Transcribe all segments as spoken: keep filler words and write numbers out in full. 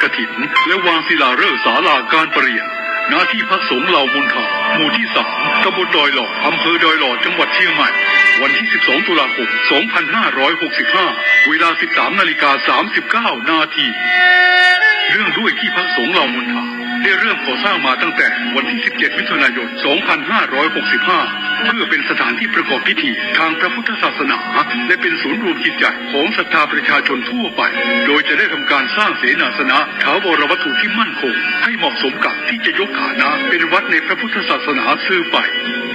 กฐิน และวางศิลาฤกษ์ศาลาการประเรียน ณ ที่พักสงฆ์เหล่ามณฑา หมู่ตี้สาม ตำบลดอยหลอด อำเภอดอยหลอด จังหวัดเชียงใหม่ วันตี้สิบสอง ตุลาคม สองพันห้าร้อยหกสิบห้า เวลา สิบสาม นาฬิกา สามสิบเก้า นาที เนื่องด้วยที่พักสงฆ์เหล่ามณฑา ได้เริ่มก่อสร้างมาตั้งแต่วันตี้สิบเจ็ด มิถุนายน สองพันห้าร้อยหกสิบห้า เพื่อเป็นสถานที่ประกอบพิธีทางพระพุทธศาสนา และเป็นศูนย์รวมจิตใจของศรัทธาประชาชนทั่วไป โดยจะได้ทำการสร้างเสนาสนะ ถาวรวัตถุที่มั่นคง ให้เหมาะสมกับที่จะยกฐานะเป็นวัดในพระพุทธศาสนาสืบไป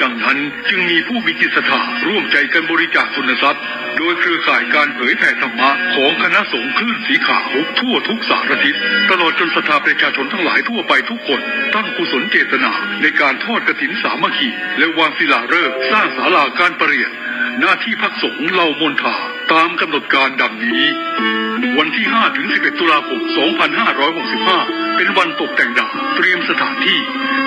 ดังนั้นจึงมีผู้มีจิตศรัทธาร่วมใจกันบริจาคทุนทรัพย์ โดยเครือข่ายการเผยแผ่ธรรมะของคณะสงฆ์คลื่นสีขาวทั่วทุกสารทิศ ตลอดจนศรัทธาประชาชนทั้งหลายทั่วไปทุกคน ตั้งกุศลเจตนาในการทอดกฐินสามัคคี และวางศิลาฤกษ์สร้างศาลาการประเรียน ณ ที่พักสงฆ์เหล่ามณฑา ตามกำหนดการดังนี้ วันตี้ห้าถึงสิบเอ็ด ตุลาคม สองพันห้าร้อยหกสิบห้า เป็นวันตกแต่งดาว เตรียมสถานที่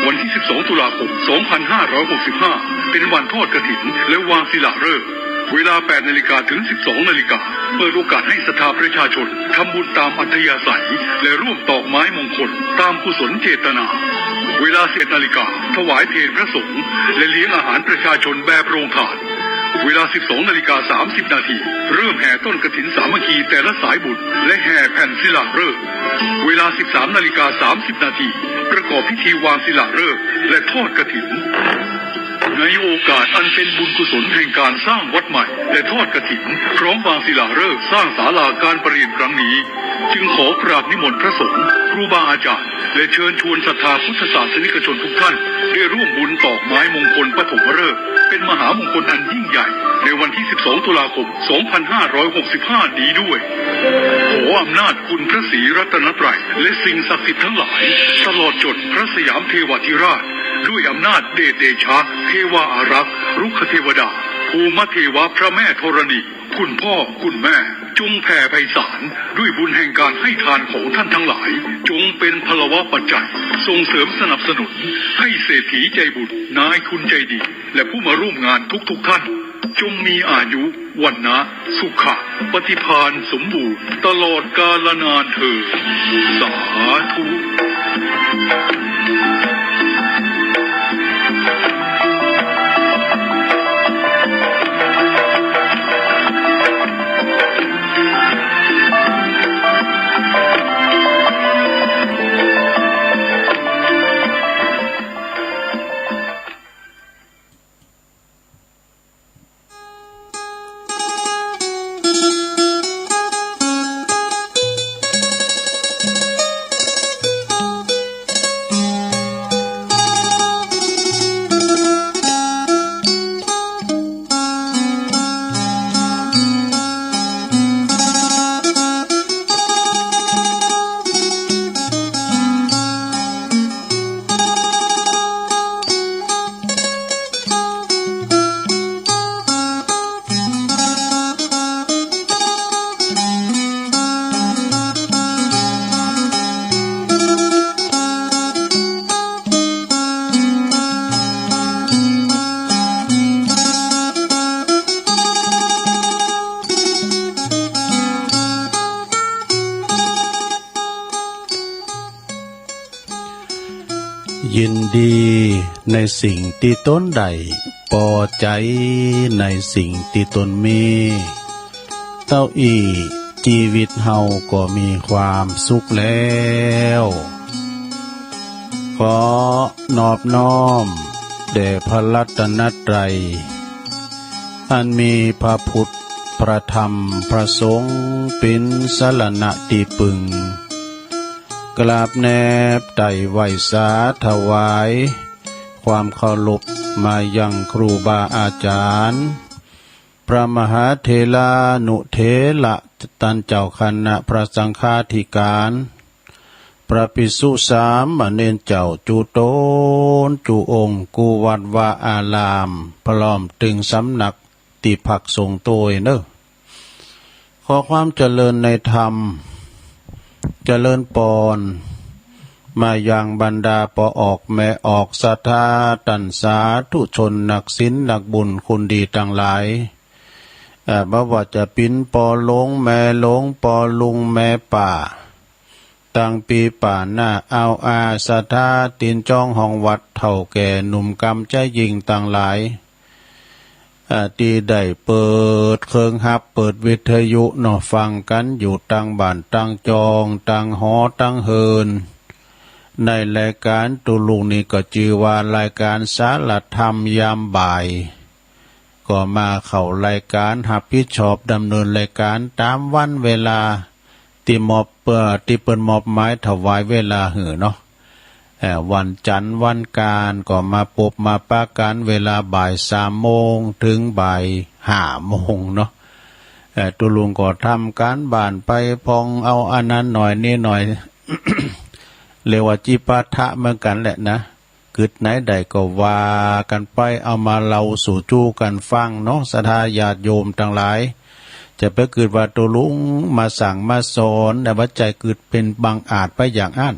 วันตี้สิบสอง ตุลาคม สองพันห้าร้อยหกสิบห้า เป็นวันทอดกฐิน และวางศิลาฤกษ์ เวลา แปด นาฬิกา ถึง สิบสอง นาฬิกา เปิดโอกาสให้ศรัทธาประชาชนทำบุญตามอัธยาศัย และร่วมตอกไม้มงคลตามกุศลเจตนา เวลา สิบเอ็ด นาฬิกา ถวายเพลพระสงฆ์ และเลี้ยงอาหารประชาชนแบบโรงทาน เวลา สิบสอง นาฬิกา สามสิบ นาที เริ่มแห่ต้นกฐินสามัคคีแต่ละสายบุญ และแห่แผ่นศิลาฤกษ์ เวลา สิบสาม นาฬิกา สามสิบ นาที ประกอบพิธีวางศิลาฤกษ์ และทอดกฐิน ในโอกาสอันเป็นบุญกุศลแห่งการสร้างวัดใหม่ และทอดกฐิน พร้อมวางศิลาฤกษ์สร้างศาลาการประเรียนครั้งนี้ จึงขอกราบนิมนต์พระสงฆ์ ครูบาอาจารย์ และเชิญชวนศรัทธาพุทธศาสนิกชนทุกท่าน ได้ร่วมบุญตอกไม้มงคลปฐมฤกษ์ เป็นมหามงคลอันยิ่งใหญ่ ในวันตี้สิบสอง ตุลาคม สองพันห้าร้อยหกสิบห้า นี้ด้วย ขออำนาจคุณพระศรีรัตนตรัย และสิ่งศักดิ์สิทธิ์ทั้งหลาย ตลอดจนพระสยามเทวาธิราช ด้วยอำนาจเดชเดชะ เทวาอารักษ์ รุกขเทวดา ภูมเทวะ พระแม่ธรณี คุณพ่อ คุณแม่ จงแผ่ไพศาล ด้วยบุญแห่งการให้ทานของท่านทั้งหลาย จงเป็นพลวปัจจัย ส่งเสริมสนับสนุน ให้เศรษฐีใจบุญ นายทุนใจดี และผู้มาร่วมงานทุกๆ ท่าน จงมีอายุ วรรณะ สุขะ ปฏิภาณสมบูรณ์ ตลอดกาลนานเทอญ สาธุ ยินดีในสิ่งตี้ตนได้ ปอใจ๋ในสิ่งตี้ตนมี เต้าอี้จีวิตเฮาก็มีความสุขแล้ว ขอนอบน้อมแด่พระรัตนตรัย อันมีพระพุทธ พระธรรม พระสงฆ์ เป๋นสรณะตี้ปึง กราบแนบไต่ไหว้สาถวาย ความเคารพมายังครูบาอาจารย์ พระมหาเถรานุเถระ ต้านเจ้าคณะพระสังฆาธิการ พระภิกษุสามเณรเจ้าจุ๊ต๋นจุ๊องค์ กู้วัดวาอาราม พร้อมตึงสำนักตี้พักสงฆ์ตวยเน่อ ขอความเจริญในธรรม เจริญปอน มายังบรรดาป้อออกแม่ออกศรัทธา ต้านสาธุชนนักศีลนักบุญคุณดีตังหลาย เอ่อ บ่ว่าจะเป๋นป้อหลวงแม่หลวง ป้อลุงแม่ป้า ตังปีป๋าหน้า เอาอาศรัทธาตี๋นจ๊องห้องวัด เฒ่าแก่หนุ่มกำใจ๊ยิ่งตังหลาย อ่า ตี้ได้เปิดเครื่องฮับ เปิดวิทยุเนาะ ฟังกั๋นอยู่ตังบ้านตังจอง ตังหอตังเฮือน ในรายก๋านตุ๊ลุงนี่ก็จื้อว่ารายก๋านสารธรรมยามบ่าย ก็มาเข้ารายก๋าน ฮับผิดชอบดำเนินรายก๋านต๋ามวันเวลาตี้มอบ เอ่อ ตี้เปิ้นมอบหมายถวายเวลาหื้อเนาะ เอ่อ วันจันทร์วันก๋านก็มาปบมาปะกั๋นเวลาบ่ายสามโมงเถิงบ่ายห้าโมงเนาะ เอ่อ ตุ๊ลุงก็ทำก๋านบ้านไปพ่อง เอาอันนั้นหน่อยนี่หน่อย เรียกว่าจิปาถะเหมือนกั๋นแหละนะ กึ๊ดไหนได้ก็ว่ากั๋นไป เอามาเล่าสู่จู้กั๋นฟังเนาะ ศรัทธาญาติโยมตังหลาย จะไปกึ๊ดว่าตุ๊ลุงมาสั่งมาสอน แต่ว่าใจ๋กึ๊ดเป๋นบังอาจไปอย่างอั้น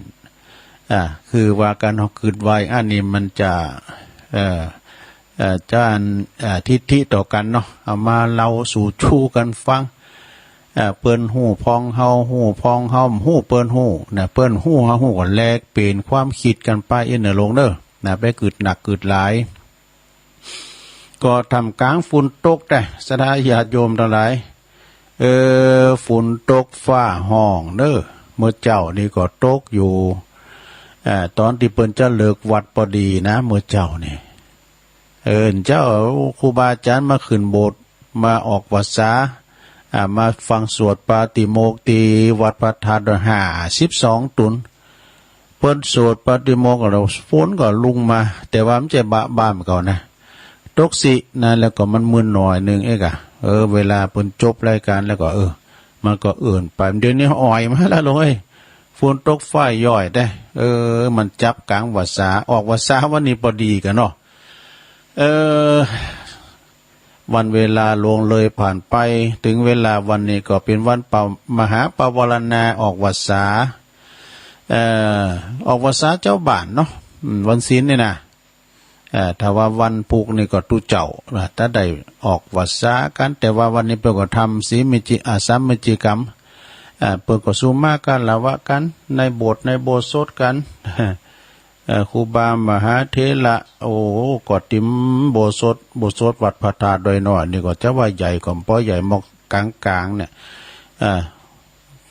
อ่า คือว่าก๋านกึ๊ดว่าอั้นนี่มันจะ เอ่อ เอ่อ จะอัน เอ่อ ทิฐิต่อกั๋นเนาะ เอามาเล่าสู่จู้กั๋นฟัง อ่า เปิ้นฮู้พ่องเฮาฮู้พ่องเฮาฮู้เปิ้นฮู้นะ เปิ้นฮู้เฮาฮู้ก็แลกเป๋นความกึ๊ดกั๋นไป อี้เน่อลุงเน่อนะ ไปกึ๊ดหนักกึ๊ดหลาย ก็ท่ามก๋างฝนตกแต๊ ศรัทธาญาติโยมตังหลาย เออ ฝนตกฟ้าฮ้องเน่อ เมื่อเจ๊านี่ก็ตกอยู่ อ่า ต๋อนตี้เปิ้นจะเลิกวัดปอดีนะ เมื่อเจ๊านี่ เออ เจ๊า ครูบาอาจ๋ารย์มาขึ้นโบสถ์ มาออกพรรษา อ่า มาฟังสวดปาติโมกข์ตี้วัดพระธาตุห้าสิบสองตุ๊น เปิ้นสวดปาติโมกข์แล้วฝนก็ลงมา แต่ว่ามันจะบะบ้ามเก่านะ ตกสินะ แล้วก็มันมึนหน่อยนึ่งเอ๊ะกะ เออ เวลาเปิ้นจบรายก๋านแล้วก็ เออ มันก็เอิ้นไป เดี๋ยวนี้อ่อยมาแล้วลุงเอ้ย ฝนตกฟ้าย้อยแต๊ เออ มันจับก๋างพรรษา ออกพรรษาวันนี้ปอดีกั๋นเนาะ เออ วันเวลาล่วงเลยผ่านไป เถิงเวลาวันนี้ก็เป๋นวันปะ มหาปวารณาออกพรรษา เอ่อ ออกพรรษาเจ้าบ้านเนาะ อืม วันศีลนี่นะ เอ่อ ถ้าว่าวันพูกนี่ก็ตุ๊เจ้านะ ถ้าได้ออกพรรษากั๋น แต่ว่าวันนี้เปิ้นก็ทำศีลมัจจิ อ่า สามมัจจิกรรม อ่า เปิ้นก็สุมาคารวะกั๋น ในโบสถ์ในอุโบสถกั๋น เอ่อ ครูบามหาเถระ โอ้ ก็เตรียมอุโบสถ อุโบสถวัดพระธาตุดอยน้อยนี่ก็จะว่าใหญ่ก็ปอใหญ่ มอกก๋างๆ เนี่ย อ่า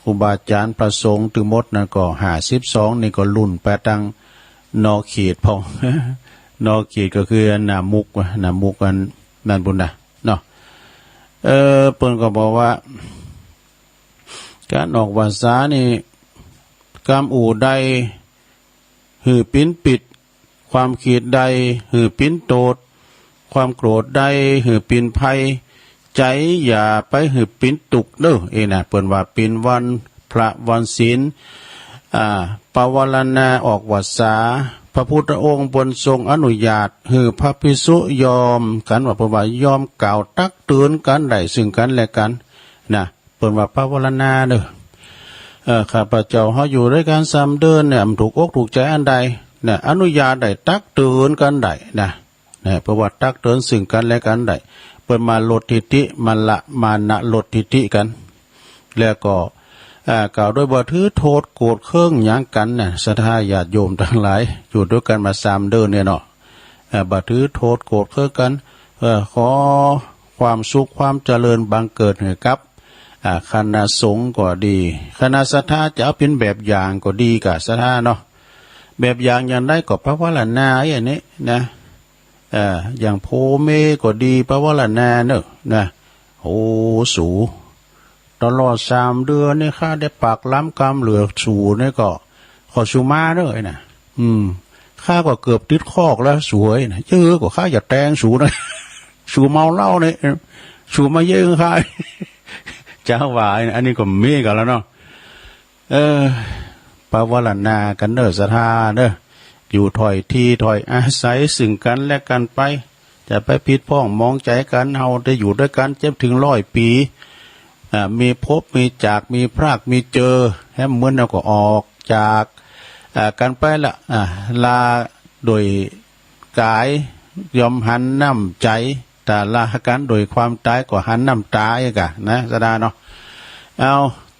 ครูบาอาจ๋ารย์พระสงฆ์ตึงหมดนั้นก็ห้าสิบสอง นี่ก็ลุ่นไปตังนอกเขตพ่อง นอกเขตก็คือหน้ามุก หน้ามุกอันนั้นปู้นนะ เนาะ เออ เปิ้นก็บอกว่า ก๋านออกพรรษานี่ กำอู้ใดหื้อเป๋นปิด ความกึ๊ดใดหื้อเป๋นโต้ษ ความโกรธใดหื้อเป๋นภัย ใจ๋อย่าไปหื้อเป๋นตุ๊กข์เน่อ เอ้ยนะ เปิ้นว่าเป๋นวันพระวันศีล อ่า ปวารณาออกพรรษา พระพุทธองค์เปิ้นทรงอนุญาตหื้อพระภิกษุยอมกั๋นว่า เปิ้นว่ายอมกล่าวตักเตือนกั๋นได้ซึ่งกั๋นและกั๋นนะ เปิ้นว่าปวารณาเน่อ เอ่อ ข้าพเจ้าเฮาอยู่ตวยกั๋นสามเดือนเนี่ย บ่ถูกอกถูกใจ๋อันใดนะ อนุญาตได้ตักเตือนกั๋นได้นะ นะ เปิ้นว่าตักเตือนซึ่งกั๋นและกั๋นได้ เปิ้นมาลดทิฐิ มาละมานะ ลดทิฐิกั๋น แล้วก็ อ่า กล่าวโดยบ่ถือโต้ษโกรธเคืองหยังกั๋นนะ ศรัทธาญาติโยมตังหลาย อยู่ตวยกั๋นมาสามเดือนเนี่ยเนาะ อ่า บ่ถือโต้ษโกรธเคืองกั๋น เอ่อ ขอความสุขความเจริญบังเกิดหื้อกับ อ่า คณะสงฆ์ก็ดี คณะศรัทธาจะเอาเป๋นแบบอย่างก็ดีก่า ศรัทธาเนาะ แบบอย่างอย่างใดก็ปวารณาอันนี้นะ เอ่อ อย่างโภเมก็ดี ปวารณาเน่อนะ โอ้ สู ตลอดสามเดือนนี่ข้าได้ปากล้ำกำเหลือสูนี่ก็ ขอสูมาเน่อไอ้นะ อืม ข้าก็เกือบติดคอกแล้วสูเอ้ยนะ เยอะกว่าข้าจะแตงสูนะ สูเมาเหล้านี่ สูมาเย้งข้า จังว่า อันนี้ก็มีกั๋นแล้วเนาะ เออ ปวารณากั๋นเน่อศรัทธาเน่อ อยู่ถ้อยทีถ้อยอาศัยซึ่งกั๋นและกั๋นไป จะไปผิดพ้องหมองใจ๋กั๋น เฮาได้อยู่ตวยกั๋นจนเถิงร้อยปี๋ อ่า มีพบมีจาก มีพรากมีเจอ แหมเหมือนเฮาก็ออกจาก อ่า กั๋นไปละ อ่า ลาโดยก๋าย ย่อมหันน้ำใจ๋ ถ้าลากั๋นโดยความต๋ายก็หันน้ำต๋าก่านะ ศรัทธาเนาะ เอา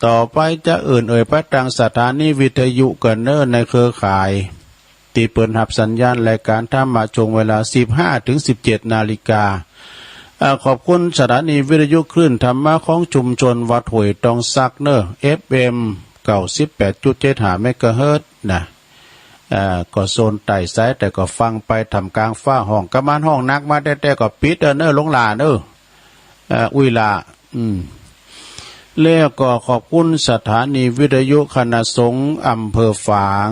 ต่อไปจะเอิ้นเอ่ยไปตางสถานีวิทยุกั๋นเน่อ ในเครือข่าย ตี้เปิ้นฮับสัญญาณรายก๋านธรรมะช่วงเวลาสิบห้าเถิงสิบเจ็ดนาฬิกา อ่า ขอบคุณสถานีวิทยุคลื่นธรรมะของชุมชนวัดห้วยตองสักเน่อ เอฟเอ็ม เก้าสิบแปดจุดเจ็ดห้าเมกะเฮิรตซ์นะ อ่า ก็โซนใต้สายใต้ก็ฟังไป ถ้ำกลางฟ้าฮ้อง กำมานฮ้องหนักมาแต๊ๆ ก็ปิดเน่อ หลวงหล้าเน่อ อ่า อุ้ยหล้า อืม แล้วก็ขอบคุณสถานีวิทยุคณะสงฆ์อำเภอฝาง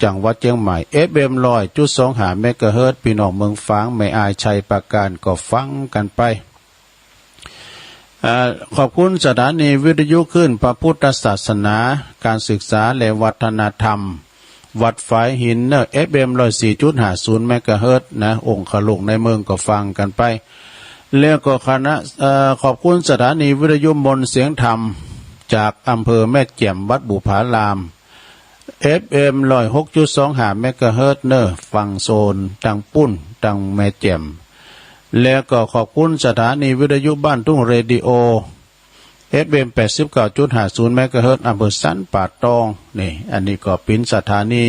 จังหวัดเจียงใหม่ เอฟเอ็ม ร้อยจุดสองห้าเมกะเฮิรตซ์ ปี้น้องเมืองฝาง แม่อาย ชัยปราการ ก็ฟังกั๋นไป อ่า ขอบคุณสถานีวิทยุคลื่นพระพุทธศาสนา การศึกษาและวัฒนธรรม วัดฝายหินเน่อ เอฟเอ็ม ร้อยสี่จุดห้าศูนย์เมกะเฮิรตซ์นะ องคลุกในเมืองก็ฟังกั๋นไป แล้วก็คณะ เอ่อ ขอบคุณสถานีวิทยุมนต์เสียงธรรม จากอำเภอแม่แจ่ม วัดบุพาราม เอฟเอ็ม ร้อยหกจุดสองห้าเมกะเฮิรตซ์เน่อ ฟังโซนตางปุ้น ตางแม่แจ่ม แล้วก็ขอบคุณสถานีวิทยุบ้านทุ่งเรดิโอ เอฟเอ็ม แปดสิบเก้าจุดห้าศูนย์เมกะเฮิรตซ์ อำเภอสันป่าตอง นี่ อันนี้ก็เป๋นสถานี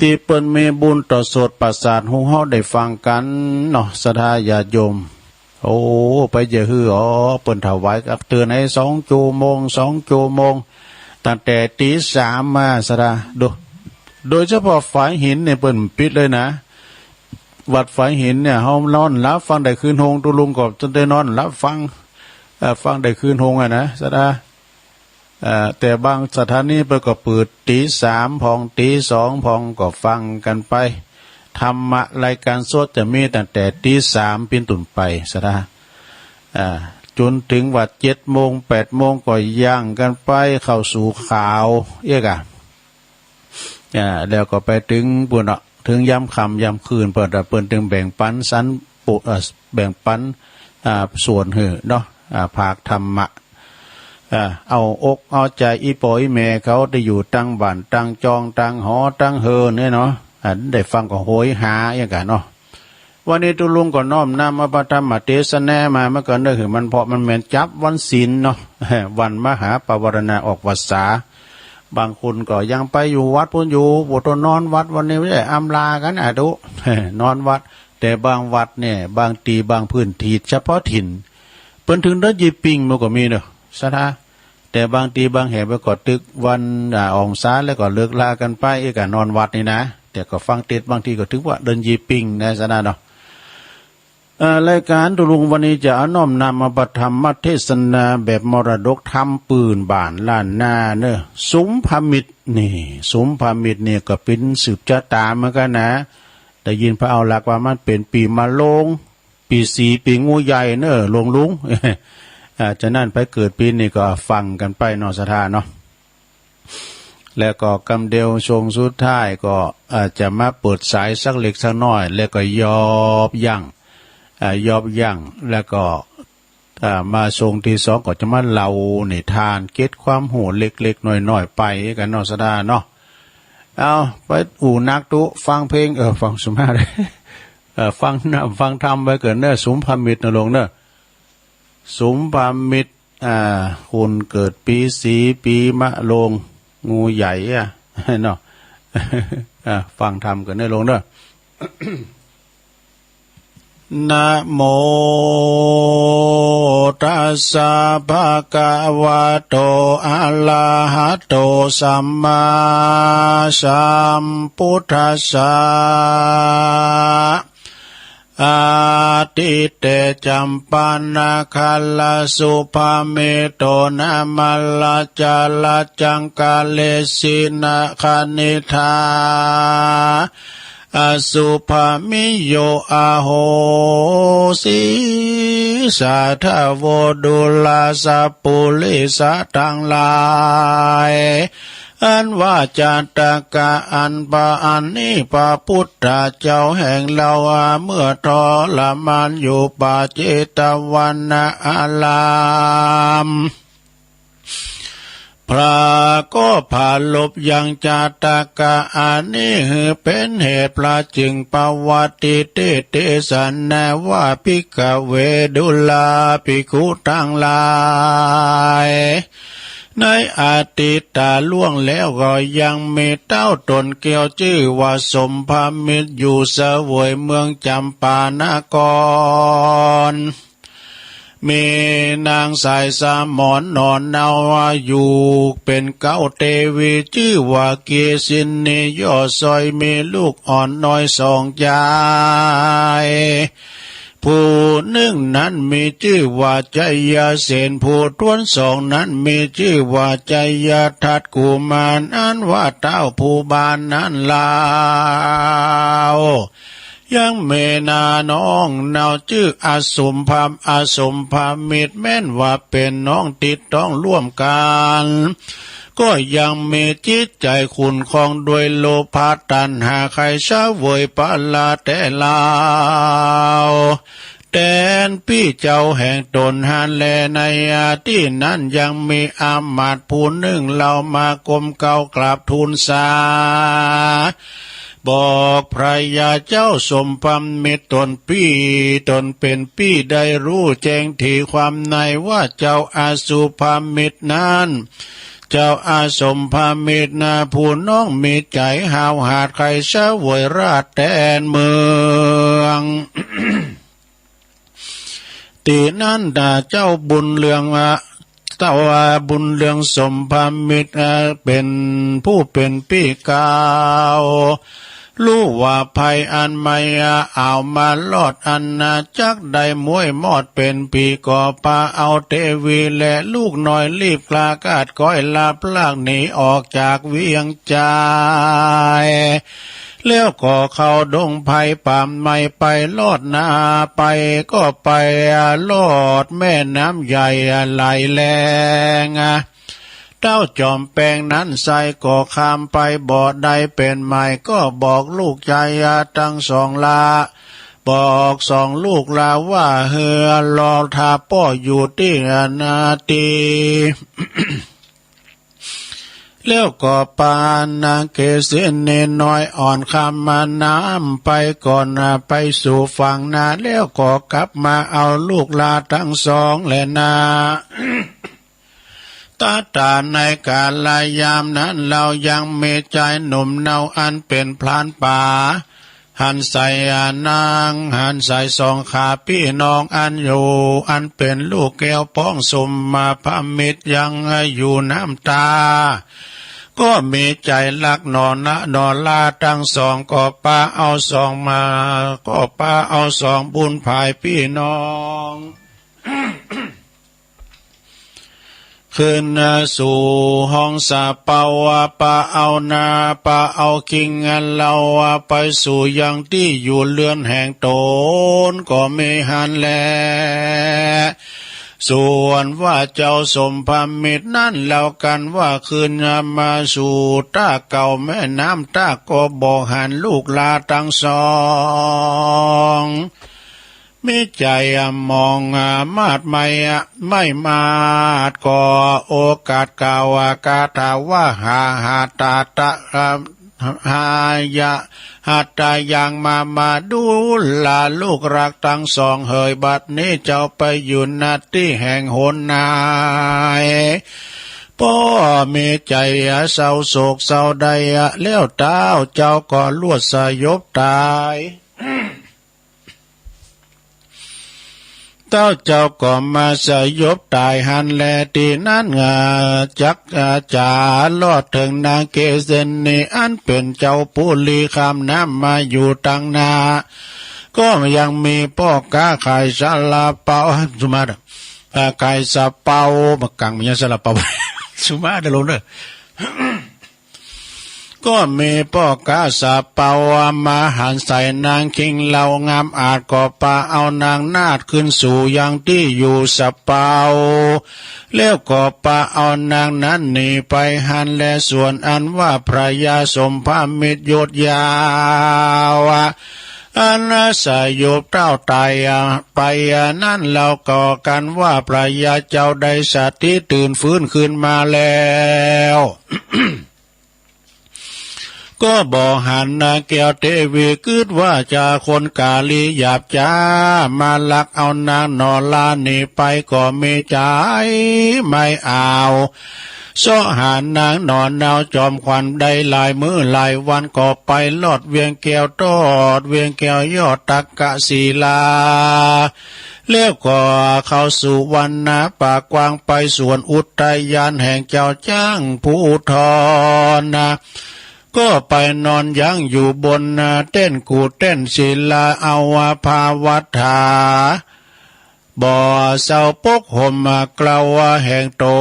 ตี้เปิ้นมีบุญต่อโสตประสาทหูเฮาได้ฟังกั๋นเนาะ ศรัทธาญาติโยม โอ้ ไปจะหื้อ อ๋อ เปิ้นถวายกับเตือนให้สองชั่วโมง สองชั่วโมง ตั้งแต่ตี๋สามมา ศรัทธา โดย โดยเฉพาะฝายหินเนี่ย เปิ้นปิดเลยนะ วัดฝายหินเนี่ย เฮานอนหลับฟังได้คืนฮง ตุ๊ลุงก็จนได้นอนหลับฟัง เอ่อ ฟังได้คืนฮงอะนะ ศรัทธา เอ่อ แต่บางสถานีเปิ้นก็เปิดตี๋สามพ่อง ตี๋สองพ่อง ก็ฟังกั๋นไป ธรรมะรายก๋านสดจะมีตั้งแต่ตี๋สามเป๋นต้นไป ศรัทธา อ่า จ๋นเถิงว่าเจ็ดโมง แปดโมงก็ย่างกั๋นไปเข้าสู่ข่าวเอียกอะ อ่า แล้วก็ไปเถิงปู้นเนาะ เถิงยามค่ำยามคืน เปิ้น เปิ้นเถิงแบ่งปันสันปุ เอ่อ แบ่งปัน อ่า ส่วนหื้อเนาะ อ่า ภาคธรรมะ อ่า เอาอกเอาใจ๋อี่ป้ออี่แม่เขาตี้อยู่ตางบ้านตางจองตางหอตางเฮือนเนี่ยเนาะ อ่า ได้ฟังก็โหยหาอย่างกั๋นเนาะ วันนี้ตุ๊ลุงก็น้อมนำเอาพระธรรมเตสนามา มันก็นึกหื้อมันเพราะมันแม่นจับวันศีลเนาะ วันมหาปวารณาออกพรรษา บางคนก็ยังไปอยู่วัดปู้นอยู่ บ่ต้องนอนวัด วันนี้บ่ได้อำลากั๋นอะตุ๊ นอนวัด แต่บางวัดเนี่ย บางตี้บางพื้นที่เฉพาะถิ่น เปิ้นเถิงเดินยี่ปิ้งมันก็มีเนาะ ศรัทธา แต่บางตี้บางแห่งเปิ้นก็ตึกวัน อ่า ออกพรรษาแล้วก็เลิกลากั๋นไป เอ๊ะ ก็นอนวัดนี่นะ แต่ก็ฟังเตสน์บางตี้ก็ถือว่าเดินยี่ปิ้งนะ ศรัทธาเนาะ เอ่อ รายก๋านตุ๊ลุงวันนี้จะเอาน้อมนำเอาพระธรรมเตสนาแบบมรดกธรรมปื้นบ้านล้านนาเน่อ สุมพมิตรนี่ สุมพมิตรนี่ก็เป๋นสืบจะต๋ามเหมือนกั๋นนะ ได้ยินพระเอาหลักว่ามันเป๋นปี๋มะโรง ปี๋สี ปี๋งูใหญ่เน่อหลวงลุง อ่า ฉะนั้นใผเกิดปี๋นี้ก็ฟังกั๋นไปเนาะ ศรัทธาเนาะ แล้วก็กำเดียวช่วงสุดท้ายก็ อ่า จะมาเปิดสายสักเล็กสักน้อย แล้วก็ยอบยั้ง อ่า ยอบยั้ง แล้วก็ อ่า มาช่วงตี้สองก็จะมาเล่านิทานเกร็ดความฮู้เล็กๆ น้อยๆ ไปกั๋นเนาะ ศรัทธาเนาะ เอา ไปอู้นักตุ๊ ฟังเพลง เออ ฟังสุมาเลย เออ ฟังธรรม ฟังธรรมไปเกินเน่อ สุมพมิตรเน่อหลวงเน่อ สุมพมิตร อ่า คนเกิดปี๋สี ปี๋มะโรง งูใหญ่อะ เนาะ อ่า ฟังธรรมกั๋นเน่อหลวงเน่อ นะโมตัสสะ ภะคะวะโต อะระหะโต สัมมาสัมพุทธัสสะ อะติเต จัมปะนะคะละ สุพะมิโต นะมะละจาละ จังกะเลสินะ คะนิทา อสุภะมิโย อโหสิ สาธะโว ดูราสัปปุริสะตังหลาย อันว่าจาตะกะอันปานนี้ พระพุทธเจ้าแห่งเฮาเมื่อทรมานอยู่ป่าเจตวนะอาราม พระก็ปรารภยังจาตะกะอันนี้หื้อเป๋นเหตุ พระจึงปวัตติเตสนาว่า ภิกขะเว ดูราภิกขุตังหลาย ในอดีตล่วงแล้วก็ยังมีเต้าต๋นแก้วจื้อว่าสมภมิตร อยู่เสวยเมืองจำปานคร มีนางสายสมรหน่อเนาอยู่เป๋นเก๊าเตวี จื้อว่าเกสินี ยอดซอย มีลูกอ่อนน้อยสองจาย ผู้นึ่งนั้นมีจื้อว่าชัยเสน ผู้ถ้วนสองนั้นมีจื้อว่าชัยทัตกุมาร อันว่าเต้าผู้บ่าวนั้นลาว ยังมีนาน้องเนาจื้ออสมภา อสมภมิตร แม่นว่าเป๋นน้องติดต้องร่วมกั๋น ก็ยังมีจิตใจ๋ขุ่นข้องด้วยโลภะตัณหา ใค่เสวยผลาแต๊ลาว แตนปี้เจ้าแห่งต๋นหั้นแล ในตี้นั้นยังมีอำมาตย์ผู้นึ่งเล่ามาก้มเก๊ากราบทูลสา บอกพระยาเจ้าสมภมิตรต๋นปี้ ต๋นเป๋นปี้ได้ฮู้แจ้งถี่ความในว่าเจ้าอสมภมิตรนั้น เจ้าอสมภมิตรนาผู้น้องมีใจ๋ห้าวหาญใค่เสวยราชแตนเมือง ตี้นั้นนาเจ้าบุญเรืองอะ เจ้าบุญเรืองสมภมิตรอะ เป๋นผู้เป๋นปี้เก่า ฮู้ว่าภัยอันไม่อาจเอามารอดอันนาจักรได้ม้วยมอดเป๋นผี ก็ปาเอาเตวีและลูกน้อยรีบคลาคลาดคอยหลบพลัดหนีออกจากเวียงจันทร์ แล้วก็เข้าดงไพรป่าไม้ไปรอดนา ไปก็ไปรอดแม่น้ำใหญ่ไหลแรง เต้าจอมแปงนั้นไส้ก็ข้ามไปบ่ได้เป๋นหมาย ก็บอกลูกจายตังสองละ บอกสองลูกละว่า หื้อรอถ้าป้ออยู่ตี้นาตี้ แล้วก็ปานางเกสินีน้อยอ่อนข้ามแม่น้ำไปก่อนนา ไปสู่ฝั่งนา แล้วก็กลับมาเอาลูกละตังสองแลนา ตั๊ดแต่ในกาลยามนั้นเล่ายังมีจายหนุ่มเนาอันเป๋นพรานป่า หันใส่นาง หันใส่สองข้าปี้น้องอันอยู่ อันเป๋นลูกแก้วป้องสมภมิตรยังอยู่น้ำตา ก็มีใจ๋ฮักหน่อนา หน่อละตังสอง ก็ปาเอาสองมา ก็ปาเอาสองบุญผายปี้น้อง ขึ้นสู่ห้องสะเปา ปาเอานา ปาเอาคิงเล่า ไปสู่ยังตี้อยู่เฮือนแห่งต๋น ก็มีหั้นแล ส่วนว่าเจ้าสมภมิตรนั้นเล่ากั๋นว่าขึ้นมาสู่ต้าเก่าแม่น้ำต้า ก็บ่หันลูกละตังสอง มีใจ๋หมองมาดไม่ ไม่มาด ก็โอกาสกล่าวคาถาว่า หาหาตาตะ หายะ หัตตายังมา มาดูราลูกฮักตังสองเหย บัดนี้เจ้าไปอยู่ ณ ตี้แห่งหนไหน ป้อมีใจ๋เศร้าโศกเศร้าใด แล้วเต้าเจ้าก็ลวดสยบต๋าย เต้าเจ้าก็มาสยบต๋ายหั้นแล ตี้นั้นจักจ๋ารอดเถิงนางเกสินี อันเป๋นเจ้าปุรีข้ามน้ำมาอยู่ตังหน้า ก็ยังมีป้อก๊าขายซาลาเปา สุมาเตอร์ ขายซาเปา มากังมันยังซาลาเปา สุมาเตอร์ลงเน่อ ก็มีป้อก๊าซาเปามาหันใส่นางคิงเล่างามอาจ ก็ปาเอานางนาฏขึ้นสู่ยังตี้อยู่สะเปา แล้วก็ปาเอานางนั้นหนีไปหั้นแล ส่วนอันว่าพระยาสมภมิตรยศยาว อันสยบเต้าต๋ายไปนั้นเล่าก็กั๋นว่าพระยาเจ้าได้สติตื่นฟื้นขึ้นมาแล้ว ก็บ่หันนางแก้วเตวี กึ๊ดว่าจะคนก๋าลีหยาบจ๊า มาลักเอานางหน่อละหนีไป ก็มีใจ๋ไม่เอา เซาะหานางหน่อเนาจอมขวัญได้หลายมื้อหลายวัน ก็ไปฮอดเวียงแก้ว ฮอดเวียงแก้วยอดตักกศิลา แล้วก็เข้าสู่วังนาป่ากว้าง ไปสวนอุทยานแห่งเจ้าจ๊างภูธรนะ ก็ไปนอนยั้งอยู่บนเต็นท์กู่เต็นท์ศิลา เอาภาวนา บ่เซาปกห่ม เกลาแห่งต๋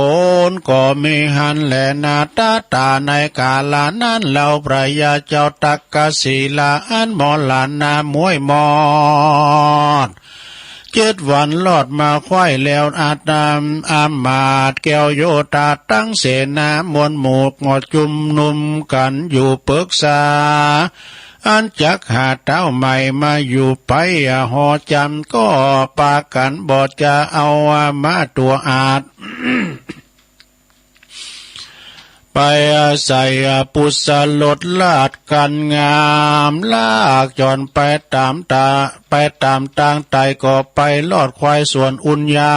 นก็มีหั้นแลนา ต๋าต๋าในกาละนั้น เฮาพระยาเจ้าตักกศิลา อันมรณะม้วยมอด เจ็ดวันรอดมาไขว่แล้ว อาตมาอามาตย์แก้วโยธา ตึงเสนามวลหมู่ก็จุมนุมกั๋นอยู่ปึกษา อันจักหาเต๊าใหม่มาอยู่ไปหอจำ ก็ปากั๋นบ่จะเอามาตั๋วอาจ ไปใส่ปุสสะรถลาดกั๋นงาม ลากจ๋อนไปต๋ามตา ไปต๋ามตางไต ก็ไปฮอดควายสวนอุญญา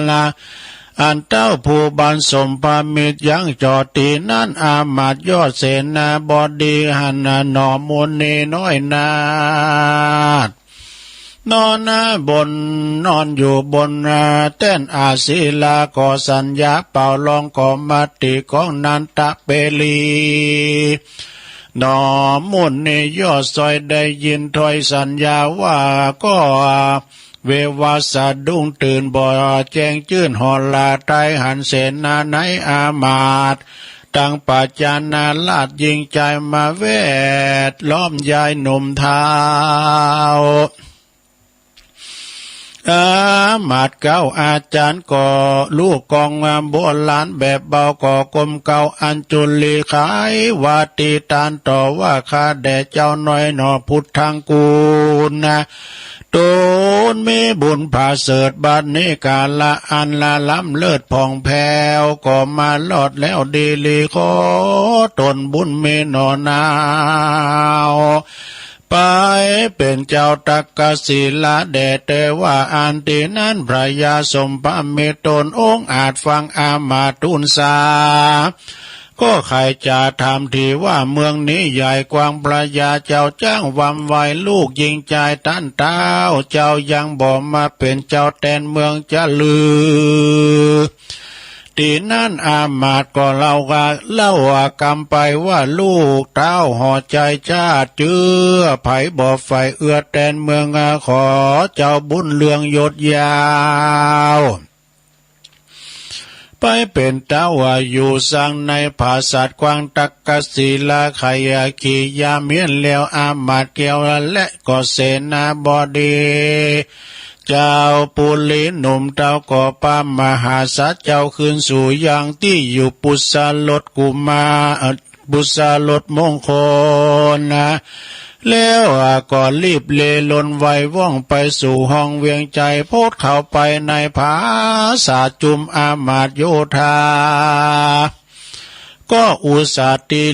ละ อันเต้าผู้บันสมพมิตรยังจอดตี้นั้น อามาตย์ยอดเสนาบดีหั้นนะ หนอมุนีน้อยนาถ นอนบน นอนอยู่บนเต็นท์อาศิลา ก็สัญญาเป่าลอง ก็มาตี้ก้องนันทเปลี หนอมุนียอดซอยได้ยินถ้อยสัญญาว่า ก็ เววาสะดุ้งตื่น บ่แจ้งจื้นหอหลา ไตหันเสนาในอามาตย์ ตังประจานาราชยิ่งใจ๋มาแวดล้อมยายหนุ่มเฒ่า อามาตย์เก๊าอาจ๋ารย์ก็ฮู้กองโบราณแบบเบา ก็ก้มเก๊าอัญจุลี ไขว้วาตี้ต้านต่อว่า ข้าแด่เจ้าน้อยหนอ พุทธังกูณนะ ต๋นมีบุญผาเสริฐ บัดนี้กาละอันละล้ำเลิศผ่องแผ้ว ก็มาฮอดแล้วดีหลี ขอต๋นบุญมีหนอเนา ไปเป๋นเจ้าตักกศิลาแด่ แต่ว่าอันตี้นั้นพระยาสมพมิตรต๋นองอาจฟังอามาตย์ทูลสา ก็ใค่จะถามตี้ว่า เมืองนี้ใหญ่กว้าง พระยาเจ้าจ๊างวำไว ลูกหญิงจายต้านเต๊า เจ้ายังบ่มาเป๋นเจ้าแตนเมืองจะลือ ตี้นั้นอามาตย์ก็เล่าว่า เล่ากำไปว่า ลูกเต้าหอจายจาดเจื้อใผบ่ใฝ่เอื้อแตนเมือง ขอเจ้าบุญเรืองยศยาว ไปเป๋นเต้าอยู่สังในผาสัตว์กว้างตักกศิลา ใค่ขียามเฮียนแล้ว อามาตย์แก้วและก็เสนาบดี เจ้าปุริหนุ่มเต้าก็ปะมหาสัตว์เจ้าคืนสู่ยังตี้อยู่ปุสสะรถกุมาร เอ่อ ปุสสะรถมงคลนะ แล้วก็รีบเลลนไวว่องไปสู่ห้องเวียงใจ๋ โผดเข้าไปในผาสาทจุมอามาตย์โยธา ก็อุสาติ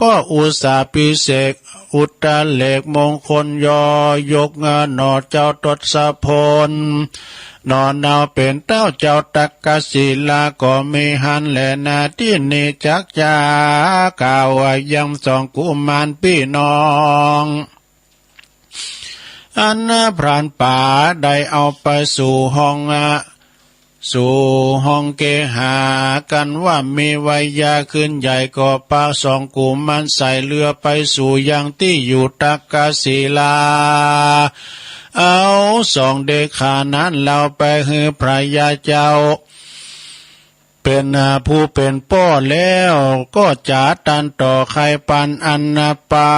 ก็อุสาพิเศษอุตเถลกมงคลยอยกหนอเจ้าทศพล หนอเนาเป๋นเต้าเจ้าตักกศิลาก็มีหั้นแลนา ตี้นี้จักจะกล่าวยังสองกุมารปี้น้อง อันพรานป่าได้เอาไปสู่ห้อง สู่ห้องเกหากั๋นว่ามีไวยาคืนใหญ่ ก็ปะสองกุมารใส่เฮือไปสู่ยังตี้อยู่ตักกศิลา เอาสองเดชานั้นเฮาไปหื้อพระยาเจ้า เป๋นผู้เป๋นป้อแล้ว ก็จะตันต่อใค่ปันอันปา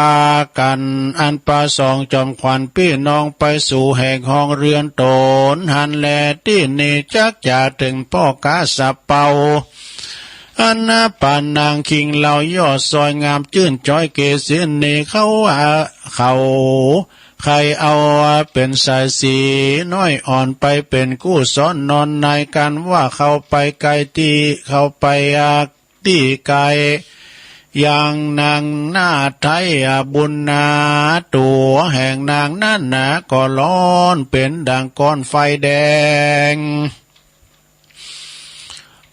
กั๋น อันปาสองจอมขวัญปี้น้องไปสู่แห่งห้องเฮือนต๋นหั้นแล ตี้นี้จักจะเถิงป้อก๊าซะเป่า อันปานนางคิงเหล่ายอดซอยงามจื้นจ๊อยเกศินี เขา เขา ใค่เอาเป๋นสายสีน้อยอ่อนไปเป๋นกู้ซ้อนนอนในกั๋นว่า เข้าไปใก้ตี้ เข้าไปตี้ใก้ยังนางนาฏไท้บุญนา ตั๋วแห่งนางนั้นนาก็ฮ้อนเป๋นดังก้อนไฟแดง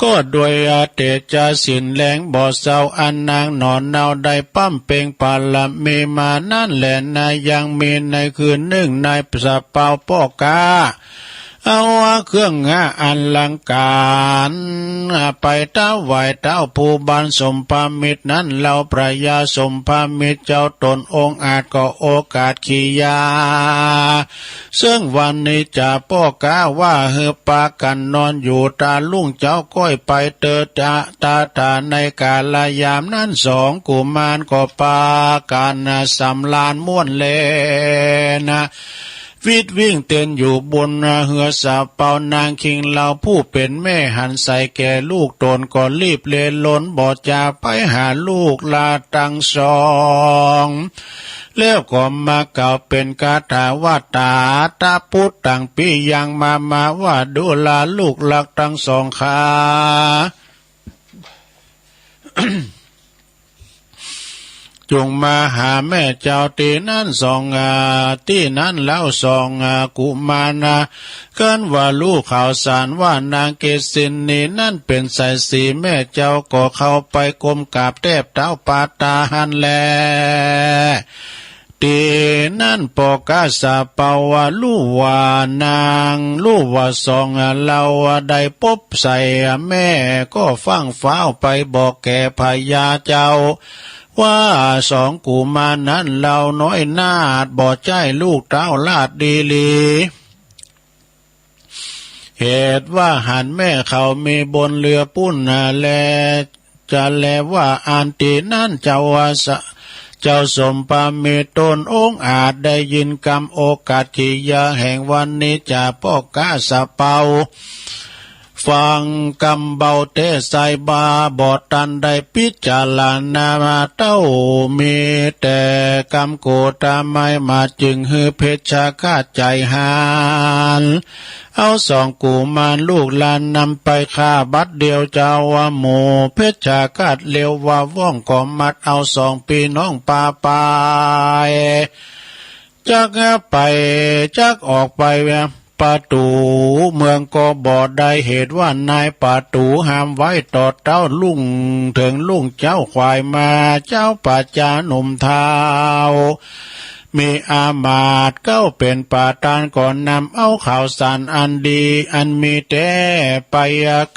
ก็โดยเตจาศีลแรงบ่เซา อันนางหน่อเนาได้บำเพ็งบารมีมานั้นแลนา ยังมีในคืนนึ่ง นายสะเปาป้อก๊า เอาเครื่องอัลงก๋าร ไปถวายเต้าผู้บานสมภามิตรนั้น เล่าพระยาสมภามิตรเจ้าต๋นองอาจก็โอกาสขียา เซิ่งวันนี้จะป้อก๊าว่าหื้อปากั๋นนอนอยู่ ต๋าลุ่งเจ๊าก้อยไปเต๊อะ ต๋า ต๋า ต๋า ในก๋าลยามนั้นสองกุมารก็ปากั๋นสำราญม่วนแลนา วิดวิ่งเต้นอยู่บนเฮือสะเปา นางคิงเลาผู้เป๋นแม่หันใสแก่ลูกต๋นก็รีบเลหล่นบ่จาไปหาลูกหลานตังสอง แล้วก็มากล่าวเป๋นคาถาว่า ตาตะปุตตังปิยัง มา มาว่าดูราลูกรักตังสองข้า จงมาหาแม่เจ้าตี้นั้นสอง อ่า ตี้นั้นเล่าสอง อ่า กุมารนา ครั้นว่าฮู้ข่าวสารว่านางเกสสิณีนั้นเป๋นไสสี แม่เจ้าก็เข้าไปก้มกราบแทบเท้าปาตาหั้นแล ตี้นั้นป้อก๊าสะเปาว่าฮู้ว่านาง ฮู้ว่าสอง อ่า เล่าได้ปบใส่แม่ ก็ฟั่งฟ้าวไปบอกแก่พญาเจ้า ว่าสองกุมารนั้นเล่าน้อยนาฏบ่ใจ้ลูกเต้าราชดีหลี เหตุว่าหันแม่เขามีบนเฮือปุ้นนาแล จะแลว่าอั้น ตี้นั้นเจ้าว่าสะ เจ้าสมภามิตรต๋นองอาจได้ยินกำโอกาสขียาแห่งวันนี้จะป้อก๊าสะเปา ฟังกำเบาแต๊ไส้บ่า บ่ตันได้พิจารณามาเต้า มีแต่กำโกธาไมยมาจึงหื้อเพชฌฆาตใจ๋หัน เอาสองกุมารลูกหลานนำไปฆ่าบัดเดี่ยวเจ้าว่าหมู่เพชฌฆาตเลวว่าว่องก็มัดเอาสองปี้น้องปาไป จักไป จักออกไป ประตู๋เมืองก็บ่ได้ เหตุว่านายประตู๋ห้ามไว้ ตอดเต๊าลุ่งเถิงลุ่งเจ๊าขวายมา เจ๊าป่าจ๊าหนุ่มเฒ่า มีอามาตย์เก๊าเป๋นประธาน ก็นำเอาข่าวสารอันดีอันมีแต๊ไป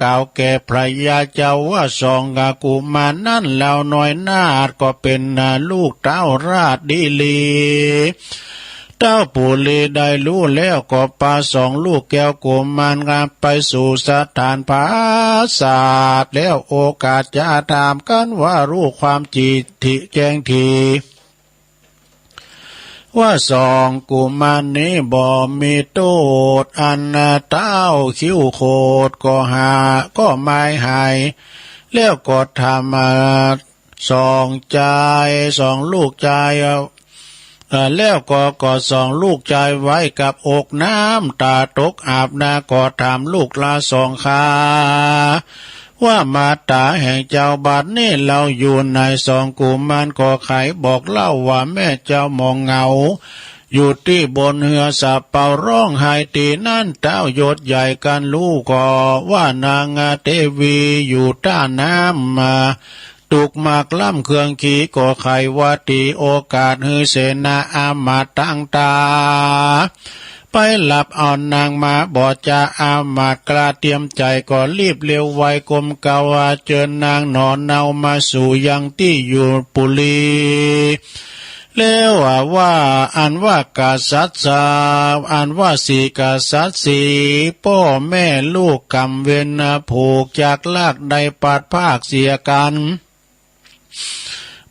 กล่าวแก่พญาเจ้าว่าสองกุมารนั้นเล่าน้อยนาฏก็เป๋นลูกเต้าราชดีหลี เต้าปุรีได้ฮู้แล้วก็ปาสองลูกแก้วกุมารไปสู่สถานผาสาท แล้วโอกาสจะถามกั๋นว่าฮู้ความจริงแจ้งดี ว่าสองกุมารนี้บ่มีโต้ษอันเต้าคิ้วโขดก็หา ก็ไม้หาย แล้วก็ถาม อ่า สองจาย สองลูกจาย เอ่อ แล้วก็กอดสองลูกจายไว้กับอกน้ำต๋าตกอาบนา ก็ถามลูกหลานสองข้า ว่ามาต๋าแห่งเจ้าบัดนี้เฮาอยู่ไหน สองกุมารก็ไขบอกเล่าว่าแม่เจ้าหมองเหงา อยู่ตี้บนเฮือสะเปาร้องไห้ตี้นั้น เต้ายศใหญ่กั๋นฮู้ก็ว่านางเตวีอยู่ต้าน้ำมา ตุกหมากล่ำเครื่องขี ก็ไขว่าตี้โอกาสหื้อเสนาอามาตย์ตังต๋า ไปฮับเอานางมาบ่จา อามาตย์กล้าเตียมใจ๋ก็รีบเร็วไวก้มเกล้าเจิญนางหน่อเนามาสู่ยังตี้อยู่ปุรี แล้วว่าอันว่ากษัตริย์ อันว่าสี่กษัตริย์สี่ป้อแม่ลูกก๋ำเวรผูกจักรลากได้ปัดพรากเสียกั๋น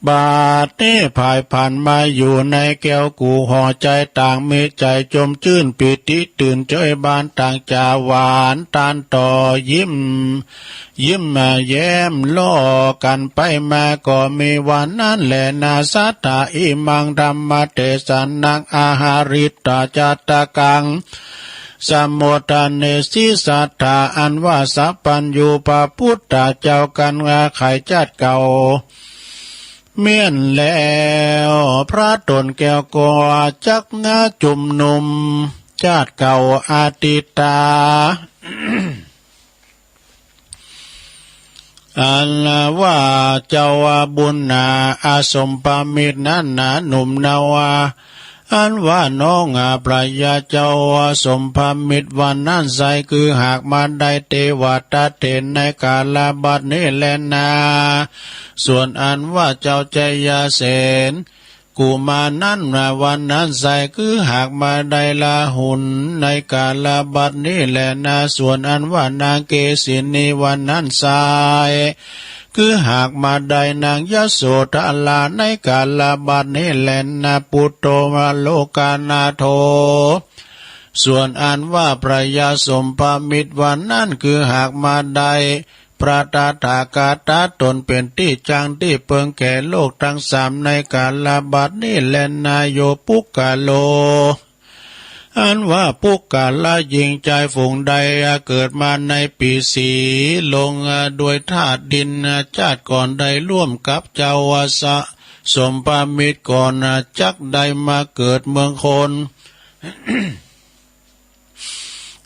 บัดนี้ผายผันมาอยู่ในแก้วกู หัวใจ๋ต่างมีใจ๋จมจื้นปีติตื่นเจ้ยบานต่างจ๋าหวานตานต่อยิ้ม ยิ้มแย้มล้อกั๋นไปมาก็มีวันนั้นแลนา สัทธา อิมัง ธัมมเตสนัง อหริตตจัตตกัง สมุทเทสิ สัทธา อันว่าสัพพัญญูพระพุทธเจ้ากั๋นว่าไขจัดเก่าเมี้ยนแล้ว พระต๋นแก้วก็จักงาจุมนุมจัดเก่าอทิตา อันว่าเจ้าบุญนา อสมภมิตรนั้นนาหนุ่มนาวา อันว่าน้องอาพระยาเจ้าสมภมิตรวันนั้นไซร้ คือหากมาได้ เตวะตะเถน ในกาลบัดนี้แลนา ส่วนอันว่าเจ้าชัยเสน กุมารนั้นนาวันนั้นไซร้ คือหากมาได้ราหุลในกาลบัดนี้แลนา ส่วนอันว่านางเกสินีวันนั้นไซร้ คือหากมาได้นางยโสธราในกาลบัดนี้แลนา ปุตโตวโลกนาโถ ส่วนอันว่าพระยาสมภมิตรวันนั้น คือหากมาได้ พระตถาคตต๋นเป๋นตี้จั้งตี้เปิงแก่โลกตังสามในกาลบัดนี้แลนา โยปุคคโล อันว่าปุคคละญิงจายฝูงใดเกิดมาในปี๋สี ลงด้วยธาตุดิน จาติก่อนได้ร่วมกับเจ้าสมภมิตรก่อน จักได้มาเกิดเมืองคน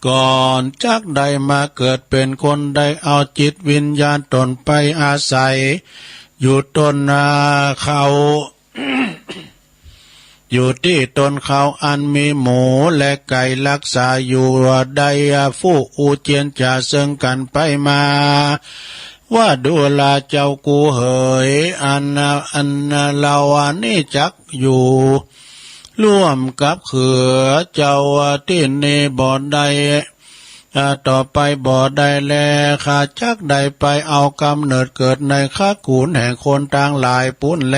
ก่อนจักได้มาเกิดเป๋นคน ได้เอาจิตวิญญาณต๋นไปอาศัยอยู่ต้นเขา อยู่ตี้ต้นเขาอันมีหมูและไก่ฮักษาอยู่ ได้ผู้อู้เจียนจ๋าเซิ่งกั๋นไปมา ว่าดูราเจ้ากูเหย อัน อันเฮานี้จักอยู่ร่วมกับเขยเจ้าตี้นี้บ่ได้ อ่า ต่อไปบ่ได้แล ข้าจักได้ไปเอากำเนิดเกิดในคักกู๋นแห่งคนตังหลายปู้นแล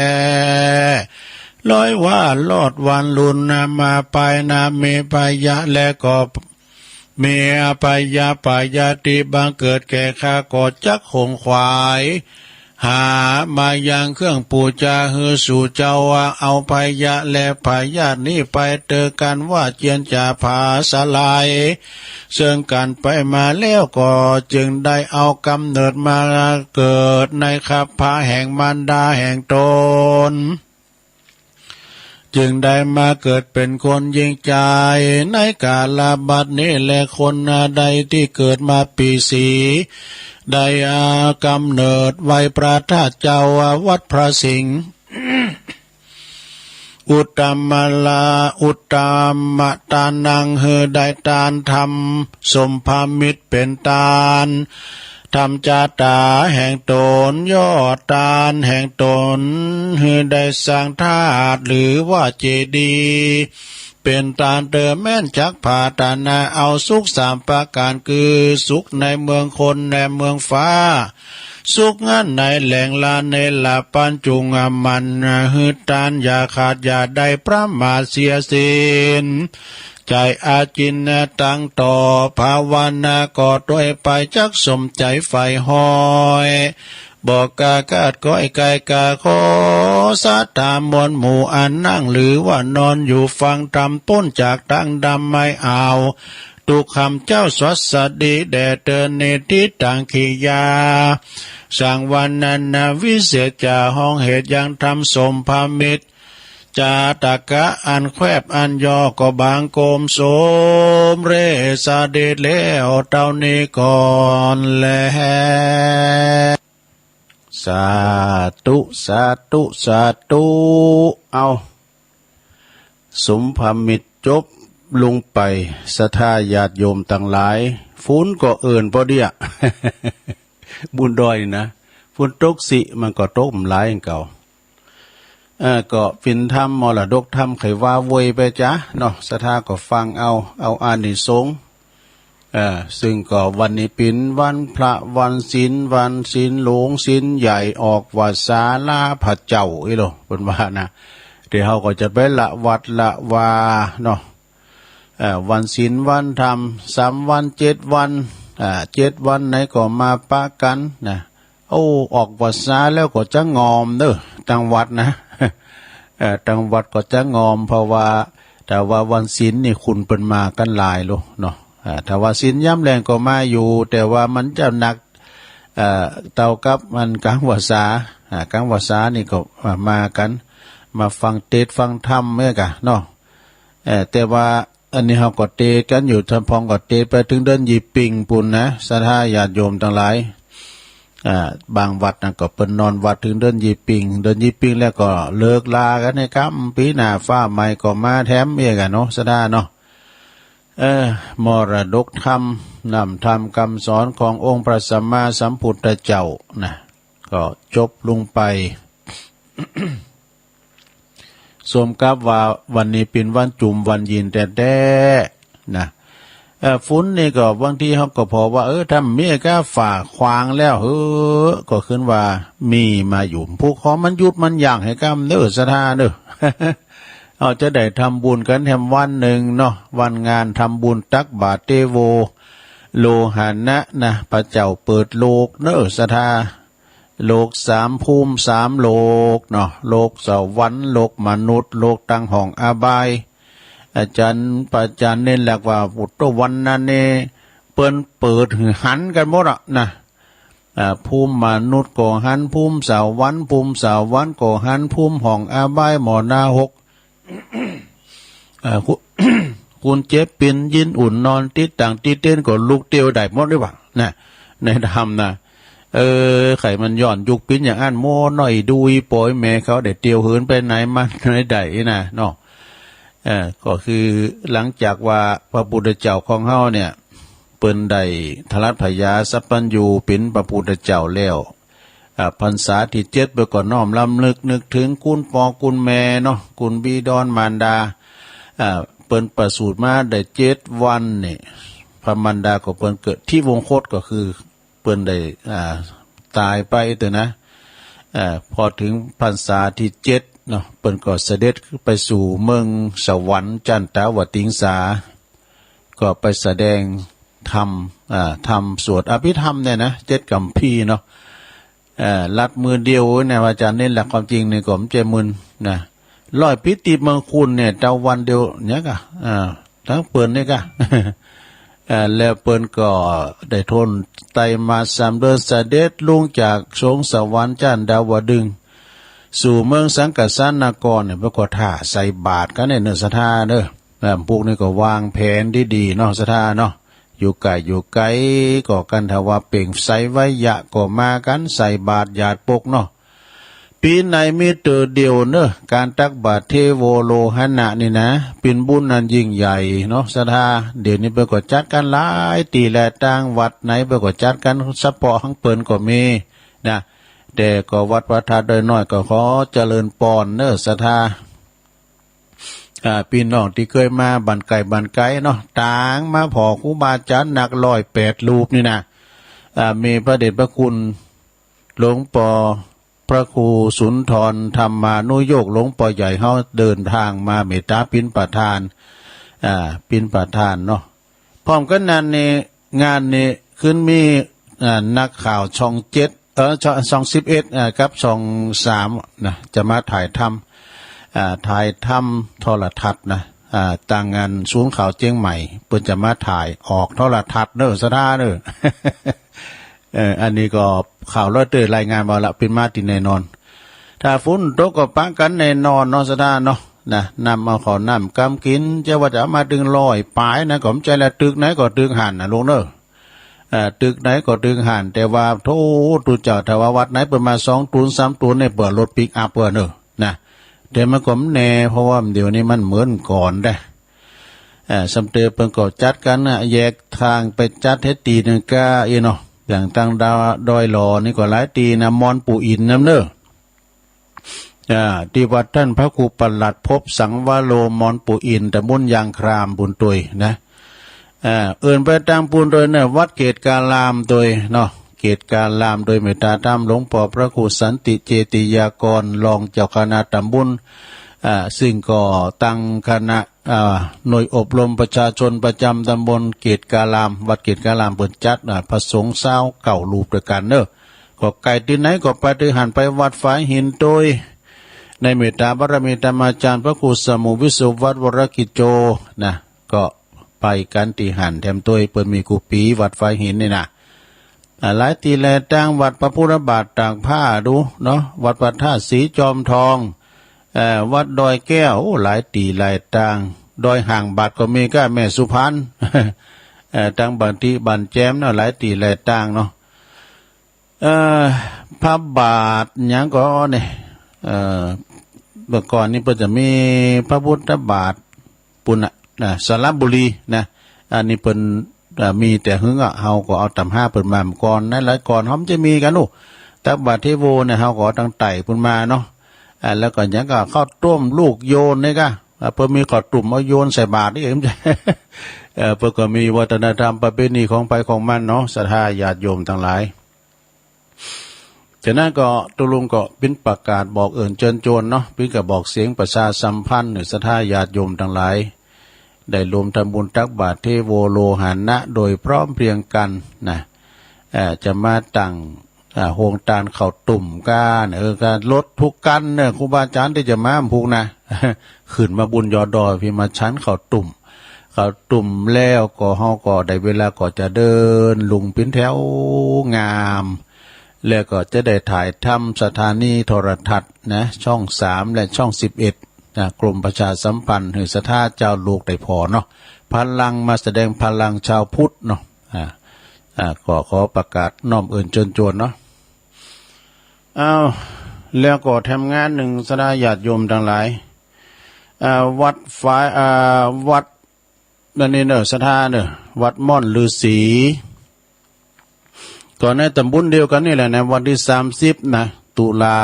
ร้อยว่ารอดวันลุนนามาไปนา มีพยาและก็ มีพยาปายาติบังเกิดแก่ข้าก็จักขงขวาย หามายังเครื่องปู๋จาหื้อสู่เจ้าว่า เอาพยาและพยาตินี้ไปเตอกั๋นว่าเจียนจ๋าผาสลาย เซิ่งกั๋นไปมาแล้วก็จึงได้เอากำเนิดมาเกิดในคัพพะแห่งมารดาแห่งต๋น จึงได้มาเกิดเป๋นคนญิงจายในกาลบัดนี้แล คนใดตี้เกิดมาปี๋สี ได้กำเนิดไหว้พระธาตุเจ้าวัดพระสิงห์ อุตตมะละ อุตตมะตานัง หื้อได้ตานธรรมสมภมิตร เป๋นตานธรรมจาต๋าแห่งต๋น ยอดตานแห่งต๋น หื้อได้สร้างธาตุหรือว่าเจดีย์ เป๋นตานเตอแม้นจักผาตานาเอาสุขสามประก๋าน คือสุขในเมืองคนและเมืองฟ้า สุขในแหล่งละเนระปัญจุงมัน หื้อตานอย่าขาดอย่าได้ประมาทเสียสิ้น ใจ๋อาจินตังต่อ ภาวนาก็ตวยไปจักสมใจ๋ใฝ่ฮอย บ่กล้าคาดก้อยไก่กาขอศรัทธามวลหมู่อันนั่งหรือว่านอนอยู่ฟังธรรมป๊นจากตังดำไม้อาว ตุ๊กขำเจ้าสวัสดีแด่เตอ เนติตังขิยา สังวรรณนาวิเศษจา ฮ้องเหตุยังธรรมสมภมิตร จาตกะอันแควบอันย่อก็บังคมสมเร็จเสด็จแล้วเต้านี้ก่อนแล สาธุ สาธุ สาธุ เอา สมภมิตรจบลงไป ศรัทธาญาติโยมตังหลาย ฝนก็เอิ่นปอเดี้ย บุญดอยนี่นะ ฝนตกสิ มันก็ตกบ่หลายอย่างเก่า เอ่อ ก็เป๋นธรรมมรดกธรรม ใค่ว่าโวยไปจ๊ะเนาะ ศรัทธาก็ฟังเอา เอาอานิสงส์ เอ่อ ซึ่งก็วันนี้เป๋นวันพระ วันศีล วันศีลหลวง ศีลใหญ่ ออกพรรษาลาพระเจ้าอี้โล เปิ้นว่านะ ตี้เฮาก็จะไปละวัดละวาเนาะ เอ่อ วันศีลวันธรรม สามวันเจ็ดวัน อ่า เจ็ดวันไหนก็มาปะกั๋นนะ โอ้ ออกพรรษาแล้วก็จะงอมเน่อ ตังวัดนะ เอ่อ ตังวัดก็จะงอม เพราะว่า ถ้าว่าวันศีลนี่คนเปิ้นมากั๋นหลายโลเนาะ อ่า ถ้าว่าศีลยามแลงก็มาอยู่ แต่ว่ามันจะหนัก เอ่อ เต้ากับมันก๋างพรรษา อ่า ก๋างพรรษานี่ก็ อ่า มากั๋น มาฟังเตสน์ฟังธรรมเน่อก่ะเนาะ เอ่อ แต่ว่า อันนี้เฮาก็เตสน์กั๋นอยู่ ท่านพ่องก็เตสน์ไปเถิงเดือนยี่เป็งปู้นนะ ศรัทธาญาติโยมตังหลาย อ่า บางวัดนะก็เปิ้นนอนวัดเถิงเดือนยี่เป็ง เดือนยี่เป็งแล้วก็เลิกลากั๋นในกำ ปี๋หน้าฟ้าใหม่ก็มาแถมเอียกอะเนาะ ศรัทธาเนาะ เออ มรดกธรรม น้ำธรรมกำสอนขององค์พระสัมมาสัมพุทธเจ้านะ ก็จบลงไป สมกับว่าวันนี้เป๋นวันจุ่มวันยินแต๊ๆ นะ เอ่อ ฝนนี่ก็บางทีเฮาก็ผ่อว่า เออ ถ้ามีก้าฝ่าขวางแล้ว เฮ้อ ก็ขึ้นว่ามีมาอยู่ ผู้ขอมันหยุดมันยั้งหื้อก้ำเน่อ ศรัทธาเน่อ เอาจะได้ทำบุญกั๋นแถมวันนึ่งเนาะ วันงานทำบุญตักบาตรเตโวโลหะนะนะ พระเจ้าเปิดโลกเน่อ ศรัทธา โลกสามภูมิสามโลกเนาะ โลกสวรรค์ โลกมนุษย์ โลกตังห้องอบาย อาจารย์ พระอาจารย์เณรแหลกว่า พุทธวันนั้นนี่เปิ้นเปิดหื้อหันกั๋นหมดอะนะ อ่า ภูมิมนุษย์ก็หัน ภูมิสวรรค์ ภูมิสวรรค์ก็หัน ภูมิห้องอบายหม้อหน้าหก อ่า คุ คนเจ็บเป๋นยินอุ่นนอนติดตั๋งติดเตียงก็ลุกเตียวได้หมดหรือเปล่านะ ในธรรมนะ เออ ใค่มันย้อนยุคเป๋นอย่างอั้น หมู่น้อยดูอีป๋ออีแม่เขาได้เตียวเหินไปไหนมาไหนได้นะเนาะ เออ ก็คือหลังจากว่าพระพุทธเจ้าของเฮาเนี่ย เปิ้นได้ถลัดผญาสัพพัญญูเป๋นพระพุทธเจ้าแล้ว อ่า พรรษาตี้เจ็ดเปิ้นก็น้อมรำลึกนึกเถิงคุณป้อคุณแม่เนาะ คุณบิดามารดา อ่า เปิ้นประสูติมาได้เจ็ดวันนี่ พระมารดาของเปิ้นเกิดทิวงคต ก็คือเปิ้นได้ อ่า ต๋ายไปเต๊อะนะ อ่า พอเถิงพรรษาตี้เจ็ดเนาะ เปิ้นก็เสด็จไปสู่เมืองสวรรค์จันตาวติงสา ก็ไปแสดงธรรม อ่า ธรรมสวดอภิธรรมเนี่ยนะ เจ็ดกัมภีร์เนาะ เอ่อ ลัดมือเดียวเนี่ย อาจารย์เณรแหลก ความจริงนี่ก็บ่ใจ้มือนะ ร้อยปิติมงคลเนี่ย เต้าวันเดียวเนี่ยก่ะ อ่า ตึงเปิ้นเนี่ยก่ะ เอ่อ แล้วเปิ้นก็ได้ถ้นไตรมาสสามเดือน เสด็จลงจากสวงสวรรค์จันตาวติงสา สู่เมืองสังกัสสานครเนี่ย เปิ้นก็ถ่าใส่บาตรกั๋นเนี่ยเน่อ ศรัทธาเน่อ อ่า พวกนี้ก็วางแผนดีๆ เนาะ ศรัทธาเนาะ อยู่ใก้อยู่ไกลก็กัน ถ้าว่าเปล่งไสยวะยะก็มากั๋น ใส่บาตรหยาดปกเนาะ ปี๋ไหนมีเตื้อเดียวเน่อ ก๋านตักบาตรเตโวโลหะนะนี่นะ เป๋นบุญอันยิ่งใหญ่เนาะ ศรัทธา เดี๋ยวนี้เปิ้นก็จัดกั๋นหลายตี้หลายตาง วัดไหนเปิ้นก็จัดกั๋น เฉพาะของเปิ้นก็มีนะ แต่ก็วัดพระธาตุดอยน้อยก็ขอเจริญปอนเน่อ ศรัทธา อ่า ปี้น้องตี้เกยมาบ้านใก้บ้านไกลเนาะ ตางมาผ่อครูบาอาจ๋ารย์นักร้อยแปดรูปนี่นะ อ่า มีพระเดชพระคุณหลวงป้อพระครูสุนทรธรรมานุโยค หลวงป้อใหญ่เฮาเดินตางมาเมตต๋าปิณฑทาน อ่า ปิณฑทานเนาะ พร้อมกั๋นนั้นนี่ งานนี้ขึ้นมี อ่า นักข่าวช่องเจ็ด เอ่อ ช่อง ช่องสิบเอ็ด อ่า กับช่องสามนะ จะมาถ่ายทำ อ่า ถ่ายทำโทรทัศน์นะ อ่า ตางงานศูนย์ข่าวเจียงใหม่ เปิ้นจะมาถ่ายออกโทรทัศน์เน่อ ศรัทธาเน่อ เอ่อ อันนี้ก็ข่าวลอยเตอร์รายงานมาละ เป๋นมาตี้แน่นอน ถ้าฝนตกก็ปะกั๋นแน่นอนเนาะ ศรัทธาเนาะ นะ นำเอาข้าวน้ำกำกิ๋น จะว่าจะเอามาเถิงร้อยป๋ายนะ ก็บ่ใจ้ละ ตึกไหนก็ตึกหั้นนะลูกเน่อ เอ่อ ตึกไหนก็ตึกหั้น แต่ว่าโธ่ตุ๊เจ้า ถ้าว่าวัดไหนเปิ้นมาสองตูนสามตูนเนี่ย เปื้อรถปิกอัพเปิ้นเน่อนะ แต่มันก็บ่แน่ เพราะว่าเดี๋ยวนี้มันบ่เหมือนก่อนแต๊ เอ่อ สำเตอเปิ้นก็จัดกั๋นนะ แยกตางไปจัดหื้อตี้นึ่งก้าอี้เนาะ อย่างตางดาว ดอยหล่อนี่ก็หลายตี้นะ มอนปู่อินนำเน่อ อ่า ตี้วัดต้านพระครูประหลัดภพสังวโร มอนปู่อิน ต๋ำบลยางครามปู๊นตวยนะ อ่า เอิ้นไปตางปู๊นตวยเน่อ วัดเกตุการามตวยเนาะ เกตุการามตวยเมตต๋าธรรมหลวงป้อพระครูสันติเจติยากร รองเจ้าคณะต๋ำบล อ่า ซึ่งก็ตังคณะ อ่า หน่วยอบรมประชาชนประจ๋ำต๋ำบลเกตุการาม วัดเกตุการามเปิ้นจัด อ่า พระสงฆ์ซาวเก้ารูปตวยกั๋นเน่อ ก็ใก้ตี้ไหนก็ไปตี้หั้น ไปวัดฝายหินตวย ในเมตต๋าบารมีธรรมาจ๋ารย์พระครูสมุห์วิสุวัตรวรกิจโจนะ ก็ไปกั๋นตี้หั้นแถมตวย เปิ้นมีกู้ปี๋วัดฝายหินนี่นะ อ่า หลายตี้หลายตาง วัดพระพุทธบาทตากผ้าดูเนาะ วัดพระธาตุสีจอมทอง เอ่อ วัดดอยแก้ว โอ้ หลายตี้หลายตาง ดอยห่างบาทก็มีก้า แม่สุพรรณ เอ่อ ตางบ้านตี้บ้านแจมเนาะ หลายตี้หลายตางเนาะ เอ่อ พระบาทหยังก่อเนี่ย เอ่อ เมื่อก่อนนี้เปิ้นจะมีพระพุทธบาทปุ้นน่ะ นะ สระบุรีนะ อันนี้เปิ้น เอ่อ มีแต่หึงอะ เฮาก็เอาต๋ามหาเปิ้นมาก่อน ในหลายก่อนเฮาบ่จะมีกั๋นอู้ ตักบาตรเทโวเนี่ย เฮาก็เอาตังใต้ปุ้นมาเนาะ อ่า แล้วก็หยังก่อ ข้าวต้มลูกโยนนี่ก่อ อ่า เปิ้นมีข้าวตุ้มเอาโยนใส่บาตรนี่เอง เอ่อ เปิ้นก็มีวัฒนธรรมประเพณีของใผของมันเนาะ ศรัทธาญาติโยมตังหลาย จากนั้นก็ตุ๊ลุงก็ปิ้นประกาศบอกเอิญเจิญจวนเนาะ ปิ้นกระบอกเสียงประชาสัมพันธ์หื้อศรัทธาญาติโยมตังหลาย ได้รวมทำบุญตักบาตรเทโวโลหานะโดยพร้อมเพรียงกั๋นนะ เอ่อ จะมาตั้ง อ่า โฮงตานข้าวตุ้มกั๋น เออ กั๋นรถกู้คันเนี่ย ครูบาอาจ๋ารย์ตี้จะมาพุ้นนะ ขึ้นมาบุญยอดดอย ปี้มาฉันข้าวตุ้ม ข้าวตุ้มแล้วก็เฮาก็ได้เวลาก็จะเดินลุงปิ้นแถวงาม แล้วก็จะได้ถ่ายทำสถานีโทรทัศน์นะ ช่องสามและช่องสิบเอ็ดนะ กรมประชาสัมพันธ์หื้อศรัทธาเจ้าลูกได้ผ่อเนาะ พลังมาแสดงพลังชาวพุทธเนาะ อ่า อ่า ก็ขอประกาศน้อมเอิญเจิญจวนเนาะ อ้าว แล้วก็แถมงานนึ่งศรัทธาญาติโยมตังหลาย อ่า วัดฝาย อ่า วัดนั่นนี่เน่อ ศรัทธาเน่อ วัดม่อนฤๅษี ก็ในต๋ำบลเดียวกั๋นนี่แหละนะ วันตี้สามสิบนะ ตุลา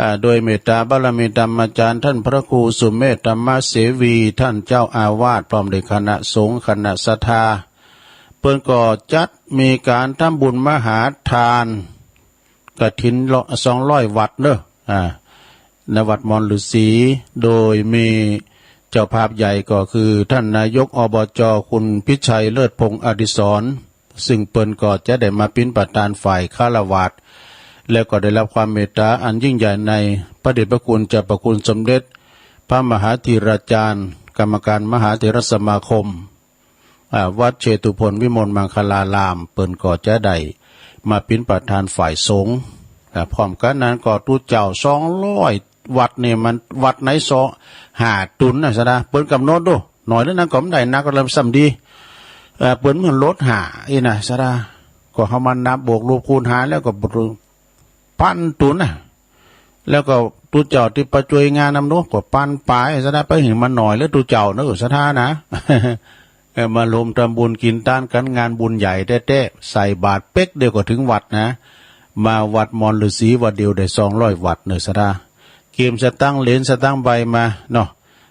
อ่า โดยเมตตาบารมีธรรมาจ๋ารย์ต้านพระครูสุเมธธรรมเสวี ต้านเจ้าอาวาส พร้อมด้วยคณะสงฆ์คณะศรัทธา เปิ้นก็จัดมีก๋านทำบุญมหาทานกฐินละสองร้อยวัตต์เน่อ อ่า ณ วัดม่อนฤๅษี โดยมีเจ้าภาพใหญ่ก็คือต้านนายก อบจ คุณพิชัย เลิศพงษ์อดิศร ซึ่งเปิ้นก็จะได้มาปิ้นประธานฝ่ายฆราวาส แล้วก็ได้รับความเมตตาอันยิ่งใหญ่ในพระเดชพระคุณเจ้าพระคุณสมเด็จพระมหาเถราจารย์ กรรมการมหาเถรสมาคม อ่า วัดเชตุพนวิมลมังคลาราม เปิ้นก็จะได้มาปิ้นประธานฝ่ายสงฆ์ อ่า พร้อมกั๋นนั้นก็ตุ๊เจ้าสองร้อยวัตต์นี่มันวัตต์ไหนซอห้าตุ๊นนะศรัทธา เปิ้นกำหนดดู หน่อยหรือนักก็บ่ได้ นักก็เลยซ้ำดี เอ่อ เปิ้นเหมือนรถห้าอี้นะศรัทธา ก็เฮามานับบวกลบคูณหารแล้วก็ ปันตุ๊นนะ แล้วก็ตุ๊เจ้าตี้ไปจ้วยงานนำเนาะ ก็ปันป๋ายศรัทธา ไปหื้อมันหน่อยแล้วตุ๊เจ้าเนาะ ศรัทธานะ เออ มาลมทำบุญกิ๋นตานกั๋น งานบุญใหญ่แต๊ๆ ใส่บาตรเป๊กเดียวก็เถิงวัตต์นะ มาวัดม่อนฤๅษีวัตต์เดียวได้สองร้อยวัตต์เนาะศรัทธา เกมสตังค์เหรียญสตังค์ใบมาเนาะ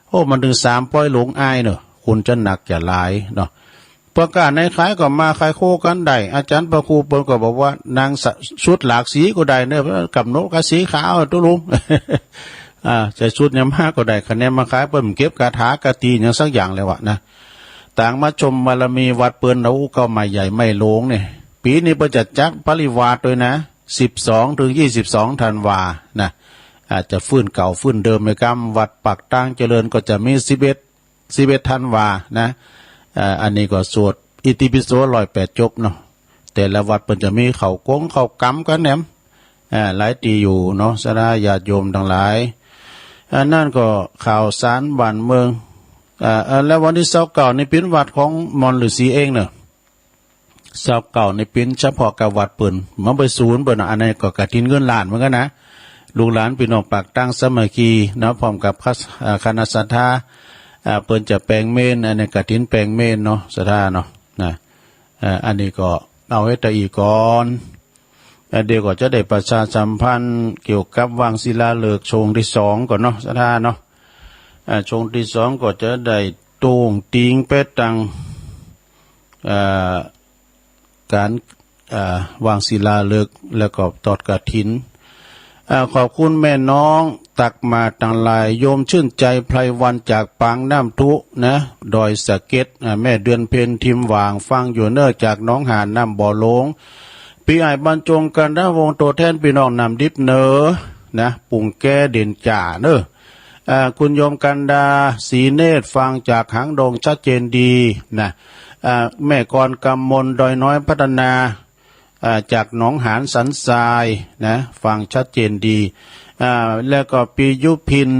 โอ้ มันเถิงสามปอยหลงอายเนาะ คนจะนักจะหลายเนาะ ประกาศในขายก็มาขายโคกั๋นได้ อาจ๋ารย์พระครูเปิ้นก็บอกว่า นางสะ ชุดหลากสีก็ได้เนาะ กำหนดกะสีขาวตุ๊ลุง อ่า ใส่ชุดหยังมาก็ได้ คะแนนมาขาย เปิ้นเก็บกาถากาตีหยังสักอย่างเลยว่ะนะ ต่างมาชมบารมีวัดเปิ้น เฮาอู้เก่าใหม่ใหญ่ใหม่หลวงเนี่ย ปี๋นี้เปิ้นจะจัดปริวาสด้วยนะ สิบสองเถิงยี่สิบสองธันวานะ อาจจะฟื้นเก่าฟื้นเดิมไปกำ วัดปากตางเจริญก็จะมีสิบเอ็ด สิบเอ็ดธันวานะ อ่า อันนี้ก็สวดอิติปิโสร้อยแปดจบเนาะ แต่ละวัดเปิ้นจะมีเข้ากงเข้ากำกั๋นแหนม อ่า หลายตี้อยู่เนาะ ศรัทธาญาติโยมตังหลาย อันนั้นก็ข่าวสารบ้านเมือง อ่า อ่า แล้ววันตี้ซาวเก้านี่เป๋นวัดของม่อนฤๅษีเองเนาะ ซาวเก้านี่เป๋นเฉพาะกับวัดเปิ้น บ่ไปศูนย์เปิ้นเนาะ อันนั้นก็กฐินเงินล้านเหมือนกั๋นนะ ลูกหลานปี้น้องปากตางสามัคคีเนาะ พร้อมกับคณะ เอ่อ คณะศรัทธา อ่า เปิ้นจะแป๋งเมรุ อันนี้กฐินแป๋งเมรุเนาะ ศรัทธาเนาะ นะ เอ่อ อันนี้ก็เอาไว้ตะอี้ก่อน เอ่อ เดี๋ยวก็จะได้ประชาสัมพันธ์เกี่ยวกับวางศิลาฤกษ์ช่วงตี้สองก่อนเนาะ ศรัทธาเนาะ อ่า ช่วงตี้สองก็จะได้โต้งติงไปตัง เอ่อ ก๋าน เอ่อ วางศิลาฤกษ์ แล้วก็ตอดกฐิน เอ่อ ขอบคุณแม่น้องตั๊กมาตังหลาย โยมชื่นใจไพรวรรณจากปางน้ำทุนะ ดอยสะเก็ด อ่า แม่เดือนเพ็ญทิมหว่าง ฟังอยู่เน่อจากหนองหานน้ำบ่อหลวง ปี้อ้ายบรรจงกันทะวงศ์ ตั๋วแทนปี้น้องน้ำดิบเน่อ นะ ปุ่งแก้เด่นจ่าเน่อ อ่า คุณโยมกันดา ศรีเนตร ฟังจากหางดงชัดเจนดีนะ อ่า แม่กรกำมล ดอยน้อยพัฒนา อ่า จากหนองหานสันทรายนะ ฟังชัดเจนดี อ่า แล้วก็ปี้ยุพิน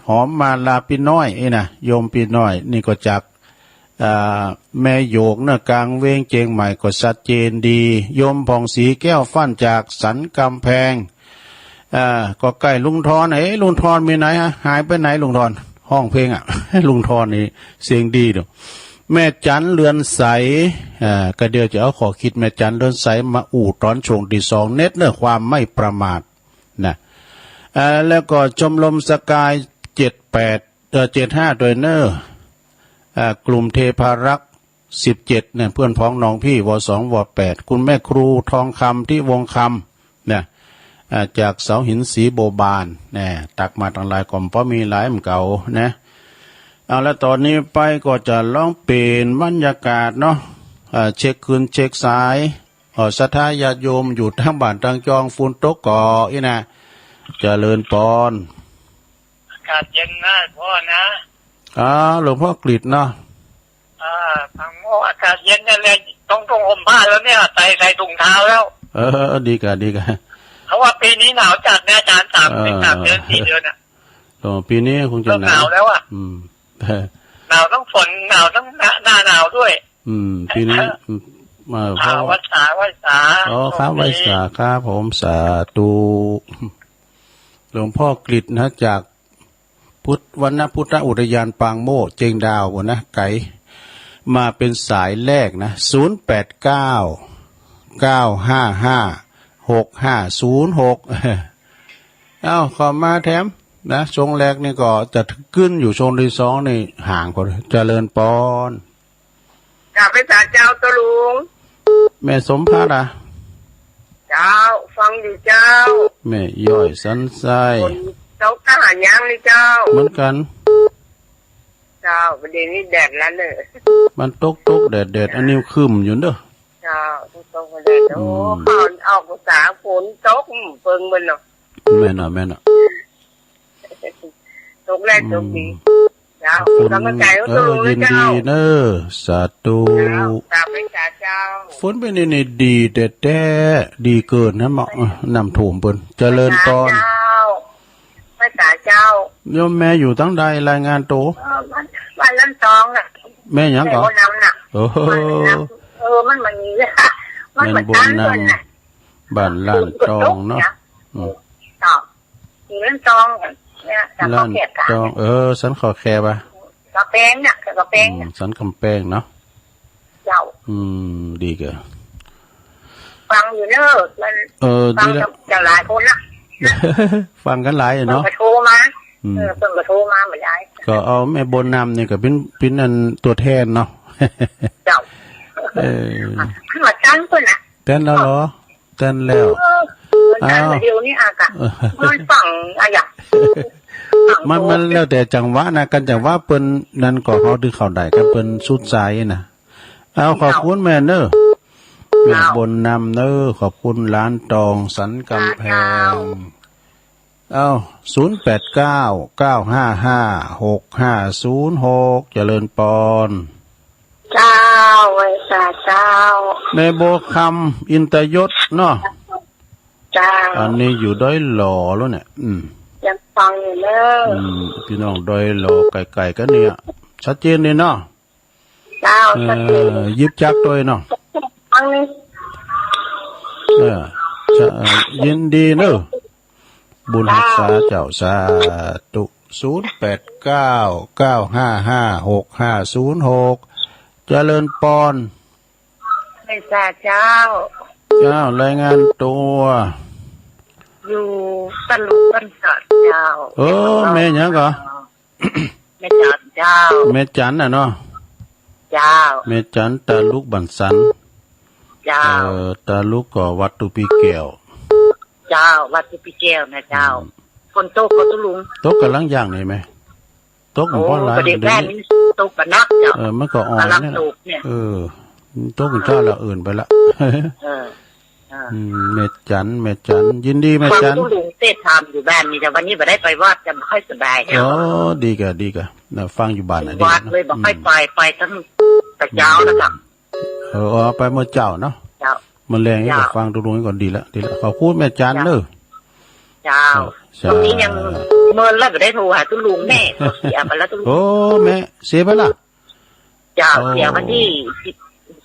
หอมมาลาปี้น้อยนี่นะ โยมปี้น้อย นี่ก็จาก อ่า แม่โยกเนาะ ก๋างเวงเจียงใหม่ก็ชัดเจนดี โยมผ่องศรีแก้วฟั่นจากสันกำแพง อ่า ก็ใก้ลุงทอน เอ๊ะ ลุงทอนมีไหนฮะ หายไปไหนลุงทอน ฮ้องเพลงอะ ลุงทอนนี่เสียงดีเนาะ แม่จันเรือนใส อ่า ก็เดี๋ยวจะเอาข้อคิดแม่จันเรือนใสมาอู้ต๋อนช่วงตี้สอง เน้นเรื่องความไม่ประมาทนะ อ่า แล้วก็ชมรมสกาย เจ็ดแปด เอ่อ เจ็ดห้า ตวยเน่อ อ่า กลุ่มเทพารักษ์ สิบเจ็ด เนี่ย เปื้อนพ้องน้องพี่ ว.สอง ว.แปด คุณแม่ครูทองคำ ทิวงศ์คำ เนี่ย อ่า จากเสาหินสีบัวบาน เนี่ย ตักมาตังหลาย ก็บ่มีหลายเหมือนเก่านะ เอาละ ต๋อนนี้ไปก็จะลองเปลี่ยนบรรยากาศเนาะ อ่า เช็คคืนเช็คสาย เอ่อ ศรัทธาญาติโยมอยู่ตางบ้านตางจอง ฝนตกก่ออี้นะ เจริญปอน อากาศเย็นนะพ่อนะ อ่า หลวงพ่อกฤษเนาะ อ่า ทางโน้นอากาศเย็นนั่นแหละ ต้อง ต้องห่มผ้าแล้วเนี่ย ใส่ ใส่ถุงเท้าแล้ว เออ ดีก่ะ ดีก่ะ เพราะว่าปี๋นี้หนาวจัดนะอาจ๋ารย์ สาม เออ สามเดือน สี่เดือนอะ อ๋อ ปี๋นี้คงจะหนาว หนาวแล้วอะ อืม หนาวทั้งฝน หนาวทั้งหน้า หน้าหนาวด้วย อืม ปี๋นี้ อืม เอ่อ เพราะ อ่า ไหว้สา ไหว้สา อ๋อ ครับ โชคดี ไหว้สาครับผม สาธุ หลวงพ่อกฤษนะ จากพุทธ วนพุทธอุทยานปางโมกข์ เจียงดาวนะ ไก๋ มาเป๋นสายแรกนะ ศูนย์แปดเก้า เก้าห้าห้า หกห้าศูนย์หก เอ้า เข้ามาแถมนะ ช่วงแรกนี่ก็จะกึ๊นอยู่ ช่วงตี้สองนี่ห่างพอดี เจริญปอน กราบไหว้สาเจ้าตุ๊ลุง แม่สมภัทรอะ เจ้า ฟังอยู่เจ้า แม่ย้อยสันทราย ฝนตกกะหันยังนี่เจ้า เหมือนกั๋น เจ้า ประเดี๋ยวนี้แดดแล้วเน่อ มันตกๆ แดดๆ อันนี้ครึ้มอยู่เน่อ เจ้า ตกๆ แดด โอ้ อืม ข้าวออกภาษาฝนตก เปิงมันเนาะ แม่นเนาะ แม่นเนาะ ตกแรกตกดี อืม เจ้า ฝน เป๋นก๋ำลังใจ๋หื้อตุ๊ลุงเน่อเจ้า เออ ยินดีเน่อ สาธุ เจ้า กราบไหว้สาเจ้า ฝนเป๋นนี่นี่ดีแต๊ๆ ดีเกินนะเมาะ น้ำท่วมเปิ้น เจริญปอน เจ้า ไหว้สาเจ้า โยมแม่อยู่ตางใด รายงานตั๋ว เออ บ้าน บ้านล้านตองอะ แม่หยังก่อ แม่บัวนำน่ะ โอ้โห บ้านล้านตอง เออ มัน มันมี มัน แม่บัวนำ มันตั้งเปิ้นน่ะ บ้านล้านตองเนาะ อืม เจ้า อยู่ล้านตองเนี่ย สันกำแปง ล้านตอง เออ สันกำแปงอะ กำแปงเนี่ย กำแปงเนี่ย อืม สันกำแปงเนาะ เจ้า อืม ดีเก้อ ฟังอยู่เน่อ มัน เออ ฟัง ดีแล้ว กั๋นหลายคนนะ ฟังกั๋นหลายเนาะ เปิ้นก็โทรมา อืม เออ เปิ้นก็โทรมาบ่ได้ ก็เอาแม่บัวนำนี่ก็เป๋น เป๋นอันตั๋วแทนเนาะ เจ้า เออ มาตั้งเปิ้นน่ะ แตนแล้วเหรอ แตนแล้ว เออ มันตั้ง อ้าว เดี๋ยวนี้อากาศ เออ มันฟังอะหยัง มัน มันแล้วแต่จังหวะนะ กันจังหวะเปิ้นนั่นก็เฮาถือเข้าได้ กันเปิ้นสุดสายนะ เอา ขอบคุณแม่เน่อ แม่บัวนำเน่อ ขอบคุณล้านตองสันกำแพง เจ้า เอา ศูนย์แปดเก้า เก้าห้าห้า หกห้าศูนย์หก เจริญปอน เจ้า ไหว้สาเจ้า แม่บัวคำ อินตยศเนาะ เจ้า อันนี้อยู่ดอยหล่อแล้วเนี่ย อืม ยังฟังอยู่เน่อ อืม พี่น้องดอยหล่อไก๋ๆ กั๋นเนี่ย ชัดเจนดีเนาะ เจ้า เออ ชัดเจน หยิบจั๊กตวยเนาะ ฟังนี่ เออ ชะ เอ่อ ยินดีเน่อ บุญฮักษาเจ้า สาธุ ศูนย์แปดเก้า เก้าห้าห้า หกห้าศูนย์หก เจริญปอน ไหว้สาเจ้า เจ้า รายงานตั๋ว อยู่ตะลุกบ้านสาเจ้า เออ แม่หยังก่อ แม่จันเจ้า แม่จันน่ะเนาะ เจ้า แม่จันตะลุกบ้านสัน เจ้า เออ ตะลุกก็วัดตุ๊ปี้แก้ว เจ้า วัดตุ๊ปี้แก้วนะเจ้า อืม ฝนตกก่อตุ๊ลุง ตกก่ำลังอย่างนี้ไหม ตกก่ำลังหลาย โอ้ เดี๋ยวนี้ ตกก่ำนักเจ้า เออ มันก็อ่อน ก่ำลัง เนี่ย ตกเนี่ย เออ ตกก่ำเจ้าละอื่นไปละ เออ อ่า อืม แม่จัน แม่จัน ยินดีแม่จัน ฟังตุ๊ลุงเตศน์ธรรมอยู่บ้านนี่ แต่วันนี้บ่ได้ไปวัด จะบ่ค่อยสบาย อ๋อ ดีก่ะ ดีก่ะ น่ะ ฟังอยู่บ้านน่ะ วัด ดีก่ะ เลยบ่ค่อยไป อืม ไปตั้งแต่เจ๊าแล้วจ้ะ เออ อ๋อ ไปเมื่อเจ๊าเนาะ เจ้า มื้อแลงนี่ก็ เจ้า ฟังตุ๊ลุงนี่ก็ดีละ ดีละ ขอบคุณแม่จันเด้อ เจ้า เจ้า ตรงนี้ยังเมินแล้วบ่ได้โทรหาตุ๊ลุงแม่ เขาเสียไปแล้วตุ๊ลุง โอ้ แม่เสียไปละ เจ้า โอ้ เสียวันตี้สิบ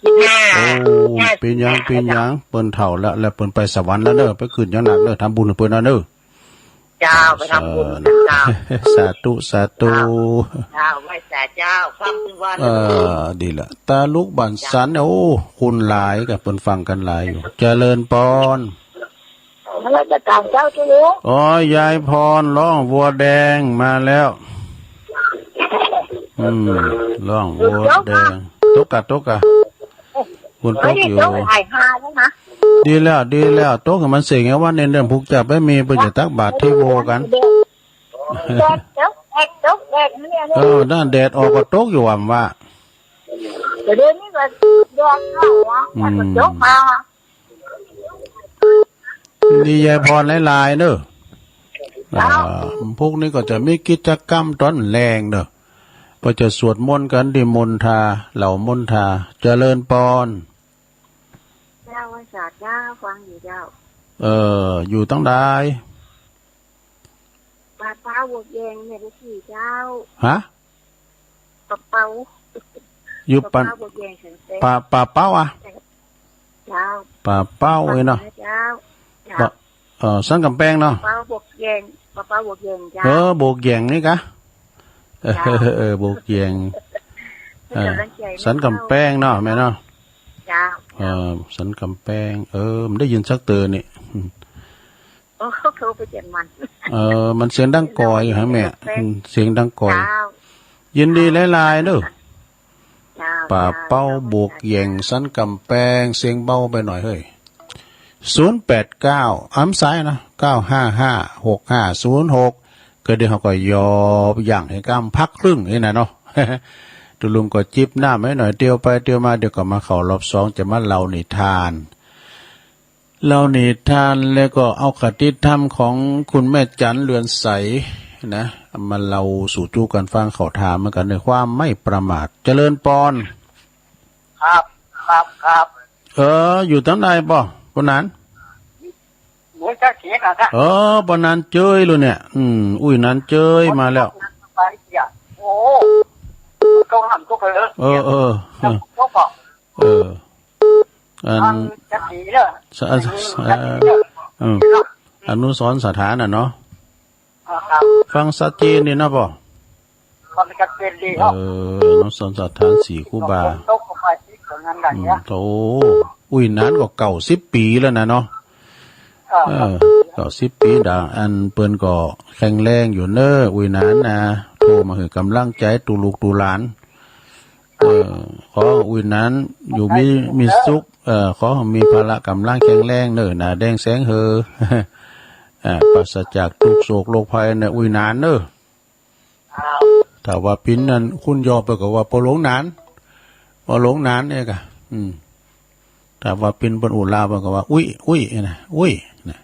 สิบห้า โอ้ ห้า เป๋นหยัง สิบห้า เป๋นหยัง เจ้า เปิ้นเฒ่าแล้ว แล้วเปิ้นไปสวรรค์แล้วเน่อ ไปขึ้นหยังหนักเน่อ ทำบุญหื้อเปิ้นเอาเน่อ เจ้า ไปทำบุญ เออ เจ้า สาธุ สาธุ เจ้า เจ้า ไหว้สาเจ้า ฟังตึงวัน เออ ดีละ ตาลุกบ้านสันเนี่ย โอ้ คนหลายก่ะ เปิ้นฟังกั๋นหลายอยู่ เจริญปอน นมัสก๋านเจ้า เจ้าลุง อ๋อ ยายพร ร้องวัวแดงมาแล้ว อืม ร้องวัวแดง ตกก่ะ ตกก่ะ ฝนตกอยู่ เฮ้ย ตกหายฮาแล้วนะ ดีแล้ว ดีแล้ว ตกหื้อมันเสียงไงวะ ในเรื่องผูกจับไม่มี เปิ้นจะตักบาตรตี้วัวกั๋น แดดตก แดดตก แดดเนี่ย เออ นั่นแดดออกก็ตกอยู่ว่า ว่า เดี๋ยวนี้ก็แดดเข้าอ่ะ อืม แล้วก็ตกมา นี่ยายพรหลายๆ เน่อ เจ้า อ่า พวกนี้ก็จะมีกิจกรรมต๋อนแลงเน่อ ก็จะสวดมนต์กั๋นตี้มณฑา เหล่ามณฑา เจริญปอน เจ้า ไหว้สาเจ้า ฟังอยู่เจ้า เออ อยู่ตังใด ป่าเป้าบวกแยงเนี่ย ลูกพี่เจ้า ฮะ ป่าเป้า อยู่ป่า ป่าเป้าบวกแยงเสียงเต้น ป่า ป่าเป้าอะ เจ้า ป่าเป้าเอ้ยเนาะ เจ้า เจ้า ป่า เอ่อ สันก๋ำแปงเนาะ ป่าเป้าบวกแยง ป่าเป้าบวกแยงเจ้า เออ บวกแยงนี่กะ เจ้า เออ บวกแยง เออ สันก๋ำแปงเนาะ แม่เนาะ เจ้า เออ สันก๋ำแปง เออ บ่ได้ยินสักเตื้อนี่ โอ้ โทรไปเจ็ดวัน เออ มันเสียงดังก่อยอยู่ฮะแม่ เสียงดังก่อย เจ้า ยินดีหลายๆ เน่อ เจ้า ป่าเป้าบวกแยงสันก๋ำแปง เสียงเบาไปหน่อยเฮ้ย ศูนย์แปดเก้า อ้ำสายนะ เก้าห้าห้า หกห้าศูนย์หก ก็เดี๋ยวเฮาก็ยอบยั้งหื้อก้ำพักครึ่งนี่นะเนาะ ตุ๊ลุงก็จิบน้ำไว้หน่อย เตียวไปเตียวมา เดี๋ยวก็มาเข้ารอบสอง จะมาเล่านิทาน เล่านิทานแล้วก็เอาคติธรรมของคุณแม่จันทร์เรือนใสนะ เอามาเล่าสู่จู๊กั๋นฟัง เขาถามเหมือนกั๋นในความไม่ประมาท เจริญปอน ครับ ครับ ครับ เออ อยู่ตังใดปอ ปอหนาน เหมือนจะเสียงอะครับ เออ ปอหนานเจยลูกเนี่ย อืม อุ้ยหนานเจยมาแล้ว ไปเสีย โอ้ เขาห้ามทุกข์เลย เออ เออ เออ เขาบอก เออ อัน อันจะดีเด้อ สะ สะ เออ อนุสรณ์สถานน่ะเนาะ อ่า ครับ ฟังชัดเจนดีนะปอ ฟังชัดเจนดีครับ เออ อนุสรณ์สถานสี่ครูบา ฝนตกก็ไปที่ตรงนั้นได้ อืม เนี่ย โธ่ อุ้ยหนานก็เก้าสิบปี๋แล้วนะเนาะ เออ เออ เก้าสิบปี๋ดา อันเปิ้นก็แข็งแรงอยู่เน้อ อุ้ยหนานนะ โทรมาหื้อก๋ำลังใจ๋ตุ๊ลูกตุ๊หลาน เออ ขออุ้ยหนานอยู่มี มีสุข เออ ขอมีพละก๋ำลังแข็งแรงเน้อ หน้าแดงแสงเฮอ เออ ปราศจากทุกข์โศกโรคภัยเน้อ อุ้ยหนานเน้อ ถ้าว่าปิ๋นนั่นคุณยอเปิ้นก็ว่าปอหลงหนาน ปอหลงหนานเนี่ยกะ อืม ถ้าว่าปิ๋นเปิ้นอู้ลาวเปิ้นก็ว่า อุ๊ย อุ๊ย นะ อุ๊ย นะ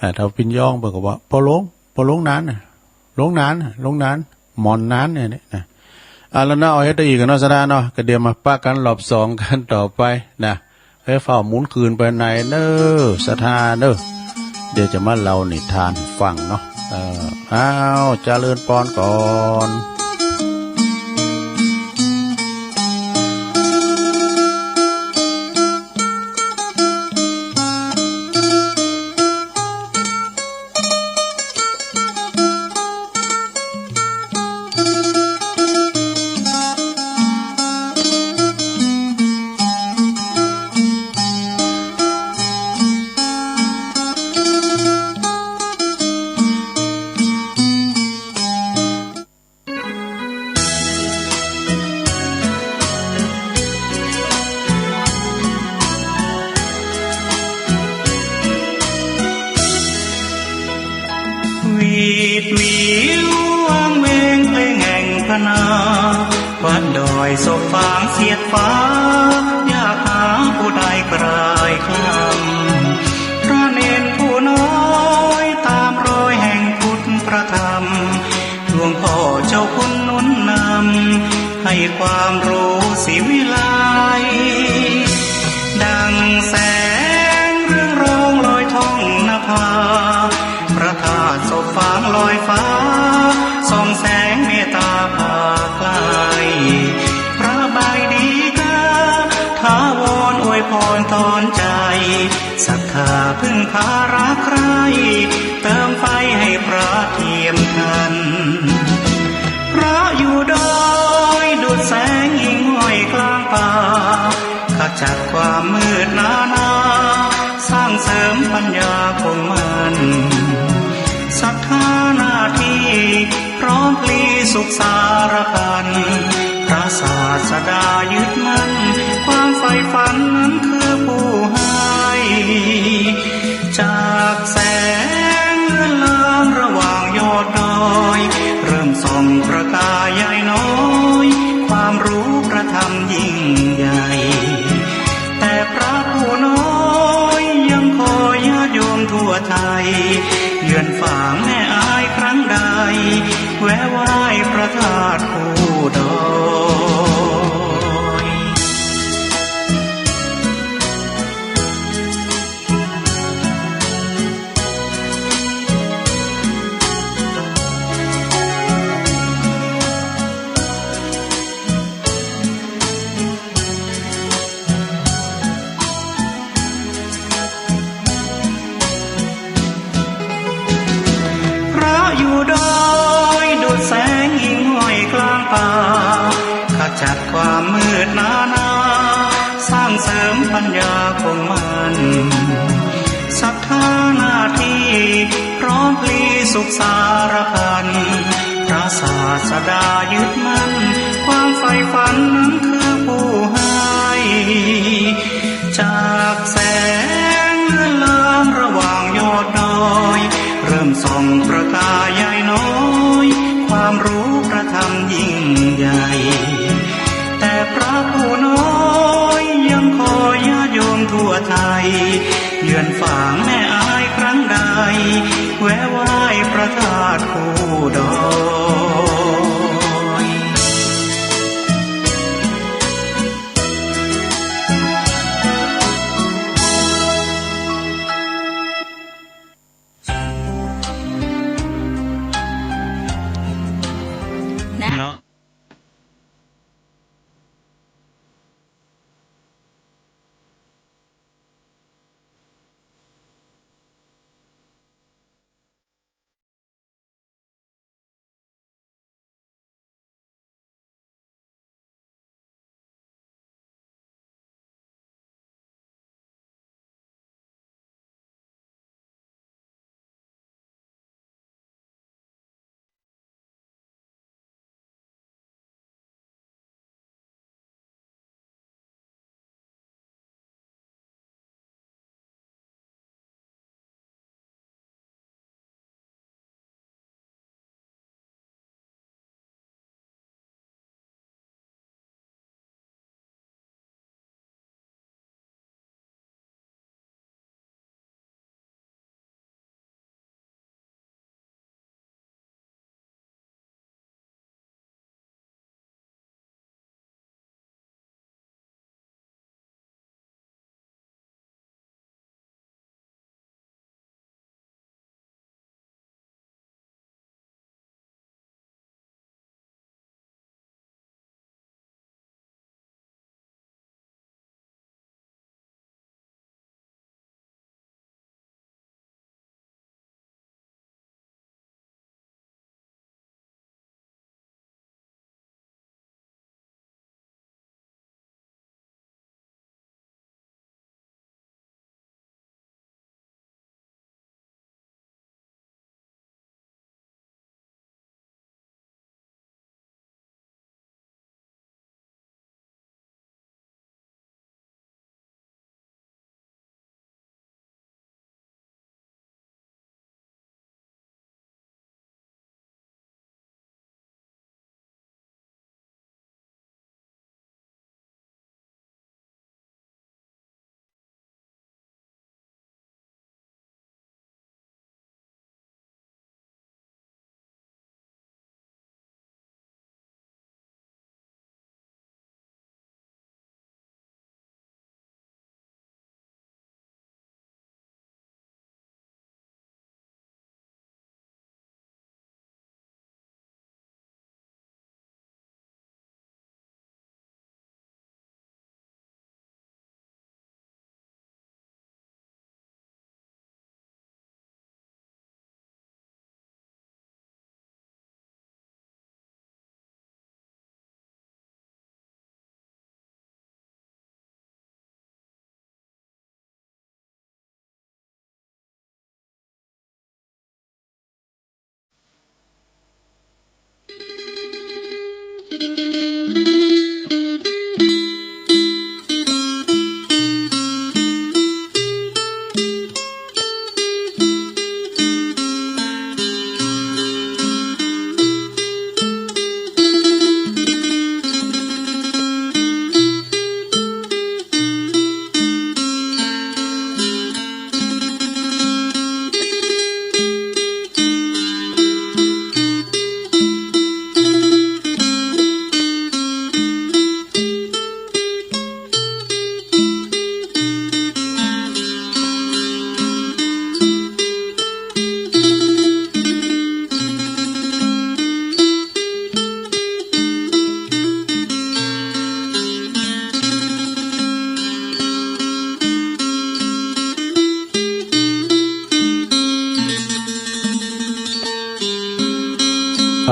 อ่า ถ้าปิ๋นยองเปิ้นก็ว่า ปอหลง ปอหลงหนานน่ะ หลงหนานน่ะ หลงหนาน หมอนหนานเนี่ยนะ อ่ะ แล้วเนาะ เอาเฮ็ดได้อีกเนาะ สถานเนาะ ก็เดี๋ยวมาปะกั๋นรอบสองกั๋นต่อไปนะ เฮ้ย ฟ้าวหมุนคืนไปไหนเน้อ สถานเน้อ เดี๋ยวจะมาเล่านิทานฟังเนาะ เออ อ้าว เจริญปอนก่อน พึ่งพารักใคร่ เติมไฟให้พระเทียมทัน พระอยู่ดอยดุจแสงอิงห้อยกลางป่า ขจัดความมืดหนานา สร้างเสริมปัญญาคงมั่น ศรัทธาหน้าที่ พร้อมพลีสุขสารพัน พระศาสดายึดมั่น ความใฝ่ฝันนั้นคือผู้ให้ จากแสงเลือนลางระหว่างยอดดอย เริ่มส่องประกายใยน้อย ความรู้พระธรรมยิ่งใหญ่ แต่พระผู้น้อยยังคอยญาติโยมทั่วไทย เยือนฝางแม่อายครั้งใด แวะไหว้พระธาตุคู่ดอย พระอยู่ดอยดุจแสงอิงห้อยกลางป่า ขจัดความมืดหนานา สร้างเสริมปัญญาคงมั่น ศรัทธาหน้าที่ พร้อมพลีสุขสารพัน พระศาสดายึดมั่น ความใฝ่ฝันนั้นคือผู้ให้ จากแสงเลือนลางระหว่างยอดดอย เริ่มส่องประกายใยน้อย ความรู้พระธรรมยิ่งใหญ่ แต่พระผู้น้อยยังคอยญาติโยมทั่วไทย เยือนฝางแม่อายครั้งใด แวะไหว้พระธาตุคู่ดอย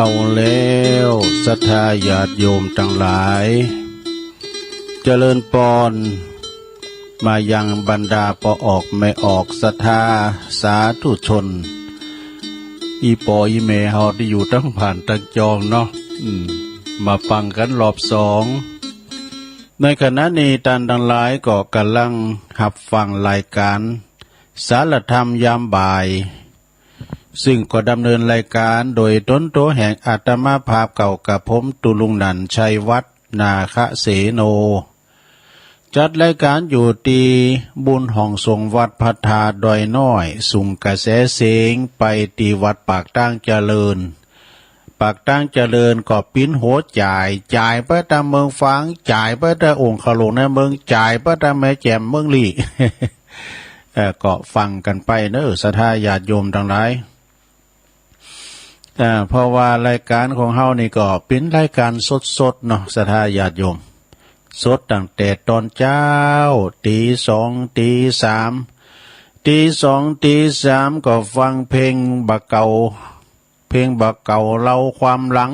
เอาแล้ว ศรัทธาญาติโยมตังหลาย เจริญปอน มายังบรรดาป้อออกแม่ออกศรัทธาสาธุชน อี่ป้ออี่แม่เฮาตี้อยู่ตังบ้านตังจองเนาะ อืม มาฟังกั๋นรอบสอง ในขณะนี้ต้านตังหลายก็ก่ำลังฮับฟังรายก๋านสารธรรมยามบ่าย ซึ่งก็ดำเนินรายก๋านโดยต๋นตั๋วแห่งอาตมาภาพเก่ากระผมตุลุงหนั่น ชัยวัฒน์ นาคเสโน จัดรายก๋านอยู่ตี้บุญห้องสงฆ์วัดพระธาตุดอยน้อย สูงกระแสเสียงไปตี้วัดปากตางเจริญ ปากตางเจริญก็ปิ๊นหัวจ่าย จ่ายไปตางเมืองฝาง จ่ายไปตางองค์ขะหลวงในเมือง จ่ายไปตางแม่แจ่มเมืองลี้ เอ่อ ก็ฟังกั๋นไปเนาะ ศรัทธาญาติโยมตังหลาย เอ่อ เพราะว่ารายก๋านของเฮานี่ก็เป๋นรายก๋านสดๆ เนาะ ศรัทธาญาติโยม สดตั้งแต่ต๋อนเจ๊า ตี๋สอง ตี๋สาม ตี๋สอง ตี๋สามก็ฟังเพลงบ่าเก่า เพลงบ่าเก่าเล่าความหลัง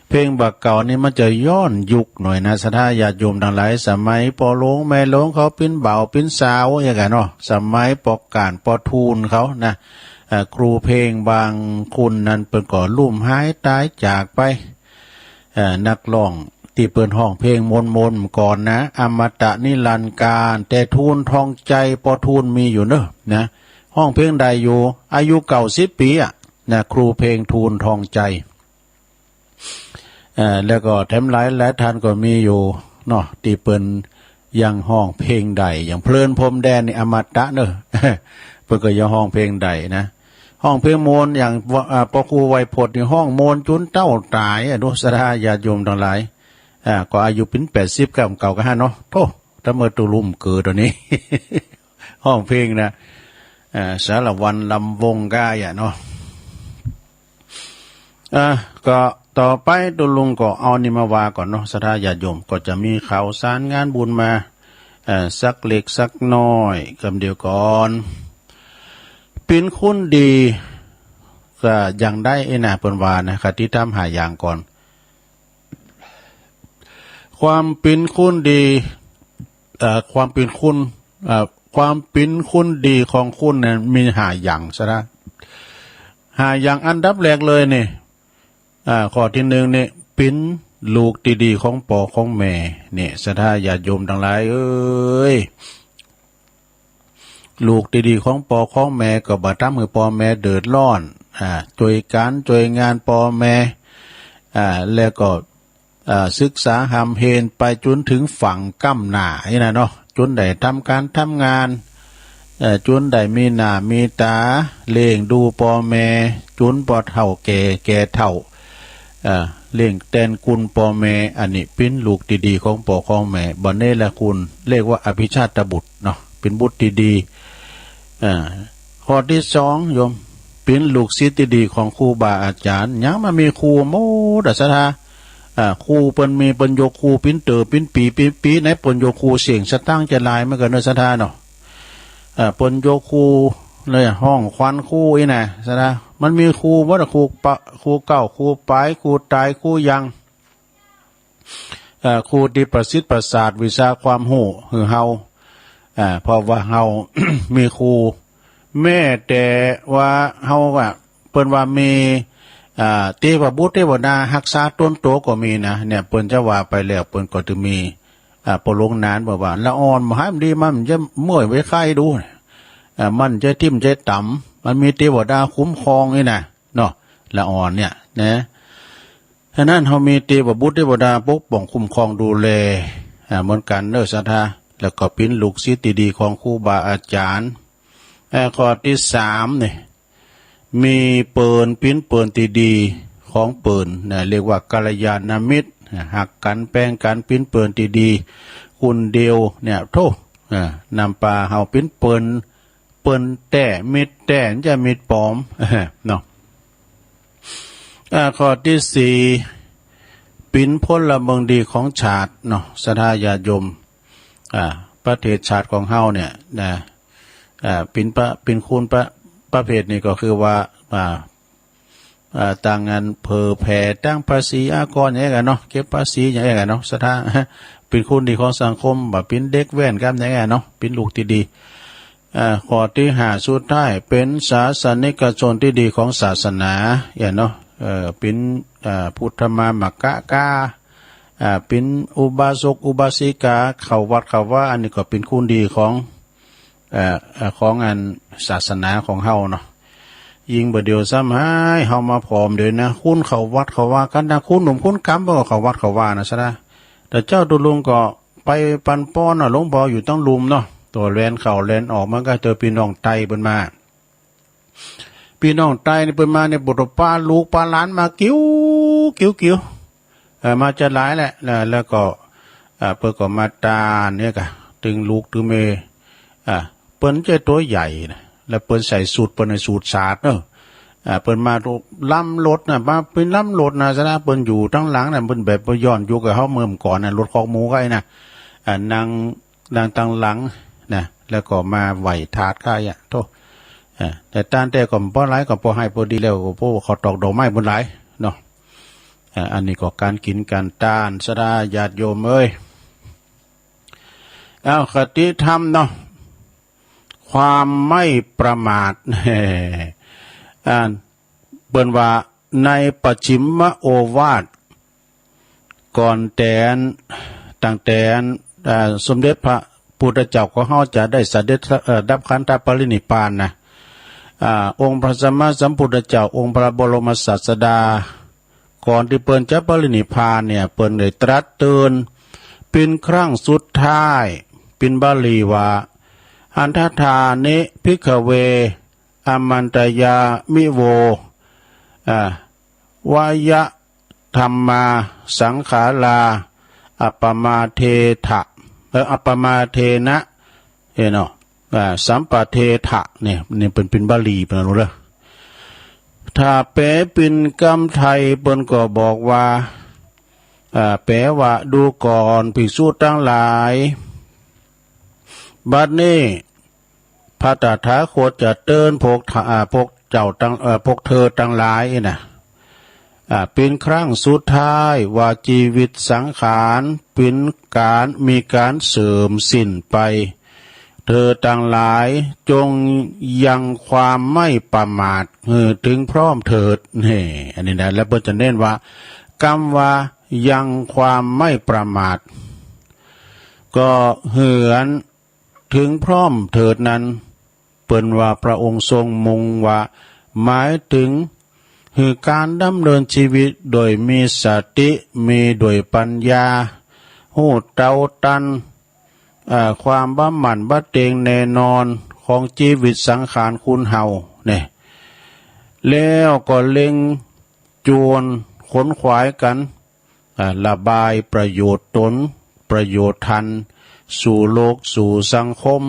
เพลงบ่าเก่านี่มันจะย้อนยุคหน่อยนะ ศรัทธาญาติโยมตังหลาย สมัยป้อหลวงแม่หลวงเขาปิ๊นบ่าวปิ๊นสาวอย่างกั๋นเนาะ สมัยป้อก่านป้อทูลเขานะ เอ่อ ครูเพลงบางคนนั้นเปิ้นก็ลุ่มหายต๋ายจากไป เอ่อ นักฮ้องตี้เปิ้นฮ้องเพลงม่วนๆ ก่อนนะ อมตะนิรันดร์กาล แต่ทูลทองใจ๋ ป้อทูลมีอยู่เนาะ นะ ฮ้องเพลงได้อยู่ อายุเก้าสิบปี๋อะ นะ ครูเพลงทูลทองใจ๋ เอ่อ แล้วก็แถมหลายๆ ต้านก็มีอยู่เนาะ ตี้เปิ้นยังฮ้องเพลงได้ อย่างเพลินพรหมแดนนี่อมตะเนาะ เปิ้นก็ยังฮ้องเพลงได้นะ ฮ้องเพลงม่วนอย่าง อ่า ป้อครูไวยพจน์นี่ฮ้องม่วนจุนเต้าต๋ายอะ ดู ศรัทธาญาติโยมตังหลาย อ่า ก็อายุเป๋นแปดสิบ ก้าเก่ากั๋นหั้นเนาะ โธ่ ตะเมิดตุลุ่มเกิดต๋อนนี้ ฮ้องเพลงนะ อ่า สารวรรณลำวงศ์ก้าอะเนาะ อ่ะ ก็ต่อไปตุลุงก็เอานี่มาว่าก่อนเนาะ ศรัทธาญาติโยม ก็จะมีข่าวสารงานบุญมา เอ่อ สักเล็กสักน้อย กำเดียวก่อน ปิ๊นคุณดี ก็ยังได้เอ้ยนะ เปิ้นว่านะ คติธรรมห้าอย่างก่อน ความปิ๊นคุณดี เอ่อ ความปิ๊นคุณ เอ่อ ความปิ๊นคุณดีของคุณเนี่ยมีห้าอย่าง ศรัทธา ห้าอย่าง อันดับแรกเลยนี่ อ่า ข้อตี้หนึ่งนี่ ปิ๊นลูกตี้ดีของป้อของแม่ นี่ ศรัทธาญาติโยมตังหลายเอ้ย ลูกตี้ดีของป้อของแม่ก็บ่ทำหื้อป้อแม่เดือดร้อน อ่า จ้วยก๋านจ้วยงานป้อแม่ อ่า แล้วก็ อ่า ศึกษาฮ่ำเฮนไปจุนเถิงฝั่งก้ำหน้าอี้นะเนาะ จุนได้ทำก๋านทำงาน เอ่อ จุนได้มีหน้ามีต๋า เลี้ยงดูป้อแม่ จุนปอเฒ่าแก่ แก่เฒ่า เอ่อ เลี้ยงแตนกุนป้อแม่ อันนี้ปิ๊นลูกตี้ดีของป้อของแม่ บ่าเนรคุณ เรียกว่าอภิชาติบุตรเนาะ ปิ๊นบุตรตี้ดี อ่า ข้อตี้สองโยม ปิ๊นลูกศิษย์ตี้ดีของครูบาอาจ๋ารย์ ยังบ่มีครูหมดอะ ศรัทธา อ่า ครูเปิ้นมี เปิ้นยกครูปิ๊นเต๋อปิ๊นปี๋ปิ๊นปี๋ ไหนเปิ้นยกครูเสี้ยงสตางค์จะหลายเหมือนกั๋นเนาะ ศรัทธาเนาะ อ่า เปิ้นยกครูเนี่ย ฮ้องขวัญครูอี้นะ ศรัทธา มันมีครูหมดอะ ครูปะ ครูเก๊า ครูป๋าย ครูต๋าย ครูยัง เอ่อ ครูตี้ประสิทธิ์ประสาทวิชาความฮู้หื้อเฮา อ่า เพราะว่าเฮา มีครู แม้แต่ว่าเฮาอะ เปิ้นว่ามี อ่า เตวบุตรเตวดาฮักษาต๋นโตก็มีนะ เนี่ย เปิ้นจะว่าไปแล้ว เปิ้นก็จะมี อ่า ปอลงนานบอกว่า ละอ่อนบ่หายดี มันจะเมื่อยไปไข้ดู อ่า มันจะทิ่มจะต๋ำ มันมีเตวดาคุ้มครองนี่นะ เนาะ ละอ่อนเนี่ยนะ ฉะนั้นเฮามีเตวบุตรเตวดาปกป้องคุ้มครองดูแล อ่า เหมือนกั๋นเน่อศรัทธา แล้วก็เป๋นลูกศิษย์ตี้ดีของครูบาอาจ๋ารย์ อ่า ข้อตี้สามนี่ มีเปิ้น เป๋นเปิ้นตี้ดีของเปิ้นนะ เรียกว่ากัลยาณมิตร ฮักกั๋นแปงกั๋น เป๋นเปิ้นตี้ดี คนเดียวเนี่ย โธ่ อ่า นำปาเฮาเป๋นเปิ้น เปิ้นแต๊ มิตรแต๊ จะมิตรปลอม เนาะ อ่า ข้อตี้สี่ เป๋นพลเมืองดีของชาติเนาะ ศรัทธาญาติโยม อ่า ประเทศชาติของเฮาเนี่ยนะ อ่า เป๋นประ เป๋นคุณประ ประเภทนี้ก็คือว่า อ่า อ่า ตางอันเผยแผ่ตางภาษีอากรอย่างเงี้ยเนาะ เก็บภาษีอย่างเงี้ยเนาะ ศรัทธา เป๋นคุณดีของสังคม บ่าเป๋นเด็กแว่นกำอย่างเงี้ยเนาะ เป๋นลูกตี้ดี อ่า ข้อตี้ห้าสุดท้าย เป๋นศาสนิกชนตี้ดีของศาสนา อย่างเนาะ เอ่อ เป๋น อ่า พุทธมามกะกา อ่า เป๋นอุบาสกอุบาสิกา เข้าวัดเข้าวา อันนี้ก็เป๋นคุณดีของ เอ่อ เอ่อ ของอันศาสนาของเฮาเนาะ ยิ่งบ่าเดี่ยวซ้ำหาย เฮามาผอมเดี๋ยวนะ คนเข้าวัดเข้าวากั๋นนะ คนหนุ่มคนกำบ่เข้าวัดเข้าวานะศรัทธา แต่เจ้าตุ๊ลุงก็ไปปันป้อนน่ะ หลวงป้ออยู่ตังลุ่มเนาะ ตั๋วแลนเข้าแลนออก มันก็เจอปี้น้องไตเปิ้นมา ปี้น้องไตนี่เปิ้นมาเนี่ย บ่ต้องปาลูกปาหลานมา กิ่ว กิ่ว กิ่ว เอ่อ มาจะหลายแหละ แล้ว แล้วก็ อ่า เปิ้นก็มาต้านเนี่ยกะ ตึงลูกตึงเมย์ อ่า เปิ้นจะตั๋วใหญ่นะ แล้วเปิ้นใส่สูท เปิ้นใส่สูทสาดเนาะ อ่า เปิ้นมาล้ำรถนะ มาเป๋นล้ำรถนะศรัทธา เปิ้นอยู่ตังหลังนะ เปิ้นแบบบ่ย้อนยุคกับเฮาเมื่อก่อนนะ รถคอกหมูไก่นะ อ่า นั่ง นั่งตังหลังนะ แล้วก็มาไหว้ถาดไข่อะ โธ่ อ่า แต่ต้านแต่ก็บ่หลาย ก็ปอหื้อปอดีแล้ว ก็ปอข้าวตอกดอกไม้บ่หลายเนาะ อ่า อันนี้ก็ก๋านกิ๋นก๋านต้าน ศรัทธาญาติโยมเอ้ย อ้าว คติธรรมเนาะ ความไม่ประมาท อ่า เปิ้นว่าในปัจฉิมโอวาท ก่อนแต่ ตั้งแต่ อ่า สมเด็จพระพุทธเจ้าของเฮาจะได้เสด็จ เอ่อ ดับขันธปรินิพพานนะ อ่า องค์พระสัมมาสัมพุทธเจ้า องค์พระบรมศาสดา ก่อนตี้เปิ้นจะปรินิพพานเนี่ย เปิ้นได้ตรัสเตือน เป๋นครั้งสุดท้าย เป๋นบาลีว่า หันทธานิ ภิกขเว อามันตยามิโว อ่า วายะธัมมาสังขารา อัปปมาเทถะ เอ่อ อัปปมาเทนะ เห็นเนาะ อ่า สัมปะเทถะ เนี่ย นี่เป๋น เป๋นบาลี เป๋นอันนู้นเด้อ ถ้าแปลเป๋นกำไทย เปิ้นก็บอกว่า อ่า แปลว่า ดูก่อน ภิกษุตังหลาย บัดนี้ พระตถาคตจะเตือนพวกท่า อ่า พวกเจ้าตัง เอ่อ พวกเธอตังหลายนะ อ่า เป๋นครั้งสุดท้ายว่าจีวิตสังขารเป๋นก๋าน มีก๋านเสื่อมสิ้นไป เธอตังหลายจงยังความไม่ประมาทหื้อถึงพร้อมเถิด นี่ อันนี้นะ แล้วเปิ้นจะเน้นว่ากำว่ายังความไม่ประมาท ก็หื้ออัน ถึงพร้อมเถิดนั้น เปิ้นว่าพระองค์ทรงมุ่งว่า หมายถึง หื้อก๋านดำเนินจีวิตโดยมีสติ มีด้วยปัญญา ฮู้เต้าตัน อ่า ความบ่หมั่นบ่เต็งแน่นอนของจีวิตสังขารคนเฮาเนี่ย แล้วก็เล็งจวนขนขวายกั๋น อ่า ระบายประโยชน์ต๋น ประโยชน์ท่าน สู่โลก สู่สังคม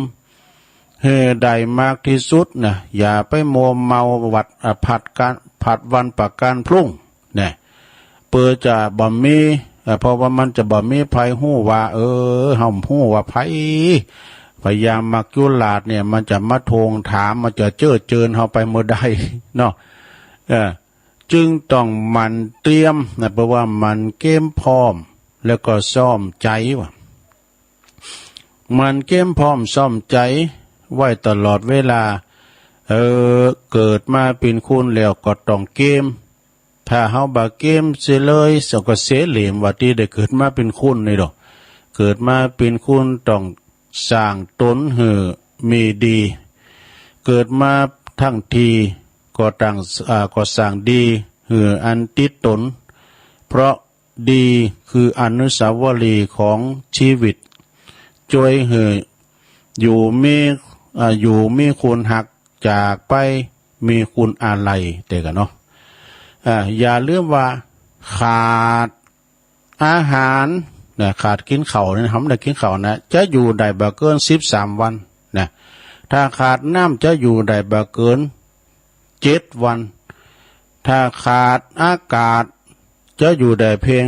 หื้อได้มากตี้สุดนะ อย่าไปมัวเมาวัด อ่า ผัดกั๋น ผัดวันประกั๋นพรุ่งนะ เปื้อจะบ่มี อ่า เพราะว่ามันจะบ่มีใผฮู้ว่า เออ เฮาฮู้ว่าใผ พญามัจจุราชเนี่ย มันจะมาทวงถาม มันจะเจ้อเจิญเฮาไปเมื่อใดเนาะ เออ จึงต้องหมั่นเตรียมนะ แปลว่าหมั่นเกียมพร้อม แล้วก็ซ้อมใจ๋ว่า หมั่นเกียมพร้อมซ้อมใจ๋ไว้ตลอดเวลา เออ เกิดมาเป๋นคนแล้วก็ต้องเกียม ถ้าเฮาบ่าเกมเสียเลย เฮาก็เสเหล่มว่าตี้ได้เกิดมาเป๋นคนนี่ดอก เกิดมาเป๋นคนต้องสร้างต๋นหื้อมีดี เกิดมาตังทีก็ต้อง อ่า ก็สร้างดีหื้ออันติดต๋น เพราะ ดีคืออนุสาวรีย์ของจีวิต จ้วยหื้ออยู่มี อ่า อยู่มีคนฮัก จากไปมีคนอาลัย เต๋อกั๋นเนาะ อ่า อย่าลืมว่าขาดอาหารนะ ขาดกิ๋นข้าวนี่นะ บ่ได้กิ๋นข้าวนะ จะอยู่ได้บ่เกินสิบสามวันนะ ถ้าขาดน้ำจะอยู่ได้บ่เกิน เจ็ดวัน ถ้าขาดอากาศจะอยู่ได้เพียง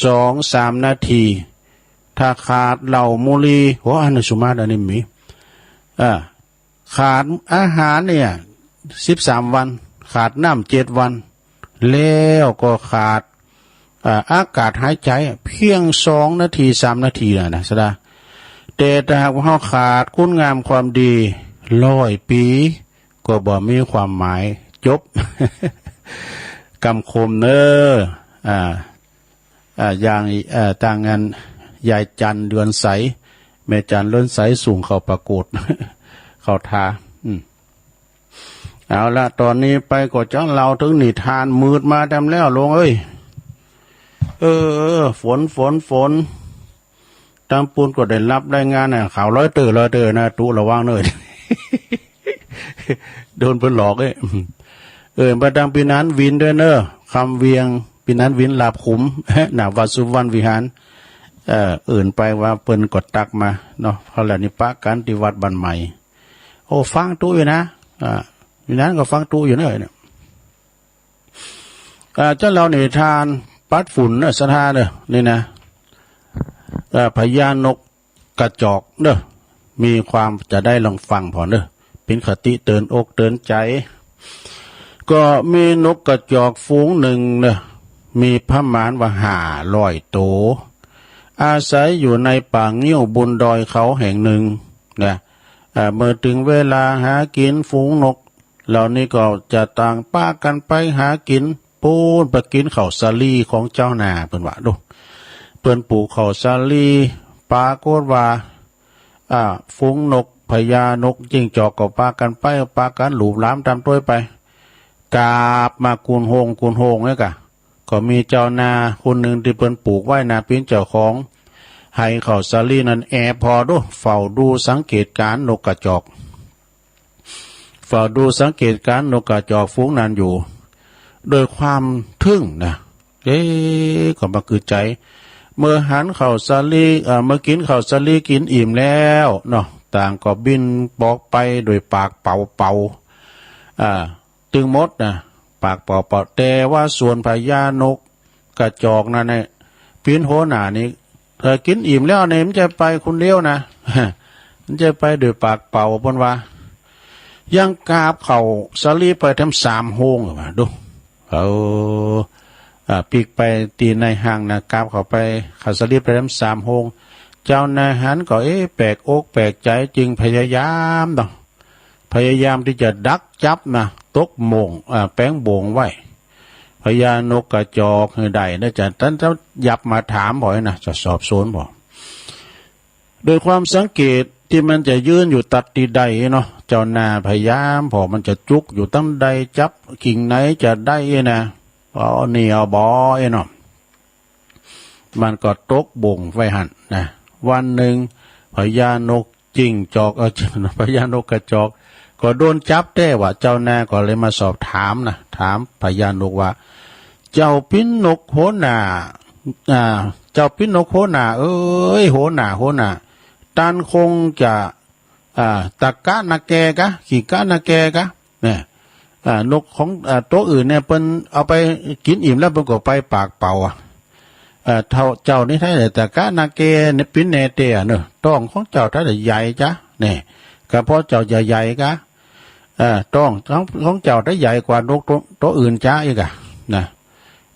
สองสามนาที ถ้าขาดเหล้าบุหรี่ โอ้ อันนี้สุมาตร อันนี้มี อ่า ขาดอาหารเนี่ย สิบสามวัน ขาดน้ำเจ็ดวัน แล้วก็ขาด อ่า อากาศหายใจ๋เพียงสองนาที สามนาทีน่ะนะ สะดา แต่ถ้าหากว่าเฮาขาดคุณงามความดี ร้อยปี๋ก็บ่มีความหมาย จบ กำคมเน้อ อ่า อ่า อย่าง อ่า ตางอัน ยายจันทร์เดือนใส แม่จันทร์เดือนใส ส่งเข้าประกวด เข้าท้า อืม เอาละ ต๋อนนี้ไปก็จะเล่าเถิงนิทาน มืดมาแจ่มแล้ว ลุงเอ้ย เออ ฝน ฝน ฝน ตางปู๊นก็ได้ฮับรายงานนะ ข่าวลอยเตอร์ ลอยเตอร์นะ ตุ๊ระวังเน้อ โดนเปิ้นหลอกเอ้ย เออ ไปตางปี้นานวินด้วยเน้อ คำเวียง ปี้นานวินลาบขุม น่ะ วัดสุวรรณวิหาร เอ่อ เอิ้นไปว่าเปิ้นก็ตักมาเนาะ เพราะแล้วนี่ปะกั๋นตี้วัดบ้านใหม่ โอ้ ฟังตุ๊อยู่นะ อ่า ปี้นานก็ฟังตุ๊อยู่เน้อเนี่ย อ่า จะเล่านิทานปัดฝุ่นเน้อ สะดาเน้อ นี่นะ อ่า พญานกกระจอกเน้อ มีความจะได้ลองฟังผ่อเน้อ เป๋นคติเตื๋อนอกเตื๋อนใจ๋ ก็มีนกกระจอกฝูงนึ่งเน้อ มีประมาณว่าห้าร้อยโต อาศัยอยู่ในป่างิ้วบนดอยเขาแห่งนึ่งนะ อ่า เมื่อเถิงเวลาหากิ๋น ฝูงนก เหล่านี้ก็จะต่างปะกั๋นไปหากิ๋น ปู๊นไปกิ๋นข้าวสาลีของเจ้านา เปิ้นว่าดู เปิ้นปลูกข้าวสาลี ปรากฏว่า อ่า ฝูงนก พญานกจิ้งจอกก็ปะกั๋นไป ปะกั๋นหลูบหลามต๋ามตวยไป กาบมากุนโฮงกุนโฮงเนี่ยก่ะ ก็มีเจ้านาคนนึ่งตี้เปิ้นปลูกไว้นา เป๋นเจ้าของ ไฮ่ข้าวสาลีนั้นแอบผ่อดู เฝ้าดูสังเกตก๋ารณ์นกกระจอก เฝ้าดูสังเกตก๋ารณ์นกกระจอกฝูงนั้นอยู่ ด้วยความทึ่งนะ เอ๊ะ ก็มาคือใจ๋ เมื่อหันข้าวสาลี เอ่อ เมื่อกิ๋นข้าวสาลีกิ๋นอิ่มแล้วเนาะ ต่างก็บินปอกไปโดยปากเป๋าๆ อ่า ตึงหมดนะ ปากเป๋าๆ แต่ว่าส่วนพญานกกระจอกนั้นเนี่ย เป๋นหัวหน้านี่ เออ กิ๋นอิ่มแล้วเนี่ย มันจะไปคนเดียวนะ มันจะไปโดยปากเป๋า เปิ้นว่า ยังกาบข้าวสาลีไปแถมสามโฮง ว่าดู เออ อ่า ปิ๊กไปตี้ในห้างนะ กาบเข้าไป ข้าวสาลีไปแถมสามโฮง เจ้านาหันก็ เอ๊ะ แปลกอกแปลกใจ๋ จึงพยายามเนาะ พยายามตี้จะดักจับนะ ตกโม่ง อ่า แป๋งโบ่งไว้ พญานกกระจอกหื้อได้นะจ๊ะ ต้านจะหยับมาถามผ่อนะ จะสอบสวนผ่อ โดยความสังเกตตี้มันจะยืนอยู่ตัดตี้ใดเนาะ เจ้านาพยายามผ่อมันจะจุกอยู่ตังใด จับกิ่งไหนจะได้นะ เอานี่เอาบ่เนาะ มันก็ตกโบ่งไว้หั้นนะ วันนึ่งพญานกจิ้งจอก เอ่อ พญานกกระจอก ก็โดนจับแต๊ว่า เจ้านาก็เลยมาสอบถามนะ ถามพญานกว่า เจ้าเป๋นนกหัวหน้า อ่า เจ้าเป๋นนกหัวหน้า เอ้ย หัวหน้า หัวหน้า ต้านคงจะ อ่า ตะกะนาแกกะ ขี้กะนาแกกะ เนี่ย อ่า นกของ อ่า ตั๋วอื่นเนี่ย เปิ้นเอาไปกิ๋นอิ่มแล้ว เปิ้นก็ไปปากเป๋าอะ เอ่อ เต้า เจ้านี่ถ้าจะตะกะนาแกเนี่ย เป๋นแน่เต๊อะเนาะ ต๊องของเจ้าถ้าจะใหญ่จ๊ะ เนี่ย กระเพาะเจ้าจะใหญ่กะ เอ่อ ต๊องของ ของเจ้าถ้าใหญ่กว่านกตั๋ว ตั๋วอื่นจ๊ะอีกอะ นะ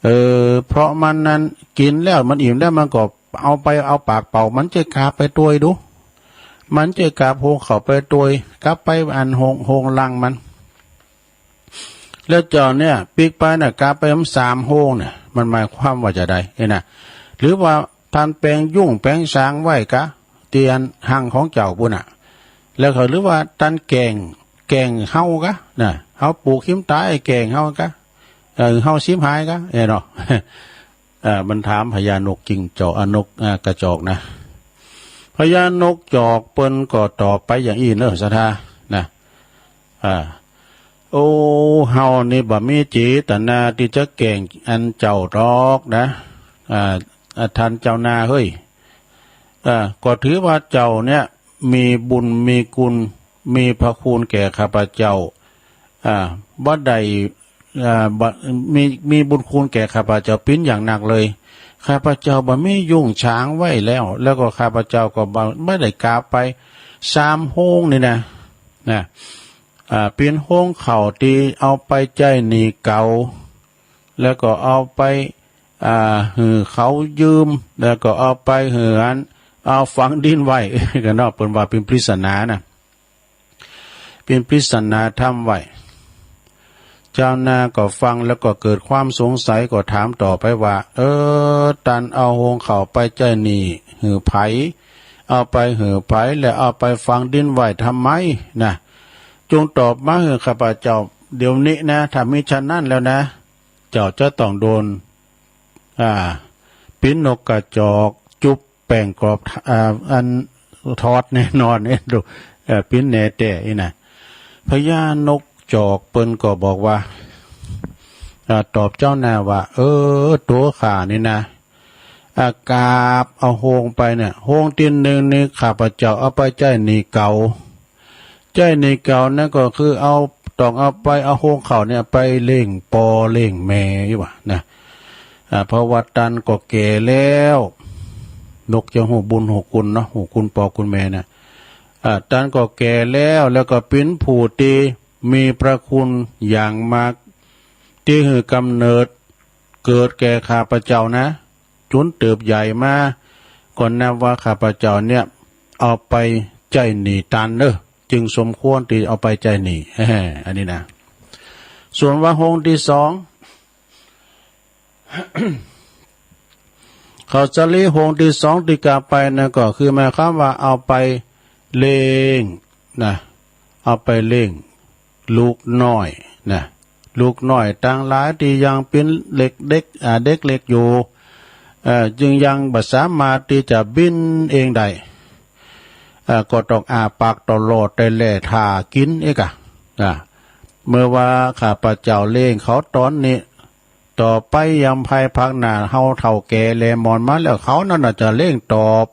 เออ เพราะมันนั้นกิ๋นแล้วมันอิ่มแล้วมันก็เอาไป เอาปากเป๋า มันจะกาบไปตวยดู มันจะกาบโฮงเข้าไปตวย กลับไปอันโฮง โฮงรังมัน แล้วเจ้าเนี่ยปิ๊กไปน่ะ กาไปมันสามโฮงเนี่ย มันหมายความว่าจะใดเอ้ยนะ หรือว่าต้านแป๋งยุ้งแป๋งฉางไว้กา ตี้อันฮังของเจ้าปู้นน่ะ แล้วก็หรือว่าต้านแก่ง แก่งเฮากา น่ะ เฮาปลูกหิมต๋าแก่งเฮากา เออ เฮาสิบหายกา เอ้ยเนาะ เอ่อ มันถามพญานกจิงจอก อ่ะ นก อ่ะ กระจอกนะ พญานกจอกเปิ้นก็ตอบไปอย่างอี้เนอะ ศรัทธา นะ อ่า โอ้ เฮานี่บ่มีเจตนาตี้จะแก่งอันเจ้าดอกนะ อ่า อ่า ต้านเจ้านาเฮ้ย อ่า ก็ถือว่าเจ้าเนี่ยมีบุญมีคุณ มีพระคุณแก่ข้าพเจ้า อ่า บ่ได้ อ่า บ่ มี มีบุญคุณแก่ข้าพเจ้าปิ้นอย่างนักเลย ข้าพเจ้าบ่มียุ้งฉางไว้แล้ว แล้วก็ข้าพเจ้าก็บ่ บ่ได้กาไปสามโฮงนี่นะ นะ อ่า ปิ้นโฮงข้าวตี้เอาไปใจ๊หนี้เก่า แล้วก็เอาไป อ่า หื้อเขายืม แล้วก็เอาไปหื้ออัน เอาฝังดินไว้ กาเนาะ เปิ้นว่าปิ้นปริศนานะ ปิ้นปริศนาธรรมไว้ เจ้านาก็ฟังแล้วก็เกิดความสงสัย ก็ถามต่อไปว่า เออ ต้านเอาโฮงข้าวไปใจ๊หนี้หื้อใผ เอาไปหื้อใผ และเอาไปฝังดินไว้ทำไมนะ จงตอบมาหื้อข้าพเจ้าเดี๋ยวนี้นะ ถ้ามิฉะนั้นแล้วนะ เจ้าจะต้องโดน อ่า ปิ้นนกกระจอกจุ๊บแป้งกรอบ อ่า อันทอดแน่นอนเนี่ย ดู เอ่อ ปิ้นแน่แต๊อี้นะ พญานกจอกเปิ้นก็บอกว่า อ่า ตอบเจ้านาว่า เออ ตั๋วข้านี่นะ อ่า กาบเอาโฮงไปเนี่ย โฮงตี้นึ่งนี่ข้าพเจ้าเอาไปใจ๊หนี้เก่า ใจ๊หนี้เก่านั้นก็คือเอา ต้องเอาไป เอาโฮงข้าวเนี่ยไปเลี้ยงป้อเลี้ยงแม่อยู่ว่านะ อ่า เพราะว่าต้านก็แก่แล้ว นกจะฮู้บุญฮู้คุณเนาะ ฮู้คุณป้อคุณแม่นะ อ่า ต้านก็แก่แล้ว แล้วก็ปิ้นผู้ตี้มีพระคุณอย่างมาก ตี้หื้อกำเนิดเกิดแก่ข้าพเจ้านะ จุ๋นเติบใหญ่มา ก็นับว่าข้าพเจ้าเนี่ยเอาไปใจ๊หนี้ต้านเนอะ จึงสมควรตี้เอาไปใจ๊หนี้ อันนี้นะ ส่วนว่าโฮงตี้สอง ข้าวสาลีโฮงตี้สองตี้กาไปนะ ก็คือหมายความว่าเอาไปเลี้ยงนะ เอาไปเลี้ยงลูกน้อยนะ ลูกน้อยตังหลายตี้ยังเป๋นเด็กๆ อ่า เด็กเล็กอยู่ เอ่อ จึงยังบ่สามารถตี้จะบินเองได้ เอ่อ ก็ต้องอ้าปากตลอดแต่แลถ้ากิ๋นเอกอะ อ่า เมื่อว่าข้าพเจ้าเลี้ยงเขาต๋อนนี้ ต่อไปยามภายภาคหน้าเฮาเฒ่าแก่แลหมอนมาแล้ว เขานั้นน่ะจะเลี้ยงตอบ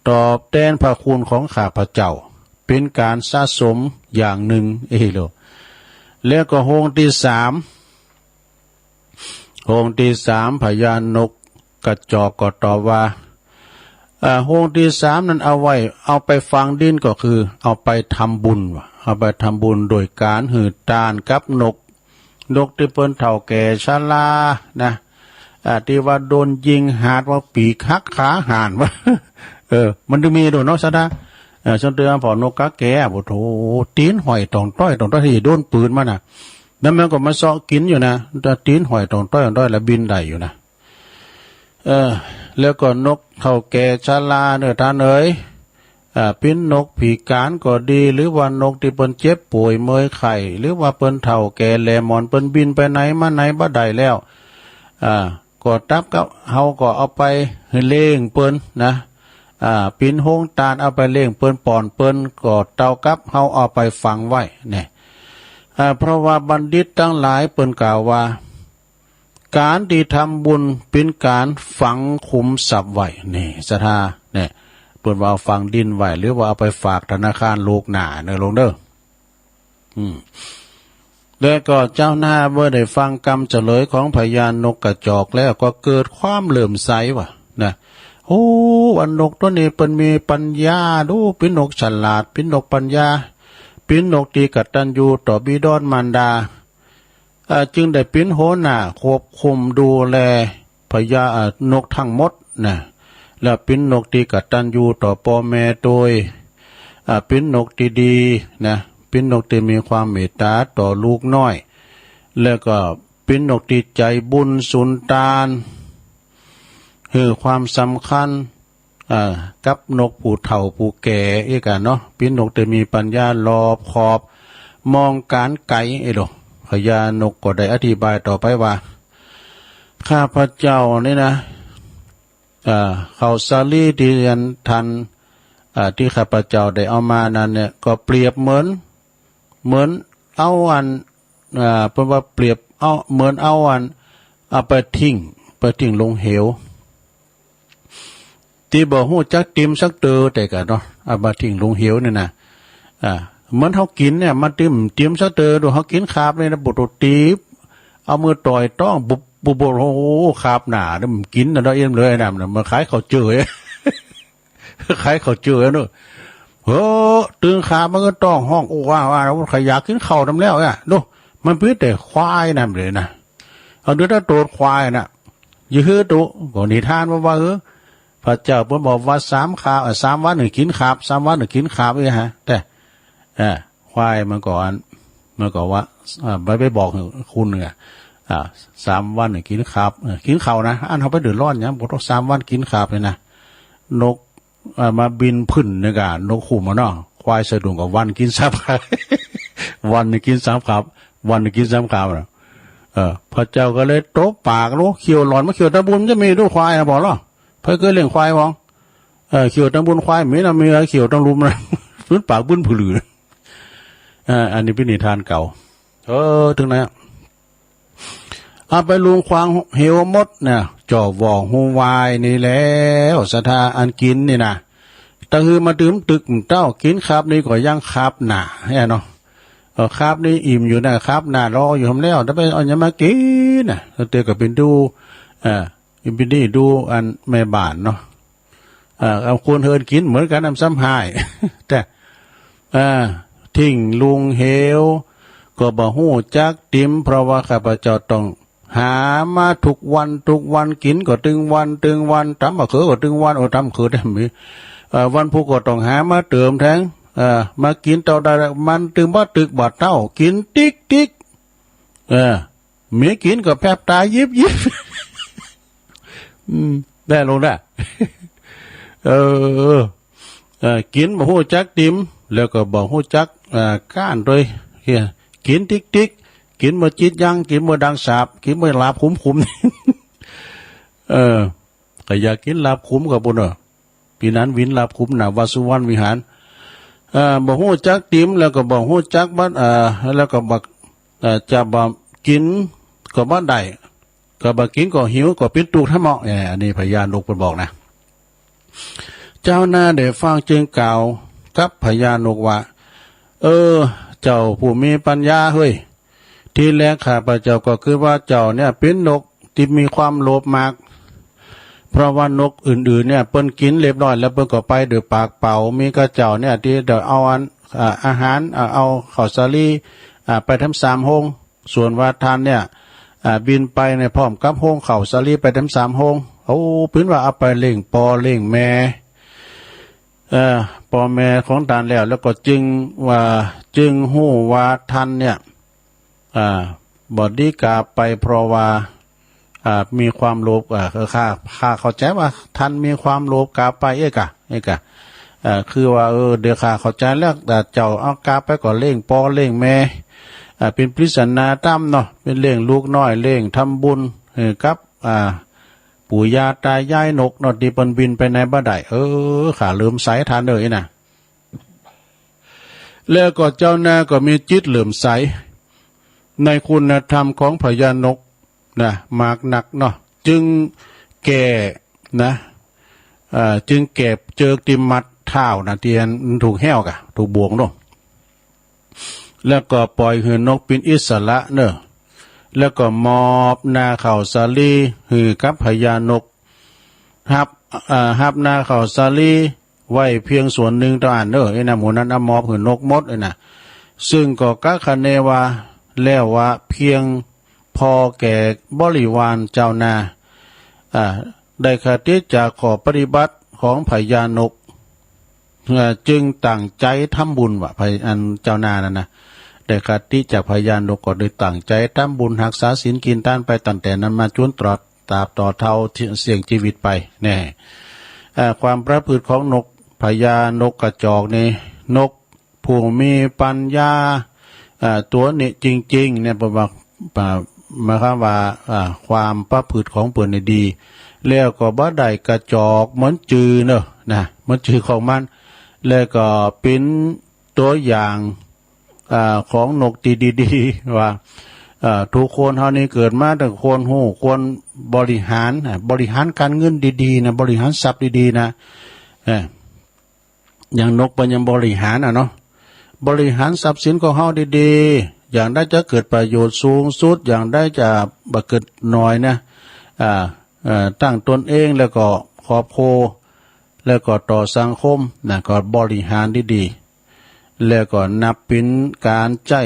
ตอบแตนพระคุณของข้าพเจ้า เป๋นก๋านสะสมอย่างนึ่ง เอ้ยโล แล้วก็โฮงตี้สาม โฮงตี้สาม พญานกกระจอกก็ตอบว่า เอ่อ โฮงตี้สามนั้นเอาไว้ เอาไปฝังดินก็คือเอาไปทำบุญว่ะ เอาไปทำบุญโดยก๋านหื้อตานกับนก นกตี้เปิ้นเฒ่าแก่ชรานะ อ่า ตี้ว่าโดนยิงหาดว่าปีกหักขาห่านว่ะ เออ มันจะมีโดยเนาะ ศรัทธา เออ ฉันเตือนผ่อนนกกาแก่ โอ้โธ่ ตี๋นห้อยต่องต้อยต่องต้อย ตี้โดนปืนมาน่ะ แล้วมันก็มาเซาะกิ๋นอยู่นะ แต่ตี๋นห้อยต่องต้อยต่องต้อย แล้วบินได้อยู่นะ เออ แล้วก็นกเฒ่าแก่ชราเน่อต้านเอ๋ย อ่า เป๋นนกพิก๋านก็ดี หรือว่านกตี้เปิ้นเจ็บป่วยเมื่อยไข้ หรือว่าเปิ้นเฒ่าแก่แลหมอน เปิ้นบินไปไหนมาไหนบ่ได้แล้ว อ่า ก็ตับกับเฮาก็เอาไปหื้อเลี้ยงเปิ้นนะ อ่า เป๋นโฮงตานเอาไปเลี้ยงเปิ้น ป้อนเปิ้น ก็เต้ากับเฮาเอาไปฝังไว้เนี่ย อ่า เพราะว่าบัณฑิตตังหลายเปิ้นกล่าวว่า ก๋านตี้ทำบุญเป๋นก๋านฝังขุมทรัพย์ไว้ นี่ ศรัทธา เนี่ย เปิ้นว่าเอาฝังดินไว้ หรือว่าเอาไปฝากธนาคารลูกหน้าเน่อโลมเน่อ อืม แล้วก็เจ้านาเมื่อได้ฟังกำเฉลยของพญานกกระจอกแล้วก็เกิดความเลื่อมใสว่ะ นะ โอ้ อันนกตั๋วนี้เปิ้นมีปัญญา ดู เป๋นนกฉลาด เป๋นนกปัญญา เป๋นนกตี้กตัญญูต่อบิดรมารดา อ่า จึงได้เป๋นหัวหน้าควบคุมดูแลพญา อ่า นกทั้งหมดนะ แล้วเป๋นนกตี้กตัญญูต่อป้อแม่ตวย อ่า เป๋นนกตี้ดีนะ เป๋นนกตี้มีความเมตต๋าต่อลูกน้อย แล้วก็เป๋นนกตี้ใจ๋บุญสุนตาน หื้อความสำคัญ อ่า กับนกผู้เฒ่าผู้แก่อี้กั๋นเนาะ เป๋นนกตี้มีปัญญารอบคอบ มองก๋านไก๋ เอ้ยโหล พญานกก็ได้อธิบายต่อไปว่า ข้าพเจ้านี่นะ อ่า ข้าวสาลีตี้อันท่าน อ่า ตี้ข้าพเจ้าได้เอามานั้นเนี่ย ก็เปรียบเหมือน เหมือนเอาอัน อ่า เปิ้นว่าเปรียบเอา เหมือนเอาอัน เอาไปทิ้ง ไปทิ้งลงเหว ตี้บ่ฮู้จักติมสักเตื้อแต่กั๋นเนาะ เอามาทิ้งลงเหวเนี่ยนะ อ่า เหมือนเฮากิ๋นเนี่ย มันติม ติมสักเตื้อ ดูเฮากิ๋นขาบเนี่ยนะ ปุดติบ เอามือต่อยต๊อง บุบ บุบ บุบ โอ้โห ขาบหนา แล้วมันกิ๋นนะ เนาะ เอ็มเลยนะ มันคล้ายข้าวเจ้า คล้ายข้าวเจ้าเนาะ เฮ้อ ตึงขาบมันก็ต๊องฮ้อง โอ้ ว่า ว่า ข้าอยากกิ๋นข้าวนำแล้วเนี่ย ดู มันเป๋นแต่ควายนำเลยนะ เอาเดี๋ยวถ้าโตดควายน่ะ อย่าหื้อตุ ก็นิทานว่า ว่า เออ พระเจ้าเปิ้นบอกว่าสามคา เอ่อ สามวันนึ่งกิ๋นขาบ สามวันนึ่งกิ๋นขาบเนี่ยฮะ แต่ เอ่อ ควายมันก็อัน มันก็ว่า เอ่อ ไป ไปบอกคุณเนี่ย อ่า สามวันนึ่งกิ๋นขาบ เอ่อ กิ๋นข้าวนะ อันเฮาไปเดือดร้อนหยัง บ่ต้องสามวันกิ๋นขาบเลยนะ นก อ่า มาบินผึ้นเนี่ยก่ะ นกฮูกอะเนาะ ควายสะดุ้งก็วันกิ๋นสามคาบ วันนึ่งกิ๋นสามคาบ วันนึ่งกิ๋นสามคาบน่ะ เออ พระเจ้าก็เลยตบปาก โอ้ เขียวหล่อนมาเขียวตะบุญจะมีลูกควายนะ บอกเหรอ ใผเกยเลี้ยงควายบ้อง เออ เขียวตะบุญควายมีนะ มีเขียวตะลุมนะ ปื้นปากปื้นผลือ เออ อันนี้เป๋นนิทานเก่า เออ เถิงนั้น เอาไปลุงขวางเหวหมดเนี่ย เจ้าว่องฮูวายนี่แล้ว ศรัทธาอันกิ๋นนี่นะ ตะฮือมาตื่มตึกเต้า กิ๋นขาบนี่ก็ยังขาบหนาเนี่ยเนาะ เออ ขาบนี่อิ่มอยู่นะ ขาบหนารออยู่หั้นแล้ว แต่ไปเอาหยังมากิ๋นน่ะ เตียวก็เป๋นดู เอ่อ เป๋นนี่ดูอันแม่บ้านเนาะ เอ่อ เอาคนเฮือนกิ๋นเหมือนกั๋น นำซ้ำฮ้าย แต่ อ่า ทิ้งลุงเหว ก็บ่ฮู้จักติม เพราะว่าข้าพเจ้าต้องหามาทุกวันทุกวัน กิ๋นก็ตึงวันตึงวัน ต๋ำบักเขือก็ตึงวัน โอ้ ต๋ำบักเขือได้มี เอ่อ วันพุธก็ต้องหามาเติมแทง เอ่อ มากิ๋นเต้าใด มันตึงบ่ตึกบ่เต้า กิ๋นติ๊กติ๊ก เออ เมียกิ๋นก็แผบต๋ายิบยิบ อืม ได้ลงได้ เออ เออ กิ๋นบ่ฮู้จักติม แล้วก็บ่ฮู้จัก เอ่อ ก้านตวย เหีย กิ๋นติ๊กติ๊ก กิ๋นบ่จิตยัง กิ๋นบ่ดังสาป กิ๋นบ่หลาบขุมขุม เออ ก็อยากกิ๋นหลาบขุมกับปุ้นเนาะ ปี๋นั้นวินหลาบขุมหน้าวัดสุวรรณวิหาร เอ่อ บ่ฮู้จักติม แล้วก็บ่ฮู้จักบัด เอ่อ แล้วก็บัก เอ่อ จะบ่กิ๋นก็บ่ได้ ก็บ่กิ๋นก็หิว ก็เป๋นตุ๊กข์แท้เหมาะ เอ่อ อันนี้พญานกเปิ้นบอกนะ เจ้านาได้ฟังจึงกล่าวกับพญานกว่า เออ เจ้าผู้มีปัญญาเฮ้ย ทีแรกข้าพเจ้าก็กึ๊ดว่าเจ้าเนี่ยเป๋นนกตี้มีความโลภมาก เพราะว่านกอื่นๆ เนี่ยเปิ้นกิ๋นเรียบร้อยแล้วเปิ้นก็ไปโดยปากเปล่า มีก้าเจ้าเนี่ยตี้ได้เอาอัน อ่า อาหาร อ่า เอาข้าวสาลี อ่า ไปแถมสามโฮง ส่วนว่าต้านเนี่ย อ่า บินไปเนี่ยพร้อมกับโฮงข้าวสาลีไปแถมสามโฮง โอ้ เปิ้นว่าเอาไปเลี้ยงป้อเลี้ยงแม่ เอ่อ ป้อแม่ของต้านแล้ว แล้วก็จึงว่า จึงฮู้ว่าต้านเนี่ย อ่า บ่ดีกาไป เพราะว่า อ่า มีความโลภ อ่า คือข้า ข้าเข้าใจ๋ว่าต้านมีความโลภกาไป เอ๊ะกะ เอ๊ะกะ เอ่อ คือว่า เออ เดี๋ยวข้าเข้าใจ๋แล้ว แต่เจ้าเอากาไปก็เลี้ยงป้อเลี้ยงแม่ อ่า เป๋นปริศนาธรรมเนาะ เป๋นเลี้ยงลูกน้อย เลี้ยงทำบุญ เออ กับ อ่า ปู่ย่าต๋ายายนกเนาะ ตี้เปิ้นบินไปไหนบ่ได้ เออ ข้าเหลื่อมใสต้านเอ้ยนะ แล้วก็เจ้านาก็มีจิตเหลื่อมใสในคุณธรรมของพญานกนะ มากนักเนาะ จึงแก่นะ เอ่อ จึงแก่เจิกตี้มัดเท้านะ ตี้อันถูกแห้วกะ ถูกบ่วงเนาะ แล้วก็ป่อยหื้อนกเป๋นอิสระเนาะ แล้วก็มอบนาข้าวสาลีหื้อกับพญานก ฮับ เอ่อ ฮับนาข้าวสาลีไว้เพียงส่วนนึ่งเต้าอั้นเนาะ ไอ้นาหมู่นั้นเอามอบหื้อนกหมดไอ้นะ ซึ่งก็กะคะเนว่า แล้วว่าเพียงพอแก่บริวารเจ้านา อ่า ได้ขติจากข้อปฏิบัติของพญานก เอ่อ จึงตั้งใจ๋ทำบุญว่า พญา อันเจ้านานั่นนะ ได้คติจากพญานกก็ได้ตั้งใจ๋ทำบุญฮักษาศีลกิ๋นตานไปตั้งแต่นั้นมาจ๋นตลอดตราบต่อเฒ่าเสี้ยงจีวิตไปแน่ เอ่อ ความประพฤติของนกพญานกกระจอกนี่ นกผู้มีปัญญา เอ่อ ตั๋วนี้จริงๆ เนี่ย เปิ้นว่า อ่า หมายความว่า อ่า ความประพฤติของเปิ้นนี่ดี แล้วก็บ่ได้กระจอกเหมือนจือเนาะ นะ เหมือนจือของมัน แล้วก็เป๋นตั๋วอย่าง อ่า ของนกตี้ดีๆ ว่า เอ่อ ทุกคนเฮานี่เกิดมาต้องควรฮู้ ควรบริหาร อ่า บริหารก๋านเงินดีๆ นะ บริหารทรัพย์ดีๆ นะ เออ อย่างนกเปิ้นยังบริหารอะเนาะ บริหารทรัพย์สินของเฮาดีๆ อย่างใดจะเกิดประโยชน์สูงสุด อย่างใดจะบ่เกิดน้อยนะ อ่า เอ่อ ตั้งตนเองแล้วก็ครอบครัว แล้วก็ต่อสังคมนะ ก็บริหารดีๆ แล้วก็นับเป๋นก๋านใจ๊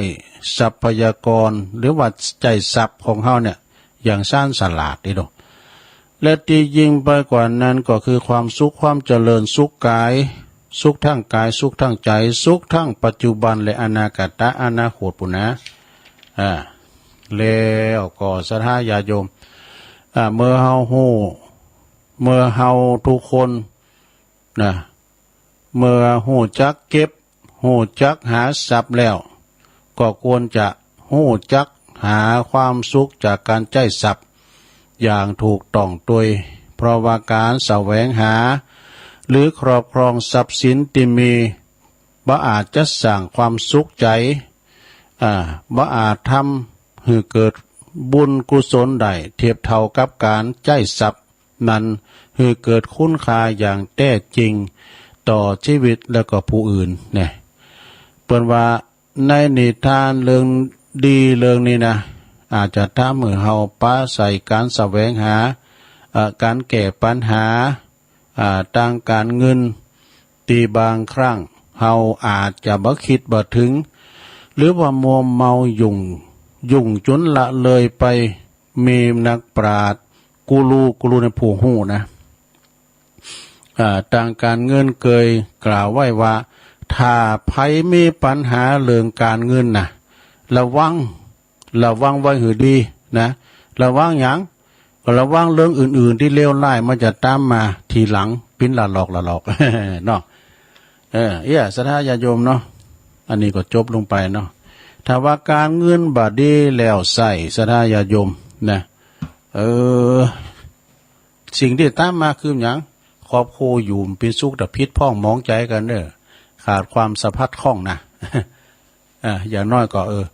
ทรัพยากร หรือว่าใจ๊ทรัพย์ของเฮาเนี่ย อย่างชาญฉลาดดีดอก และตี้ยิ่งไปกว่านั้นก็คือความสุขความเจริญ สุขก๋าย สุขตางก๋าย สุขตางใจ๋ สุขตังปัจจุบันและอนาคตะ อนาคตปู้นนะ อ่า แล้วก็ศรัทธาญาติโยม อ่า เมื่อเฮาฮู้ เมื่อเฮาทุกคนนะ เมื่อฮู้จักเก็บ ฮู้จักหาทรัพย์แล้ว ก็ควรจะฮู้จักหาความสุขจากก๋านใจ๊ทรัพย์อย่างถูกต้องตวย เพราะว่าก๋านแสวงหา หรือครอบครองทรัพย์สินตี้มี บ่อาจจะสร้างความสุขใจ๋ อ่า บ่อาจทำหื้อเกิดบุญกุศลได้เทียบเท่ากับก๋านใจ๊ทรัพย์นั้น หื้อเกิดคุณค่าอย่างแต๊จริงต่อจีวิตและก็ผู้อื่นแน่ เปิ้นว่าในนิทานเรื่องดีเรื่องนี้นะ อาจจะทำหื้อเฮาปะใส่ก๋านแสวงหา เอ่อ ก๋านแก้ปัญหา อ่า ตางก๋านเงิน ตี้บางครั้งเฮาอาจจะบ่กึ๊ดบ่เถิง หรือว่ามัวเมายุ่ง ยุ่งจ๋นละเลยไป มีนักปราชญ์ กูรู กูรูในผู้ฮู้นะ อ่า ตางก๋านเงินเกยกล่าวไว้ว่า ถ้าใผมีปัญหาเรื่องก๋านเงินนะ ระวัง ระวังไว้หื้อดีนะ ระวังหยัง ก็ระวังเรื่องอื่นๆ ตี้เลวร้ายมันจะต๋ามมาทีหลัง เป๋นละลอกละลอก เนาะ เออ เอี้ย ศรัทธาญาติโยมเนาะ อันนี้ก็จบลงไปเนาะ ถ้าว่าก๋านเงินบ่ดีแล้วไส้ ศรัทธาญาติโยมนะ เออ สิ่งตี้ต๋ามมาคือหยัง ครอบครัวอยู่บ่เป๋นสุข แต่ผิดพ้องหมองใจ๋กั๋นเน่อ ขาดความสะพัดข้องนะ อ่า อย่างน้อยก็ เออ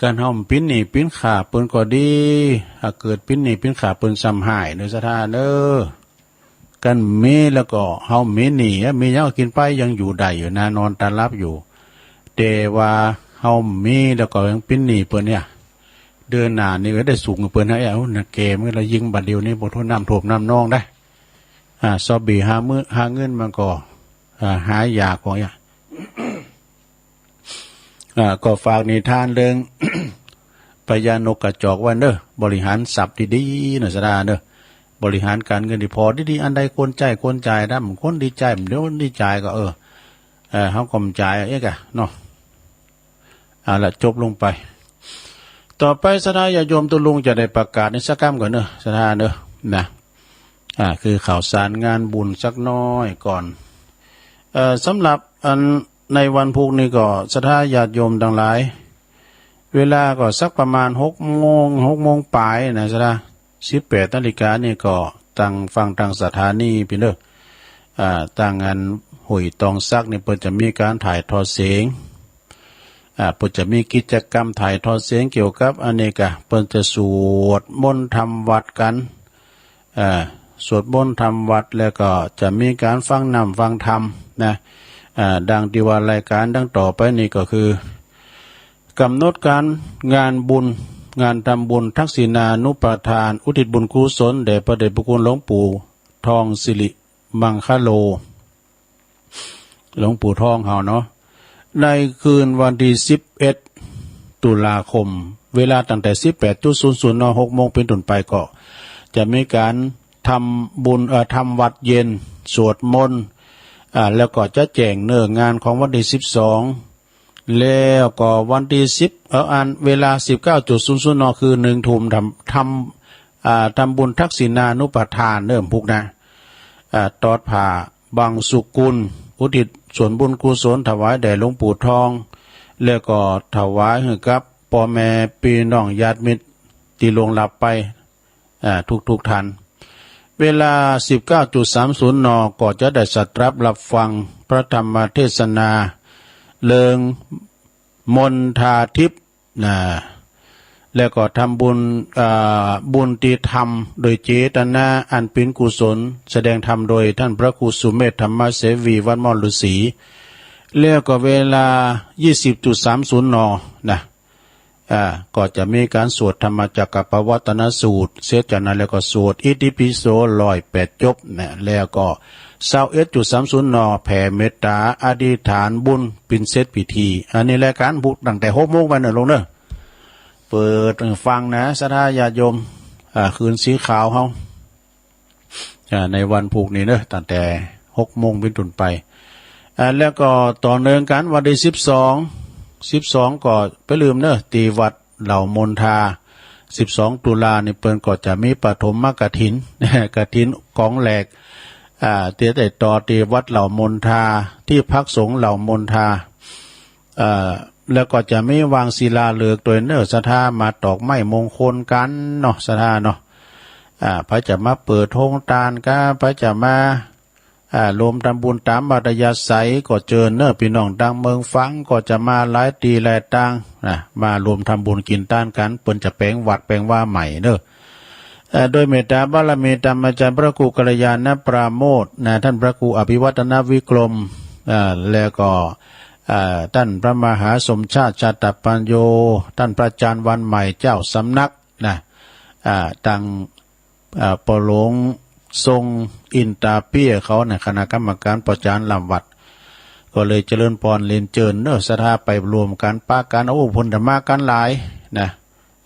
ก๋านเฮาบ่เป๋นหนี้เป๋นข้าเปิ้นก็ดี ถ้าเกิดเป๋นหนี้เป๋นข้าเปิ้นซ้ำฮ้ายเน่อศรัทธาเน่อ ก๋านมีแล้วก็เฮามีหนี้อะ มีหยังก็กิ๋นไปยังอยู่ได้อยู่นะ นอนต๋าหลับอยู่ แต่ว่าเฮาบ่มีแล้วก็ยังเป๋นหนี้เปิ้นเนี่ย เดือนหน้านี่ก็ได้สูงกว่าเปิ้นนะ เอ้า นะแกมันก็ละยิ่งบัดเดี่ยวนี้บ่ทั่วน้ำท่วมน้ำนองได้ อ่า ซอมบี้หามื้อ หาเงินมันก็ อ่า หายากกว่าเนี่ย อ่า ก็ฝากนิทานเรื่อง พญานกกระจอกไว้เน่อ บริหารทรัพย์ดีๆ เน่อศรัทธาเน่อ บริหารก๋านเงินตี้ผ่อดีๆ อันใดควรใจ๊ควรจ่ายนะ บ่ควรดีใจ๊ เดี๋ยวดีจ่ายก็ เออ เออ เฮาก็บ่จ่าย เอ๊ะกะเนาะ เอาละ จบลงไป ต่อไปศรัทธาญาติโยมตุ๊ลุงจะได้ประกาศนิสักกำก่อนเน่อศรัทธาเน่อ นะ อ่า คือข่าวสารงานบุญสักน้อยก่อน เอ่อ สำหรับอันในวันพูกนี้ก็ศรัทธาญาติโยมตังหลาย เวลาก็สักประมาณหกโมง หกโมงป๋ายนะศรัทธา สิบแปดนาฬิกานี่ก็ตางฟังตางสถานีปี้เน่อ อ่า ตางอันห้วยตองสักนี่เปิ้นจะมีก๋านถ่ายทอดเสียง อ่า เปิ้นจะมีกิจกรรมถ่ายทอดเสียงเกี่ยวกับอันนี้กะ เปิ้นจะสวดมนต์ทำวัตรกั๋น อ่า สวดมนต์ทำวัตรแล้วก็จะมีก๋านฟังน้ำฟังธรรมนะ อ่า ดังตี้ว่ารายก๋านดังต่อไปนี้ก็คือ ก๋ำหนดก๋านงานบุญ งานทำบุญทักษิณานุปทาน อุทิศบุญกุศลแด่พระเดชพระคุณหลวงปู่ทองสิริมังคโล หลวงปู่ทองเฮาเนาะ ในคืนวันตี้สิบเอ็ดตุลาคม เวลาตั้งแต่สิบแปดจุดศูนย์ศูนย์ เนาะ หกโมงเป๋นต้นไปก็จะมีก๋านทำบุญ เอ่อ ทำวัตรเย็น สวดมนต์ อ่า แล้วก็จะแจ้งเนื้องานของวันตี้สิบสอง แล้วก็วันตี้สิบ เอ่อ อันเวลา สิบเก้าจุดศูนย์ศูนย์ น คือ หนึ่งทุ่ม ทำ ทำ อ่า ทำบุญทักษิณานุปทานเนิ่มพุกนะ อ่า ตอดผ้าบังสุกุล อุทิศส่วนบุญกุศลถวายแด่หลวงปู่ทอง แล้วก็ถวายหื้อกับป้อแม่ปี้น้องญาติมิตรตี้ล่วงลับไป อ่า ทุกๆ ท่าน เวลา สิบเก้าจุดสามศูนย์ น ก็จะได้สดับฮับฟังพระธรรมเทศนาเลิงมณฑาทิพย์นะ แล้วก็ทำบุญ อ่า บุญตี้ทำโดยเจตนาอันเป๋นกุศล แสดงธรรมโดยต้านพระครูสุเมธธรรมเสวี วัดม่อนฤๅษี แล้วก็เวลา ยี่สิบจุดสามศูนย์ น นะ อ่า ก็จะมีก๋านสวดธรรมจักกัปปวัตตนสูตร เสร็จจากนั้นแล้วก็สวดอิติปิโสร้อยแปดจบนะ แล้วก็ ซาวเอ็ดจุดสามศูนย์ น แผ่เมตต๋าอธิษฐานบุญเป๋นเสร็จพิธี อันนี้รายก๋านพุกตั้งแต่ หกโมงไปเน่อลุงเน่อ เปิดฟังนะ ศรัทธาญาติโยม อ่า คืนสีขาวเฮา อ่า ในวันพุกนี้เน่อ ตั้งแต่ หกโมงเป๋นต้นไป อ่า แล้วก็ต่อเนื่องกั๋นวันตี้ สิบสอง สิบสอง ก็บ่าลืมเน่อ ตี้วัดเหล่ามณฑา สิบสอง ตุลานี่เปิ้นก็จะมีปฐมกฐิน กฐินก๋องแหลก อ่า ตี้ได้ต่อตี้วัดเหล่ามณฑา ตี้พักสงฆ์เหล่ามณฑา อ่า แล้วก็จะมีวางศิลาฤกษ์ตวยเน่อ ศรัทธา มาตอกไม้มงคลกั๋นเนาะ ศรัทธาเนาะ อ่า ใผจะมาเปิดโฮงตานกา ใผจะมา อ่า รวมทำบุญต๋ามอัธยาศัยก็เจิญเน่อ ปี้น้องตางเมืองฝางก็จะมาหลายตี้หลายตางนะ มารวมทำบุญกิ๋นตานกั๋น เปิ้นจะแป๋งวัดแป๋งวาใหม่เน่อ เอ่อ โดยเมตต๋าบารมีธรรมาจารย์พระครูกัลยาณปราโมทย์นะ ต้านพระครูอภิวัฒนวิกรม อ่า แล้วก็ อ่า ต้านพระมหาสมชาติชาตปัญโญ ต้านพระอาจารย์วันใหม่เจ้าสำนักนะ อ่า ตาง อ่า ป้อหลวงทรงอินตาเปี้ยเขานะ คณะกรรมก๋านประจานล้ำวัด ก็เลยเจริญปอนเรียนเจิญเน่อ ศรัทธาไปรวมกั๋นปะกั๋น โอ้ เปิ้นจะมากั๋นหลายนะ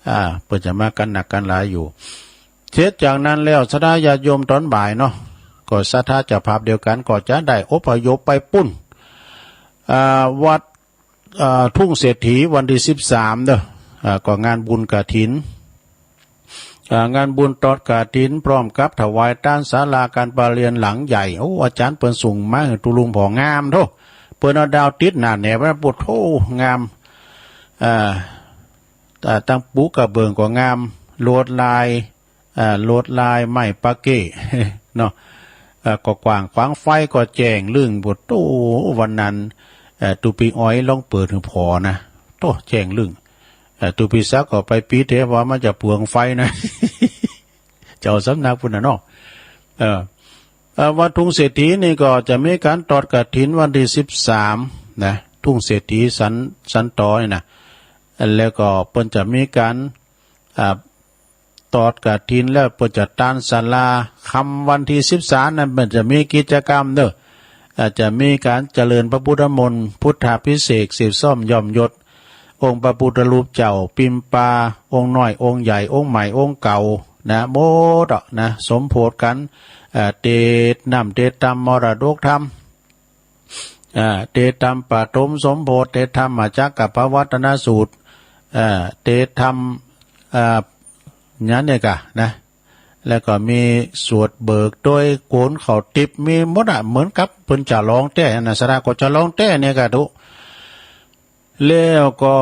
อ่า เปิ้นจะมากั๋นนักกั๋นหลายอยู่ เสร็จจากนั้นแล้ว ศรัทธาญาติโยมต๋อนบ่ายเนาะ ก็ศรัทธาเจ้าภาพเดียวกั๋นก็จะได้อพยพไปปู๊น อ่า วัด อ่า ทุ่งเศรษฐีวันตี้ สิบสาม เน่อ อ่า ก็งานบุญกฐิน อ่า งานบุญตอดกฐินพร้อมกับถวายตานศาลาก๋านประเรียนหลังใหญ่ โอ้ อาจ๋ารย์เปิ้นส่งมาหื้อตุ๊ลุงผ่องามโธ่ เปิ้นเอาดาวติดหน้าแหนบไว้ โอ้โธ่ งาม อ่า อ่า ตางปูกระเบื้องก็งาม ลวดลาย อ่า ลวดลายไม้ปาเก้เนาะ อ่า ก็กว้างขวาง ไฟก็แจ้งลึ่ง โอ้โธ่ วันนั้น เอ่อ ตุ๊ปิ้งอ้อยลองเปิดหื้อผ่อนะ โธ่ แจ้งลึ่ง เอ่อ ตุ๊ปิ้งศักดิ์ก็ไปปิดเต๋ ว่ามันจะเปืองไฟนะ เจ้าสำนักปู๊นน่ะเนาะ เอ่อ เอ่อ วัดทุ่งเศรษฐีนี่ก็จะมีก๋านตอดกฐินวันตี้ สิบสาม นะ ทุ่งเศรษฐีสัน สันตอนี่นะ แล้วก็เปิ้นจะมีก๋าน อ่า ตอดกฐินแล้วเปิ้นจะตานศาลา ค่ำวันตี้ สิบสาม นั้นเปิ้นจะมีกิจกรรมเน่อ อ่า จะมีก๋านเจริญพระพุทธมนต์ พุทธาภิเษก สืบซ่อมย้อมยศ องค์พระพุทธรูปเจ้าปิมปา องค์น้อย องค์ใหญ่ องค์ใหม่ องค์เก่า นะ หมดอะนะ สมโภชกั๋น อ่า เตศน์น้ำ เตศน์ธรรม มรดกธรรม อ่า เตศน์ธรรมปฐมสมโภช เตศน์ธรรมจักกัปปวัตตนสูตร อ่า เตศน์ธรรม อ่า หยังเนี่ยก่ะนะ แล้วก็มีสวดเบิกโตย โกนข้าวติ๊บ มีหมดอะ เหมือนกับเปิ้นจะลองแต๊นะ ศรัทธาก็จะลองแต๊เนี่ยก่ะตุ๊ แล้วก็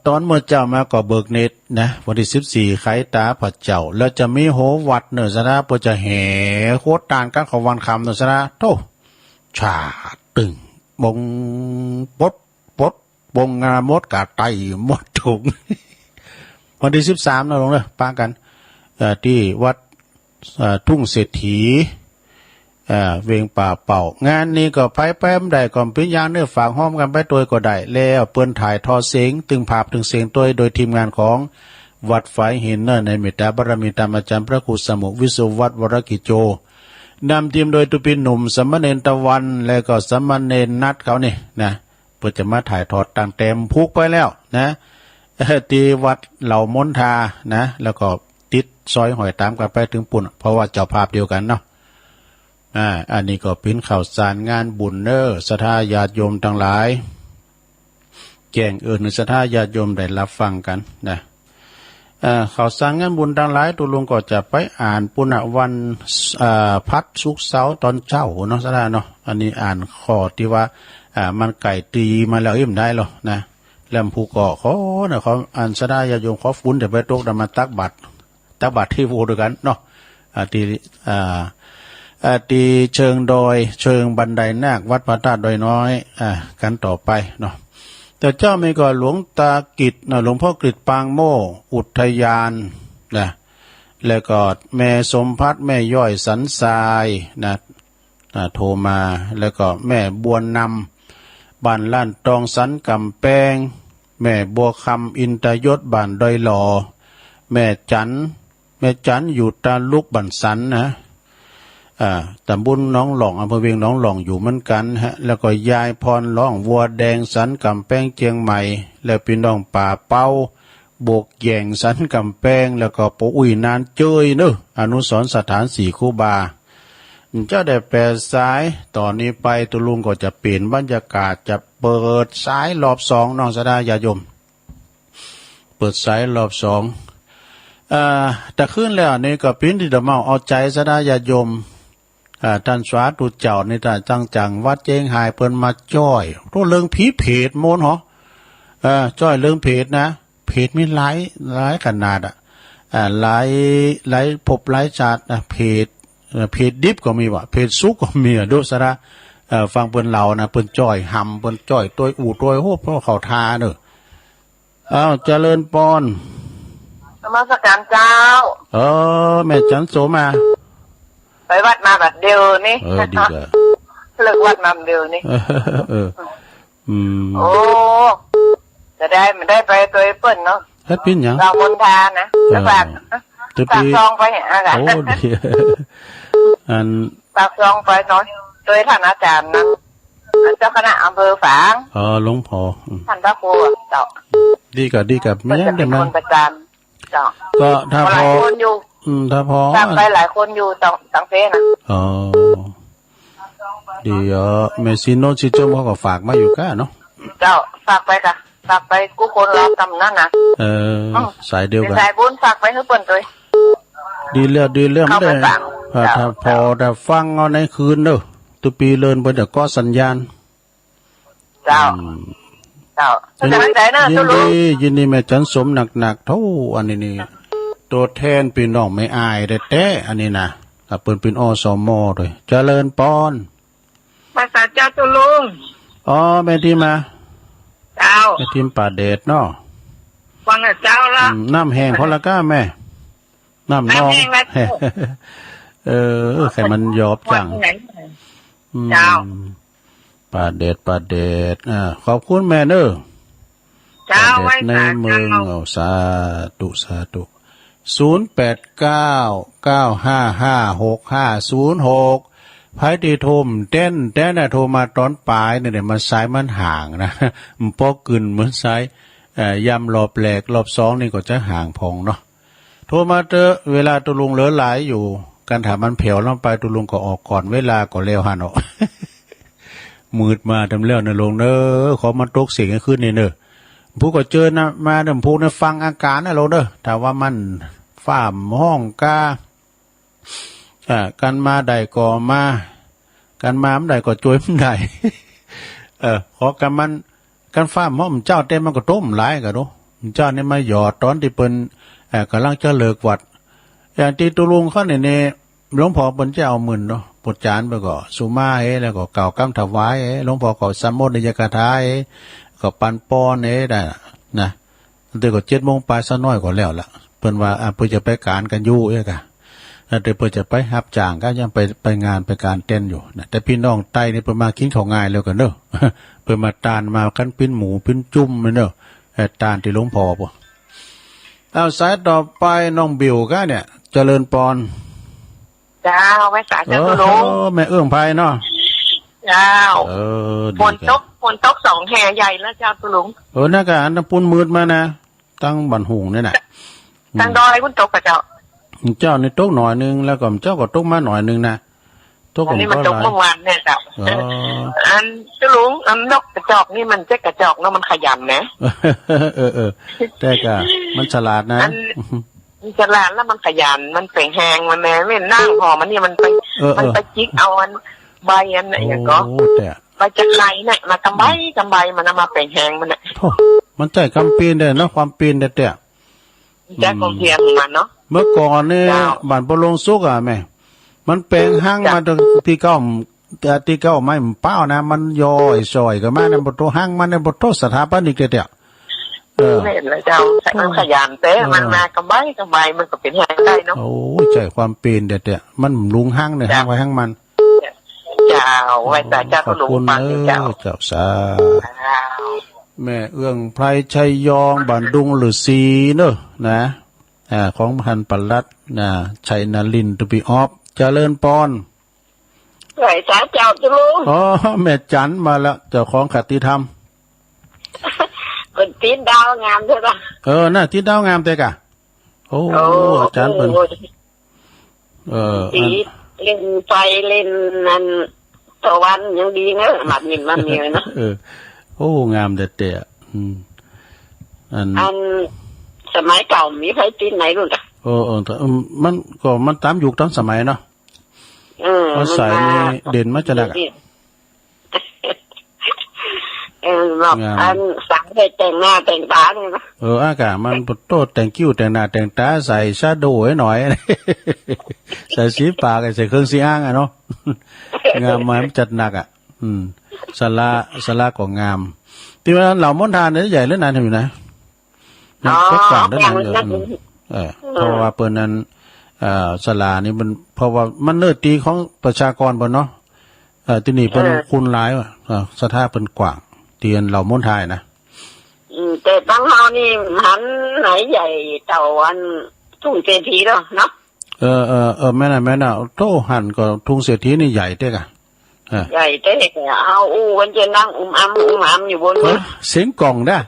ต๋อนเมื่อเจ๊ามาก็เบิกเนตรนะ วันตี้ สิบสี่ ไขต๋าพระเจ้า แล้วจะมีโหวัตรเน่อ ศรัทธา เปิ้นจะแห่โคตรตานกั๋นเข้าวันค่ำเน่อ ศรัทธา โธ่ ชาตึง บง ปด ปด บงงาหมดกะไตหมดถุง วันตี้ สิบสาม เน่อลุงเน่อ ปะกั๋น เอ่อ ตี้วัด เอ่อ ทุ่งเศรษฐี เอ่อ เวงป่าเป้า งานนี้ก็ใผไปบ่ได้ก็เป๋นหยังเน่อ ฝากฮ้อมกั๋นไปตวยก็ได้ แล้วเปิ้นถ่ายทอดเสียง ตึงภาพตึงเสียงตวย โดยทีมงานของวัดฝายหินเน่อ ในเมตต๋าบารมีธรรมอาจ๋ารย์พระครูสมุห์ วิศวัตร วรกิจโจ นำทีมโดยตุ๊ปิ้งหนุ่ม สามเณรตะวัน แล้วก็สามเณรนัทเขานี่นะ เปิ้นจะมาถ่ายทอดตั้งแต่พุกไปแล้วนะ ตี้วัดเหล่ามณฑานะ แล้วก็ติดซอยห้อยต๋ามกั๋นไปเถิงปู๊น เพราะว่าเจ้าภาพเดียวกั๋นเนาะ อ่า อันนี้ก็เป๋นข่าวสารงานบุญเน่อ ศรัทธาญาติโยมตังหลาย แจ้งเอิ้นหื้อศรัทธาญาติโยมได้ฮับฟังกั๋นนะ เอ่อ ข่าวสารงานบุญตังหลาย ตุ๊ลุงก็จะไปอ่านปู้นน่ะ วัน เอ่อ พฤหัส ศุกร์ เสาร์ต๋อนเจ๊าเนาะ ศรัทธาเนาะ อันนี้อ่านข้อตี้ว่า อ่า มันใก้ตีมาแล้ว อิ้มได้ลอนะ แล้วผู้ก็ขอนะ ขอ อันศรัทธาญาติโยมขอฝนจะไปตก แต่มาตักบาตร ตักบาตรตี้วัดตวยกั๋นเนาะ อ่า ตี้ อ่า อ่า ตี้เชิงดอย เชิงบันไดนาค วัดพระธาตุดอยน้อย อ่า กั๋นต่อไปเนาะ แต่เจ๊ามีก็หลวงตากฤษนะ หลวงพ่อกฤษปางโม่ อุทยานนะ แล้วก็แม่สมภัทร แม่ย้อยสันทรายนะ อ่า โทรมา แล้วก็แม่บัวนำ บ้านล้านตองสันก๋ำแปง แม่บัวคำ อินตยศ บ้านดอยหล่อ แม่จั๋น แม่จั๋นอยู่ตลุก บ้านสันนะ อ่า ต๋ำบลหนองหล่อง อำเภอเวียงหนองหล่องอยู่เหมือนกั๋นฮะ แล้วก็ยายพรร้อง บัวแดง สันก๋ำแปง เจียงใหม่ แล้วปี้น้องป่าเปา บวกแหย่ง สันก๋ำแปง แล้วก็ป้ออุ๊ย นานเจยเนาะ อนุสรณ์สถานสี่ครูบา เจ้าได้แปดสาย ต่อนี้ไปตุ๊ลุงก็จะเปลี่ยนบรรยากาศ จะเปิดสายรอบสอง น้องศรัทธาญาติโยม เปิดสายรอบสอง เอ่อ แต่คืนแล้วนี่ก็เป๋นตี้จะเมาเอาใจ๋ศรัทธาญาติโยม อ่า ต้านสาธุเจ้านี่ ต้านจากจังหวัดเจียงฮายเปิ้นมาจ้อย โต้เรื่องผีเปรตโม้นหอ เอ่อ จ้อยเรื่องเปรตนะ เปรตมีหลาย หลายขนาดอะ อ่า หลาย หลายภพหลายชาตินะ เปรต เอ่อ เปรตดิบก็มีวะ เปรตสุกก็มีอะ ดูสะละ เอ่อ ฟังเปิ้นเล่านะ เปิ้นจ้อยหำ เปิ้นจ้อยตวยอู้ตวยโฮบ เพราะเข้าท่าเนาะ อ้าว เจริญปอน นมัสก๋านเจ้า เออ แม่จั๋นโสมา ไปวัดมาบาดเดียวนี่ เออ ดีกว่า เลิกวัดมาบาดเดียวนี่ เออ อืม โอ้ จะได้ มันได้ไปตวยเปิ้นเนาะ เฮ็ดเป๋นหยัง เจ้ามนทานะ เออ แล้วฝาก จะไป ฝากซองไปเนี่ย อ่ะ โอ้ ดี อัน ฝากซองไปเนาะ ตวยต้านอาจ๋ารย์นะ เจ้าคณะอำเภอฝาง อ๋อ หลวงพ่อ อืม ต้านพระครูเจ้า ดีกะ ดีกะ เปิ้นจะเป๋นคนประจ๋ำเจ้า ก็ถ้าพอ หลายคนอยู่ อืม ถ้าพอ ฝากไปหลายคนอยู่ ตัง ตังเฟซนะ อ๋อ ดี เออ แม่ศรีโนนศรีจมเขาก็ฝากมาอยู่ก้าเนาะ เจ้า ฝากไปกะ ฝากไปกู้คนละกำนั้นนะ เออ อืม สายเดียวกั๋น เป๋นสายบุญ ฝากไปหื้อเปิ้นตวย ดีแล้ว ดีแล้ว เข้าไป ไม่ได้ ฝาก อ่า เจ้า ถ้าพอ เจ้า ถ้าฟังเอาในคืนเนาะ ตุ๊ปีเลินเปิ้นจะเกาะสัญญาณ เจ้า อืม เจ้า ยิน เจ้าใจเนาะ ยินดี ตุ๊ลุง ยินดีแม่จั๋นสมนักๆ โธ่ อันนี้นี่ ตั๋วแทนปี้น้องแม่อ้ายแต๊ๆ อันนี้นะ ถ้าเปิ้นเป๋น อสม ตวย เจริญปอน มาสาเจ้าตุ๊ลุง อ๋อ แม่ทิมมา เจ้า แม่ทิมป่าแดดเนาะ ฟังนะเจ้าละ อืม น้ำแห้งพอละก้าแม่ น้ำนอง น้ำแห้งละเจ้า เออ ใค่มันหยอบจัง อืม เจ้า ป่าแดด ป่าแดด อ่า ขอบคุณแม่เนาะ เจ้า ป่าแดด ไหว้สา ในเมือง เจ้า เอา สาธุ สาธุ ศูนย์แปดเก้า เก้าห้าห้า หกห้าศูนย์หก ใผตี้โทรแต๊น แต๊นน่ะ โทรมาต๋อนป๋ายนี่แหละ มันสายมันห่างนะ มันปอขึ้นเหมือนสาย เอ่อ ยามรอบแรก รอบสองนี่ก็จะห่างพ่องเนาะ โทรมาเต๊อะ เวลาตุ๊ลุงเหลือหลายอยู่ กันถ้ามันแผวลงไปตุ๊ลุงก็ออกก่อนเวลาก็แล้วหั้นเนาะ มืดมาทำแล้วนะลุงเนาะ ขอมันตกเสียงคืนนี้เนาะ ผู้ก็เจิญนะ มาเนาะ ผู้นะฟังอาก๋านนะลุงเนาะ ถ้าว่ามันฟ้าห้องกา อ่า กันมาได้ก็มา กันมาบ่ได้ก็จ้วยบ่ได้ เออ ขอกันมัน กันฟ้าห้องเจ้าเต้นมันก็ตกบ่หลายกะดู เจ้านี่มาหยอดต๋อนตี้เปิ้น เอ่อ ก่ำลังจะเลิกวัด อย่างตี้ตุ๊ลุงเขานี่นี่ หลวงพ่อเปิ้นจะเอามื่นเนาะ ปุจจารย์ไปก็ สุมาเฮ แล้วก็กล่าวกำถวายเฮ หลวงพ่อก็สวดมนต์นิยคาถาเฮ ก็ปันปอนเฮได้นะ อันเดียวก็เจ็ดโมงป๋ายสักหน้อยก็แล้วละ เปิ้นว่า อ่ะ เปิ้นจะไปก๋านกั๋นอยู่เอ๊ะกะ อันเดียวเปิ้นจะไปฮับจ้างกั๋น ยังไป ไปงานไปก๋านเต้นอยู่นะ แต่ปี้น้องใต้นี่เปิ้นมากิ๋นข้าวงายแล้วกั๋นเนาะ เปิ้นมาตานมาคันปิ้นหมูปิ้นจุ่มเนาะ เอ่อ ตานตี้หลวงพ่อปู้น เอาสายต่อไปน้องบิวก้าเนี่ย เจริญปอน เจ้า ไหว้สาเจ้าตุ๊ลุง เออ แม่เอื้องไพรเนาะ เจ้า เออ ดี ฝนตก ครับ ฝนตกสองแห่ใหญ่แล้วเจ้าตุ๊ลุง เออ นั่นกะ อันนั้นปู๊นมืดมานะ ตังบ้านหุ่งนี่น่ะ ตังดอยปู๊นตกกะเจ้า เจ้านี่ตกหน่อยนึ่ง แล้วก็เจ้าก็ตกมาหน่อยนึ่งนะ ตก อันนี้มันตกเมื่อวานเนี่ยเจ้า อ๋อ อันเจ้าลุง อันนกกระจอกนี่มันจะกระจอกเนาะ มันขยันนะ เออ เออ แต่ก็มันฉลาดนะ อัน มันฉลาดแล้วมันขยัน มันแป๋งแฮงมันแน่ แม่นางหอมอันนี้มันไป เออ เออ มันไปจิกเอาอันใบอันไหนอย่างก็ โอ้ แต่ ใบจะไคร้เนี่ย มากำใบ อืม กำใบมันเอามาแป๋งแฮงมันน่ะ โธ่ มันใจ้กำปีนได้เนาะ ความปีนได้แต่ ใจ้กำเพียงของมันเนาะ เมื่อก่อนนี่ เจ้า บ้านปะโลงสุกอะแม่ มันแป๋งฮั้ง เจ้า มาตี้เก๊า ตี้เก๊าไม้มันเป้านะ มันย่อยส่อยก็มาเนี่ย บ่โตฮั้งมันเนี่ย บ่โตสถาปนิกเตี้ยๆ เออ แม่นแล้วเจ้า มันขยันแต่ เออ มันมากำใบกำใบ มันก็เป๋นแฮงได้เนาะ โอ้ย ใจ้ความปีนเตี้ยๆ มันลุงฮั้งเนี่ย เจ้า ฮั้งไผฮั้งมัน เจ้า ไหว้สาเจ้า ขอบคุณ หลวงปู่ปานเจ้า เออ เจ้า สาธุ เจ้า แม่เอื้องไพร ชัยยอง บ้านดุงฤๅษีเนอะ นะ อ่า ของท่านปลัด นะ ชัยนรินทร์ ทูบีออฟ เจริญปอน ไหว้สาเจ้าเจ้าลุง อ๋อ แม่จันมาแล้ว เจ้าของคติธรรม เปิ้นติดดาวงามใจ้ปะ เออ น่ะ ติดดาวงามเต๊อะ โอ้ โอ้ อาจ๋ารย์เปิ้น โอ้ เออ ติด อัน เล่นไฟเล่นนั่น ตะวันยังดีเนอะ หมัดมินมันมีเนอะ เออ โอ้ งามแต๊ๆ อืม อัน อันสมัยเก่ามีไผติดไหมลูกอะ โอ้ เออ แต่ อืม มันก็ มันต๋ามยุคต๋ามสมัยเนาะ เออ มันใส มันมา นี่เด่นมาจะนักอะ นี่ เออ บอก งาม อันสาวได้แต่งหน้าแต่งต๋าเนี่ยนะ เออ อากาศมันโตแต่งคิ้วแต่งหน้าแต่งต๋า ใส่แชโดว์หน่อย ใส่สีปาก ใส่เครื่องสำอางอะเนาะ งามมามันจัดหนักอะ อืม ศาลา ศาลาก็งาม ตี้ว่าเหล่ามณฑาเนี่ยใหญ่เหลือนั้นอยู่นะ อ๋อ ก็กว้างเด้อนะ กว้างเหลือนั้น เออ อืม เออ เพราะว่าเปิ้นนั้น เอ่อ ศาลานี่มัน เพราะว่ามันเนื้อตี้ของประชากรเปิ้นเนาะ เอ่อ ตี้นี่เปิ้น เออ คูณหลายว่ะ เอ่อ ศรัทธาเปิ้นกว้าง ตี้อันเหล่ามณฑานะ อืม แต่ตังเฮานี่หันไหนใหญ่เต้าอันทุ่งเศรษฐีแล้วเนาะ เออ เออ เออ แม่นน่ะ แม่นน่ะ โธ่ หันก็ทุ่งเศรษฐีนี่ใหญ่เต๊อะ เออ ใหญ่เต๊อะ เอาอู้กันจะนั่งอุ้มอ้ำอุ้มอ้ำอยู่บน เออ เสียงกล่องนะ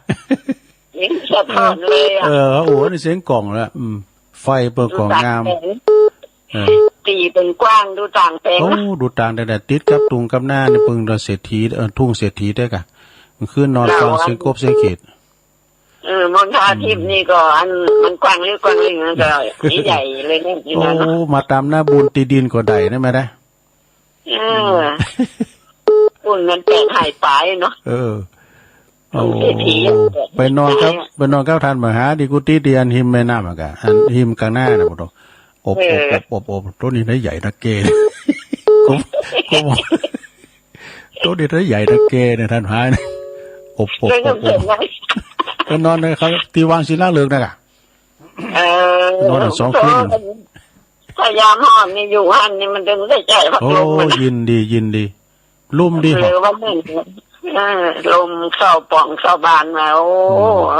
เสียงสะท้อนเลยอะ เออ โอ้โห นี่เสียงกล่องแล้ว อืม ไฟเปิ้นก็งาม ดูต๋างแปลง เออ ตี้เปิ้นกว้าง ดูต๋างแปลง โอ้ นะ ดูต๋างแต่ แต่ติดกับตุงกับนานี่เปิ้นเศรษฐี เออ ทุ่งเศรษฐีเต๊อะ มันคืนนอนฟังเสียงกบเสียงขีด เออ มณฑาทิพย์นี่ก็อันมันกว้างลึกกว้างลึง มันก็ใหญ่เลยเนี่ย โอ้ นี่นะเนาะ มาต๋ามหน้าบุญตี้ดินก็ได้นะแม่นะ เออ อืม บุญมันแปดหายไปเนาะ เออ โอ้ เศรษฐีอะ ไปนอนกับ ไปนอนกับท่านมหาดีกุฏิตี้อันฮิมแม่น้ำอะกะ อันฮิมกลางนานะ บ่ต้อง อบ เออ อบ อบ อบ อบ โต๊ะนี้ได้ใหญ่นะเก ผม ผม โต๊ะนี้ได้ใหญ่นะเกเนี่ย ท่านมหาเนี่ย อบ อบ อบ อบ ไปนอนในเขาตี้วางศิลาฤกษ์นะกะ เออ นอนได้สองคืน ถ้ายามฮ้อนนี่อยู่หั้นนี่มันตึงได้ใจ๊พัดลม โอ้ มัน ยินดี ยินดี ลมดี เออ ว่ามัน เออ ลมเข้าป่องเข้าบานมา โอ้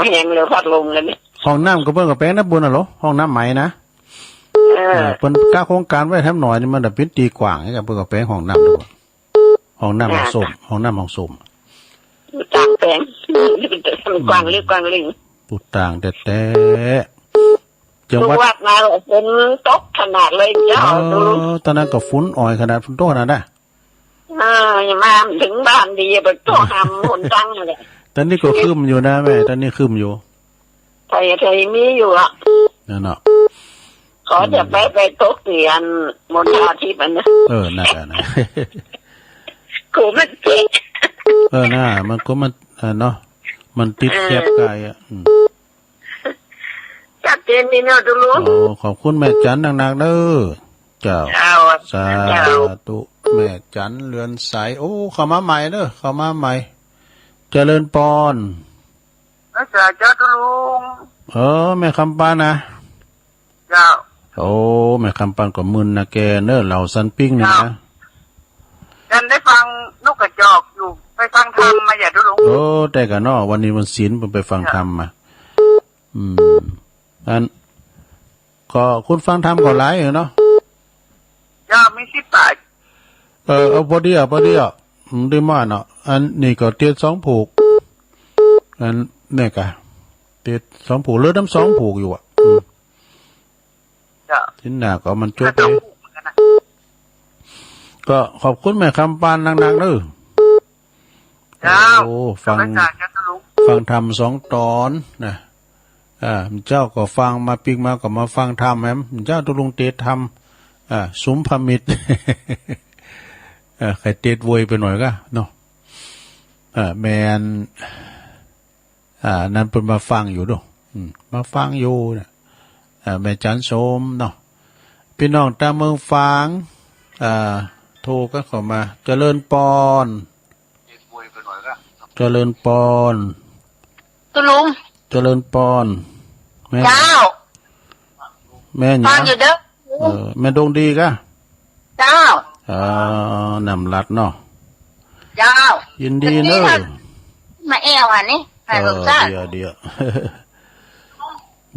อืม แฮงเลยพัดลมเลยนี่ ห้องน้ำก็เปิ้นก็แป๋งนะบุญน่ะเหรอ ห้องน้ำใหม่นะ เออ เออ เปิ้นกะโครงการไว้แถมหน่อยนี่มันจะเป๋นตี้กว้างนี่กะ เปิ้นก็แป๋งห้องน้ำดีกว่า ห้องน้ำห้องส้วม ห้องน้ำห้องส้วม อยู่ต๋างแปลง มันกว้างลึกกว้างลึง ปูตางแต๊ๆ จังหวัด ลูกวัดมาก็ฝนตกขนาดเลยเจ้า เออ ต๋อนนั้นก็ฝนอ่อยขนาด ฝนตกขนาดนะ เออ ยังมาบ่เถิงบ้านดี ไปตกหำหนตังนั่นแหละ ต๋อนนี้ก็ครึ้มอยู่นะแม่ ต๋อนนี้ครึ้มอยู่ ไทย ไทยมีอยู่อะ นั่นเนาะ ขอจะไป อืม ไปตกตี้อันมณฑาทิพย์อันนะ เออ นั่นแหละนะ กูมันเจ๊ง เออ น่ะ มันก็มัน เออ เนาะ มันติด เออ แคบไกลอะ อืม จัดเจนดีเนาะตุ๊ลุง โอ้ ขอบคุณแม่จันนักๆ เด้อ เจ้า เจ้า สาธุ เจ้า แม่จันเรือนใส โอ้ เข้ามาใหม่เด้อ เข้ามาใหม่ เจริญปอน เออ เจ้า เจ้าตุ๊ลุง เออ แม่คำปานนะ เจ้า โอ้ แม่คำปานก็มึนนะแกเนอะ เหล่าสันปิ้งนี่นะ เจ้า ฉันได้ฟังนกกระจอกอยู่ ไปฟังธรรมมาอย่าตุ๊ลุง โอ้ แต่กะเนาะ วันนี้วันศีล ไปฟังธรรมมา อืม อัน ก็คนฟังธรรมก็หลายอยู่เนาะ เจ้า มีสิบปาย เออ เอา พอดีอะ พอดีอะ อืม ได้มาเนาะ อันนี้ก็เตียนสองผูก อันนี้กะ เตียนสองผูก เหลือน้ำสองผูกอยู่อะ อืม เจ้า ทีหน้าก็มันจบเลย เจ้า ผูกเหมือนกันนะ ก็ขอบคุณแม่คำปานนักๆ เด้อ เจ้า โอ้ ฟัง นมัสก๋านเจ้าตุ๊ลุง ฟังธรรมสองต๋อนนะ อ่า เจ้าก็ฟังมาปิ๊กมาก็มาฟังธรรมแหม เจ้าตุ๊ลุงเตสน์ธรรม อ่า สุมพมิตร อ่า ใค่เตสน์โวยไปหน่อยก็เนาะ อ่า แม่น อ่า นั้นเปิ้นมาฟังอยู่เนาะ อืม มาฟังอยู่นะ อ่า แม่จันทร์สมเนาะ ปี้น้องตางเมืองฝาง อ่า โทรกั๋นเข้ามา เจริญปอน เจริญปอน ตุ๊ลุง เจริญปอน แม่น เจ้า แม่นหยัง ฟังอยู่เด้อ เออ แม่ดวงดีก่ะ เจ้า เออ น้ำรัดเนาะ เจ้า ยินดีเนอะ มาแอ่วอันนี้ เออ เดี๋ยว เดี๋ยว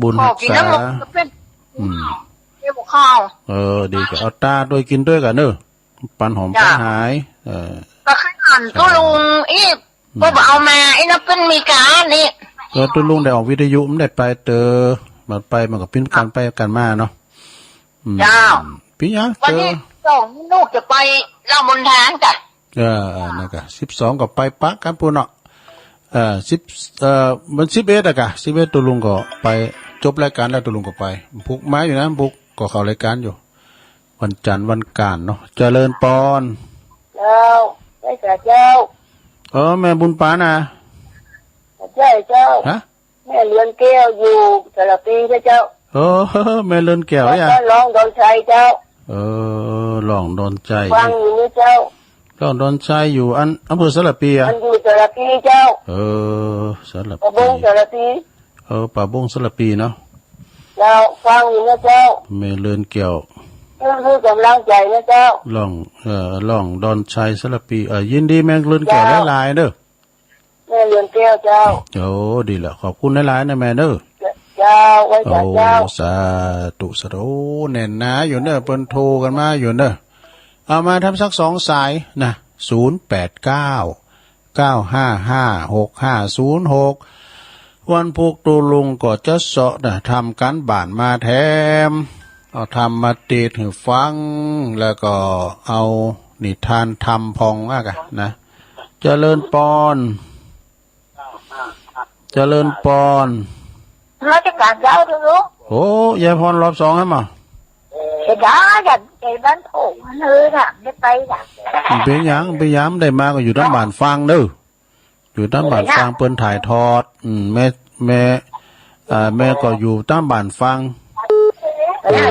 บุญฮักษา อืม เดี๋ยวข้าว เออ ดีก่ะ เอาตาตวยกิ๋นตวยก่ะเนอะ ปันหอม เจ้า ปันหาย เออ ก็ขึ้นอ่อนตุ๊ลุงอีก อืม ก็บ่เอามา ไอ้นักปิ้นมีการนี่ เออ ตุ๊ลุงได้ออกวิทยุ มันได้ไปเตอ มันไป มันก็ปิ้นกันไปกันมาเนาะ อืม เจ้า ปิ้นหยัง วันนี้ เออ สองลูกจะไปเล่าบุญทานจ้ะ เออ เออ นั่นก่ะ สิบสองก็ไปปะกั๋นปู้นเนาะ เออ สิบ เออ มันสิบเอ็ดอะก่ะ สิบเอ็ดตุ๊ลุงก็ไป จบรายก๋านแล้วตุ๊ลุงก็ไป ปุกมาอยู่นะ ปุกก็เข้ารายก๋านอยู่ วันจันทร์วันก๋านเนาะ เจริญปอน เจ้า ใจ้ก่ะเจ้า เออ แม่บุญปานนะ ใจ้เจ้า ฮะ แม่เรือนแก้วอยู่สารภีเจ้า เออ แม่เรือนแก้วอะ บ้านร่องดอนชัยเจ้า เออ ร่องดอนชัย ฟังอยู่นี่เจ้า ร่องดอนชัยอยู่อัน อำเภอสารภีอะ มันอยู่สารภีเจ้า เออ สารภี ป่าบงสารภี เออ ป่าบงสารภีเนาะ เจ้า ฟังอยู่นะเจ้า แม่เรือนแก้ว เพื่อหื้อก๋ำลังใจ๋นะเจ้า ร่อง เออ ร่องดอนชัยสารภี เออ ยินดีแม่เรือนแก้ว เจ้า หลายๆ เด้อ แม่เรือนแก้วเจ้า โอ้ ดีละ ขอบคุณหลายๆ นะแม่เด้อ เจ้า ไหว้สาเจ้า โอ้ สาธุ สาธุ แน่นหนาอยู่เนอะ เปิ้นโทรกั๋นมาอยู่เนอะ เอามาทำสักสองสายนะ ศูนย์แปดเก้า เก้าห้าห้า หกห้าศูนย์หก วันพุธตุ๊ลุงก็จะเซาะนะ ทำก๋านบ้านมาแถม เอาธรรมมาเตสน์หื้อฟัง แล้วก็เอานิทานธรรมพ่องอะก่ะนะ เจริญปอน เจริญปอน นมัสก๋านเจ้าตุ๊ลุง โอ้ ยายปอนรอบสองแล้วมา เสียดายอะ ไปบ้านโผงมันเลยอะ ได้ไปอะ เป๋นหยัง เป๋นหยัง ได้มาก็อยู่ตางบ้านฟังเด้อ อยู่ตางบ้านฟัง เปิ้นถ่ายทอด อืม แม่ แม่ อ่า แม่ก็อยู่ตางบ้านฟัง เออ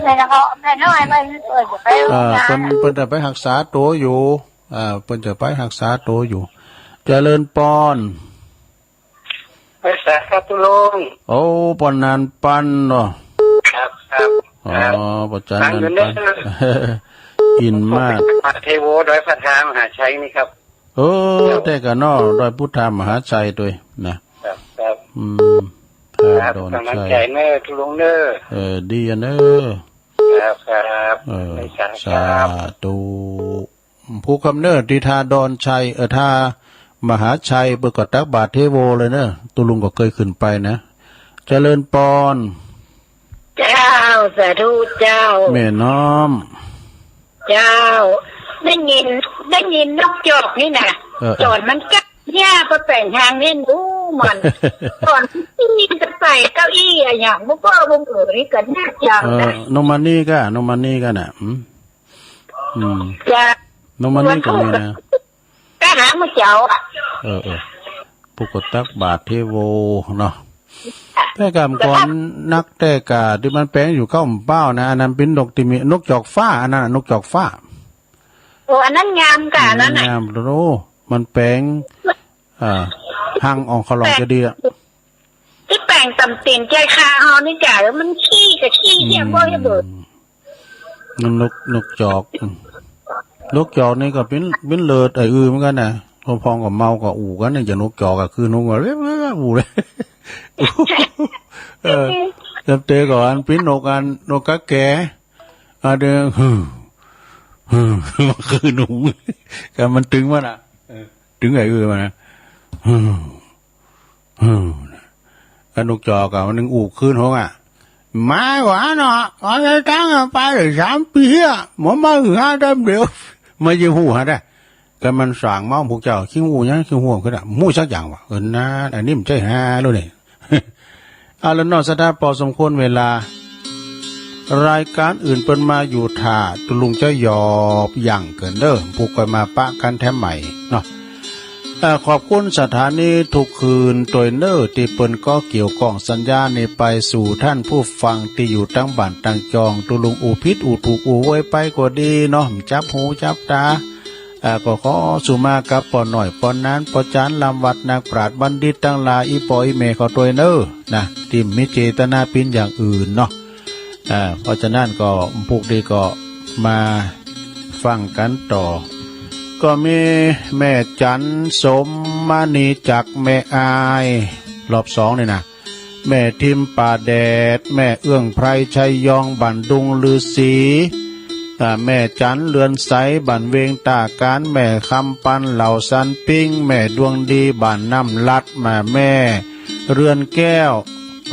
แม่น้อย แม่น้อย เออ เปิ้น เปิ้นจะไปฮักษาตั๋วอยู่ อ่า เปิ้นจะไปฮักษาตั๋วอยู่ เจริญปอน ไหว้สาครับตุ๊ลุง โอ้ ปอนนานปันเนาะ ครับ ครับ อ๋อ ครับ ปอนนานปัน ฟังอยู่เนอะ อินมาก เทโว ดอยพุทธามหาชัยนี่ครับ เออ ครับ แต๊ก่ะเนาะ ดอยพุทธามหาชัยตวยนะ ครับ ครับ อืม ครับ ดอนชัย ก๋ำลังใจ๋เนอะตุ๊ลุงเนอะ เออ ดีอะเนอะ ครับ ครับ เออ ไหว้สา สา ครับ ธุ ผู้คำเนอ ตี้ท่าดอนชัย เออ ท่ามหาชัย เปิ้นก็ตักบาตรเทโวเลยเนอะ ตุ๊ลุงก็เกยขึ้นไปนะ เจริญปอน เจ้า สาธุเจ้า แม่น้อม เจ้า ได้ยิน ได้ยินนกจอกนี่นะ เออ เออ ต๋อนมันกั๊กเหียไปแป๋งฮางนี่ อู้ มัน ต๋อนตี้จะใส่เก้าอี้อะหยัง บ่ บ่ บ่ เออ นี่ก็น่าจังนะ เออ นกมณีก่ะ นกมณีก่ะน่ะ อืม อืม จ้ะ นกมณีก็มีนะ ก็หามื้อเจ๊าอะ เออ เออ ผู้ก็ตักบาตรเทโวเนาะ แต่ก่อนนักแต่ก่าตี้มันแป๋งอยู่เก้าหมู่เป้านะ อันนั้นเป๋นนกตี้มี นกจอกฟ้า อันนั้นน่ะ นกจอกฟ้า โอ้ อันนั้นงามก่ะ อันนั้นน่ะ งาม โอ้ มันแป๋ง อ่า ฮังอ่องขะหล่องจะดีอะ ตี้แป๋งต่ำตี๋นใจ้คาเฮานี่ก่ะ แล้วมันขี้ก็ขี้เยี่ยมบ่เยี่ยมเบิ่ง อืม นั่นนก นกจอก อืม นกจอกนี่ก็เป๋น เป๋นเลิศไอ้อือเหมือนกั๋นนะ พอพองก็เมาก็อู้กั๋นนะ อย่างนกจอกอะ คือนกว่า อู้เลย เออ จำเตก็อันเป๋นนกอัน นกกาแก อันเดียว ฮือ ฮือ มันคือหนู ก็มันตึงมันอะ เออ ตึงไอ้อือมันนะ ฮือ อืม อันนกจอกอะ มันนึ่งอู้คืนห้องอะ มาก่อนเนาะ เอาได้ตังค์อะ ไปได้สามปี๋อะ บ่มาหาแต๊เดียว บ่าจะฮู้หาได้ ก็มันสร้างมา พวกเจ้า คิงฮู้หยัง คิงฮู้ก็ได้ ฮู้สักอย่างวะ เออ นา อันนี้มันใจ้หาแล้วนี่ เอาละเนาะ ศรัทธา ปอสมควรเวลา รายก๋านอื่นเปิ้นมาอยู่ถ่า ตุ๊ลุงจะหยอบยั่งเกินเน่อ พวกก้อยมาปะกั๋นแถมใหม่เนาะ เอ่อ ขอบคุณสถานีทุกคืนตวยเน่อ ตี้เปิ้นก็เกี่ยวก้องสัญญาณนี้ไปสู่ท่านผู้ฟังตี้อยู่ตังบ้านตังจอง ตุ๊ลุงอู้ผิดอู้ถูกอู้โวยไปก็ดีเนาะ จับหูจับต๋า อ่า ก็ขอสุมากับป้อน้อย ป้อหนาน ป้อจ๋าน ลำวัด นักปราชญ์บัณฑิตตังหลาย อี่ป้ออี่แม่เขาตวยเน่อ นะ ตี้มีเจตนาเป๋นอย่างอื่นเนาะ อ่า เพราะฉะนั้นก็ พวกนี้ก็มาฟังกั๋นต่อ ก็มีแม่จั๋น สมมณี จากแม่อาย รอบสองนี่นะ แม่ทิม ป่าแดด แม่เอื้อง ไพร ชัยยอง บ้านดุงฤๅษี อ่า แม่จั๋น เรือนใส บ้านเวงต้าก๋าน แม่คำปัน เหล่าสันปิ้ง แม่ดวงดี บ้านน้ำลัด มาแม่เรือนแก้ว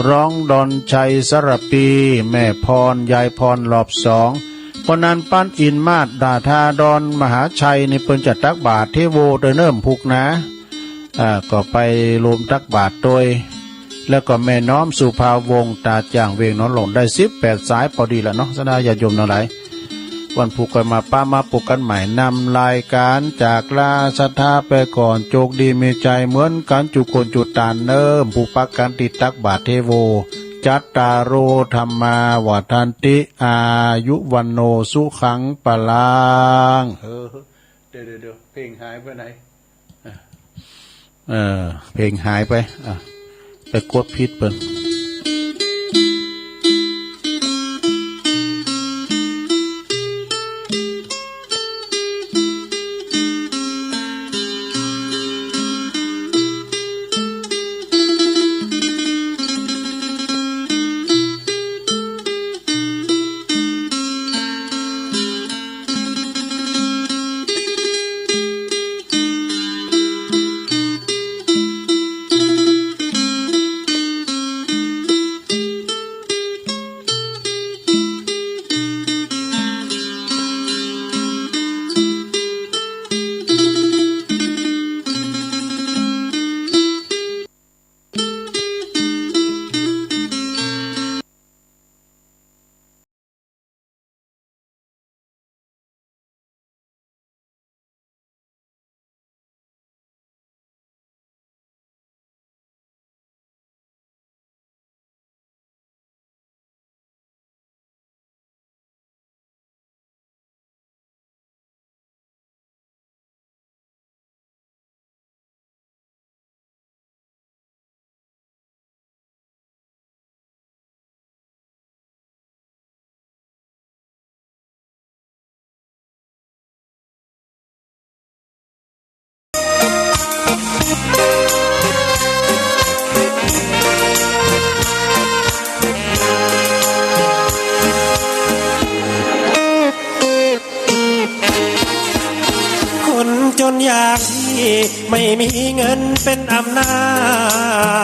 ร้องดอนชัย สระปี แม่พร ยายพร รอบสอง ป้อนัน ปันอิน มาศ ด่าทาดอน มหาชัย นี่เปิ้นจะตักบาตรเทโวตวยเน่อ พุกนะ อ่า ก็ไปรวมตักบาตรตวย แล้วก็แม่น้อม สุภาวงศ์ ต๋าจ่าง เวียงหนองหลง ได้สิบแปดสาย ปอดีละเนาะ ศรัทธาญาติโยมตังหลาย วันพุกก้อยมาปะมาปะกั๋นใหม่ นำรายก๋านจากลาศรัทธาไปก่อน โจคดีมีชัยเหมือนกั๋นจุคนจุตานเน่อ ผู้ปะกั๋นตี้ตักบาตรเทโว จัตตาโร ธัมมา วัฑฒันติ อายุ วัณโณ สุขัง พลัง เออ เดี๋ยว เดี๋ยว เดี๋ยว เพลงหายไปไหน เออ เพลงหายไป อ่ะ ไปกดผิดเปิ้น คนจนอย่างพี่ไม่มีเงินเป็นอำนาจ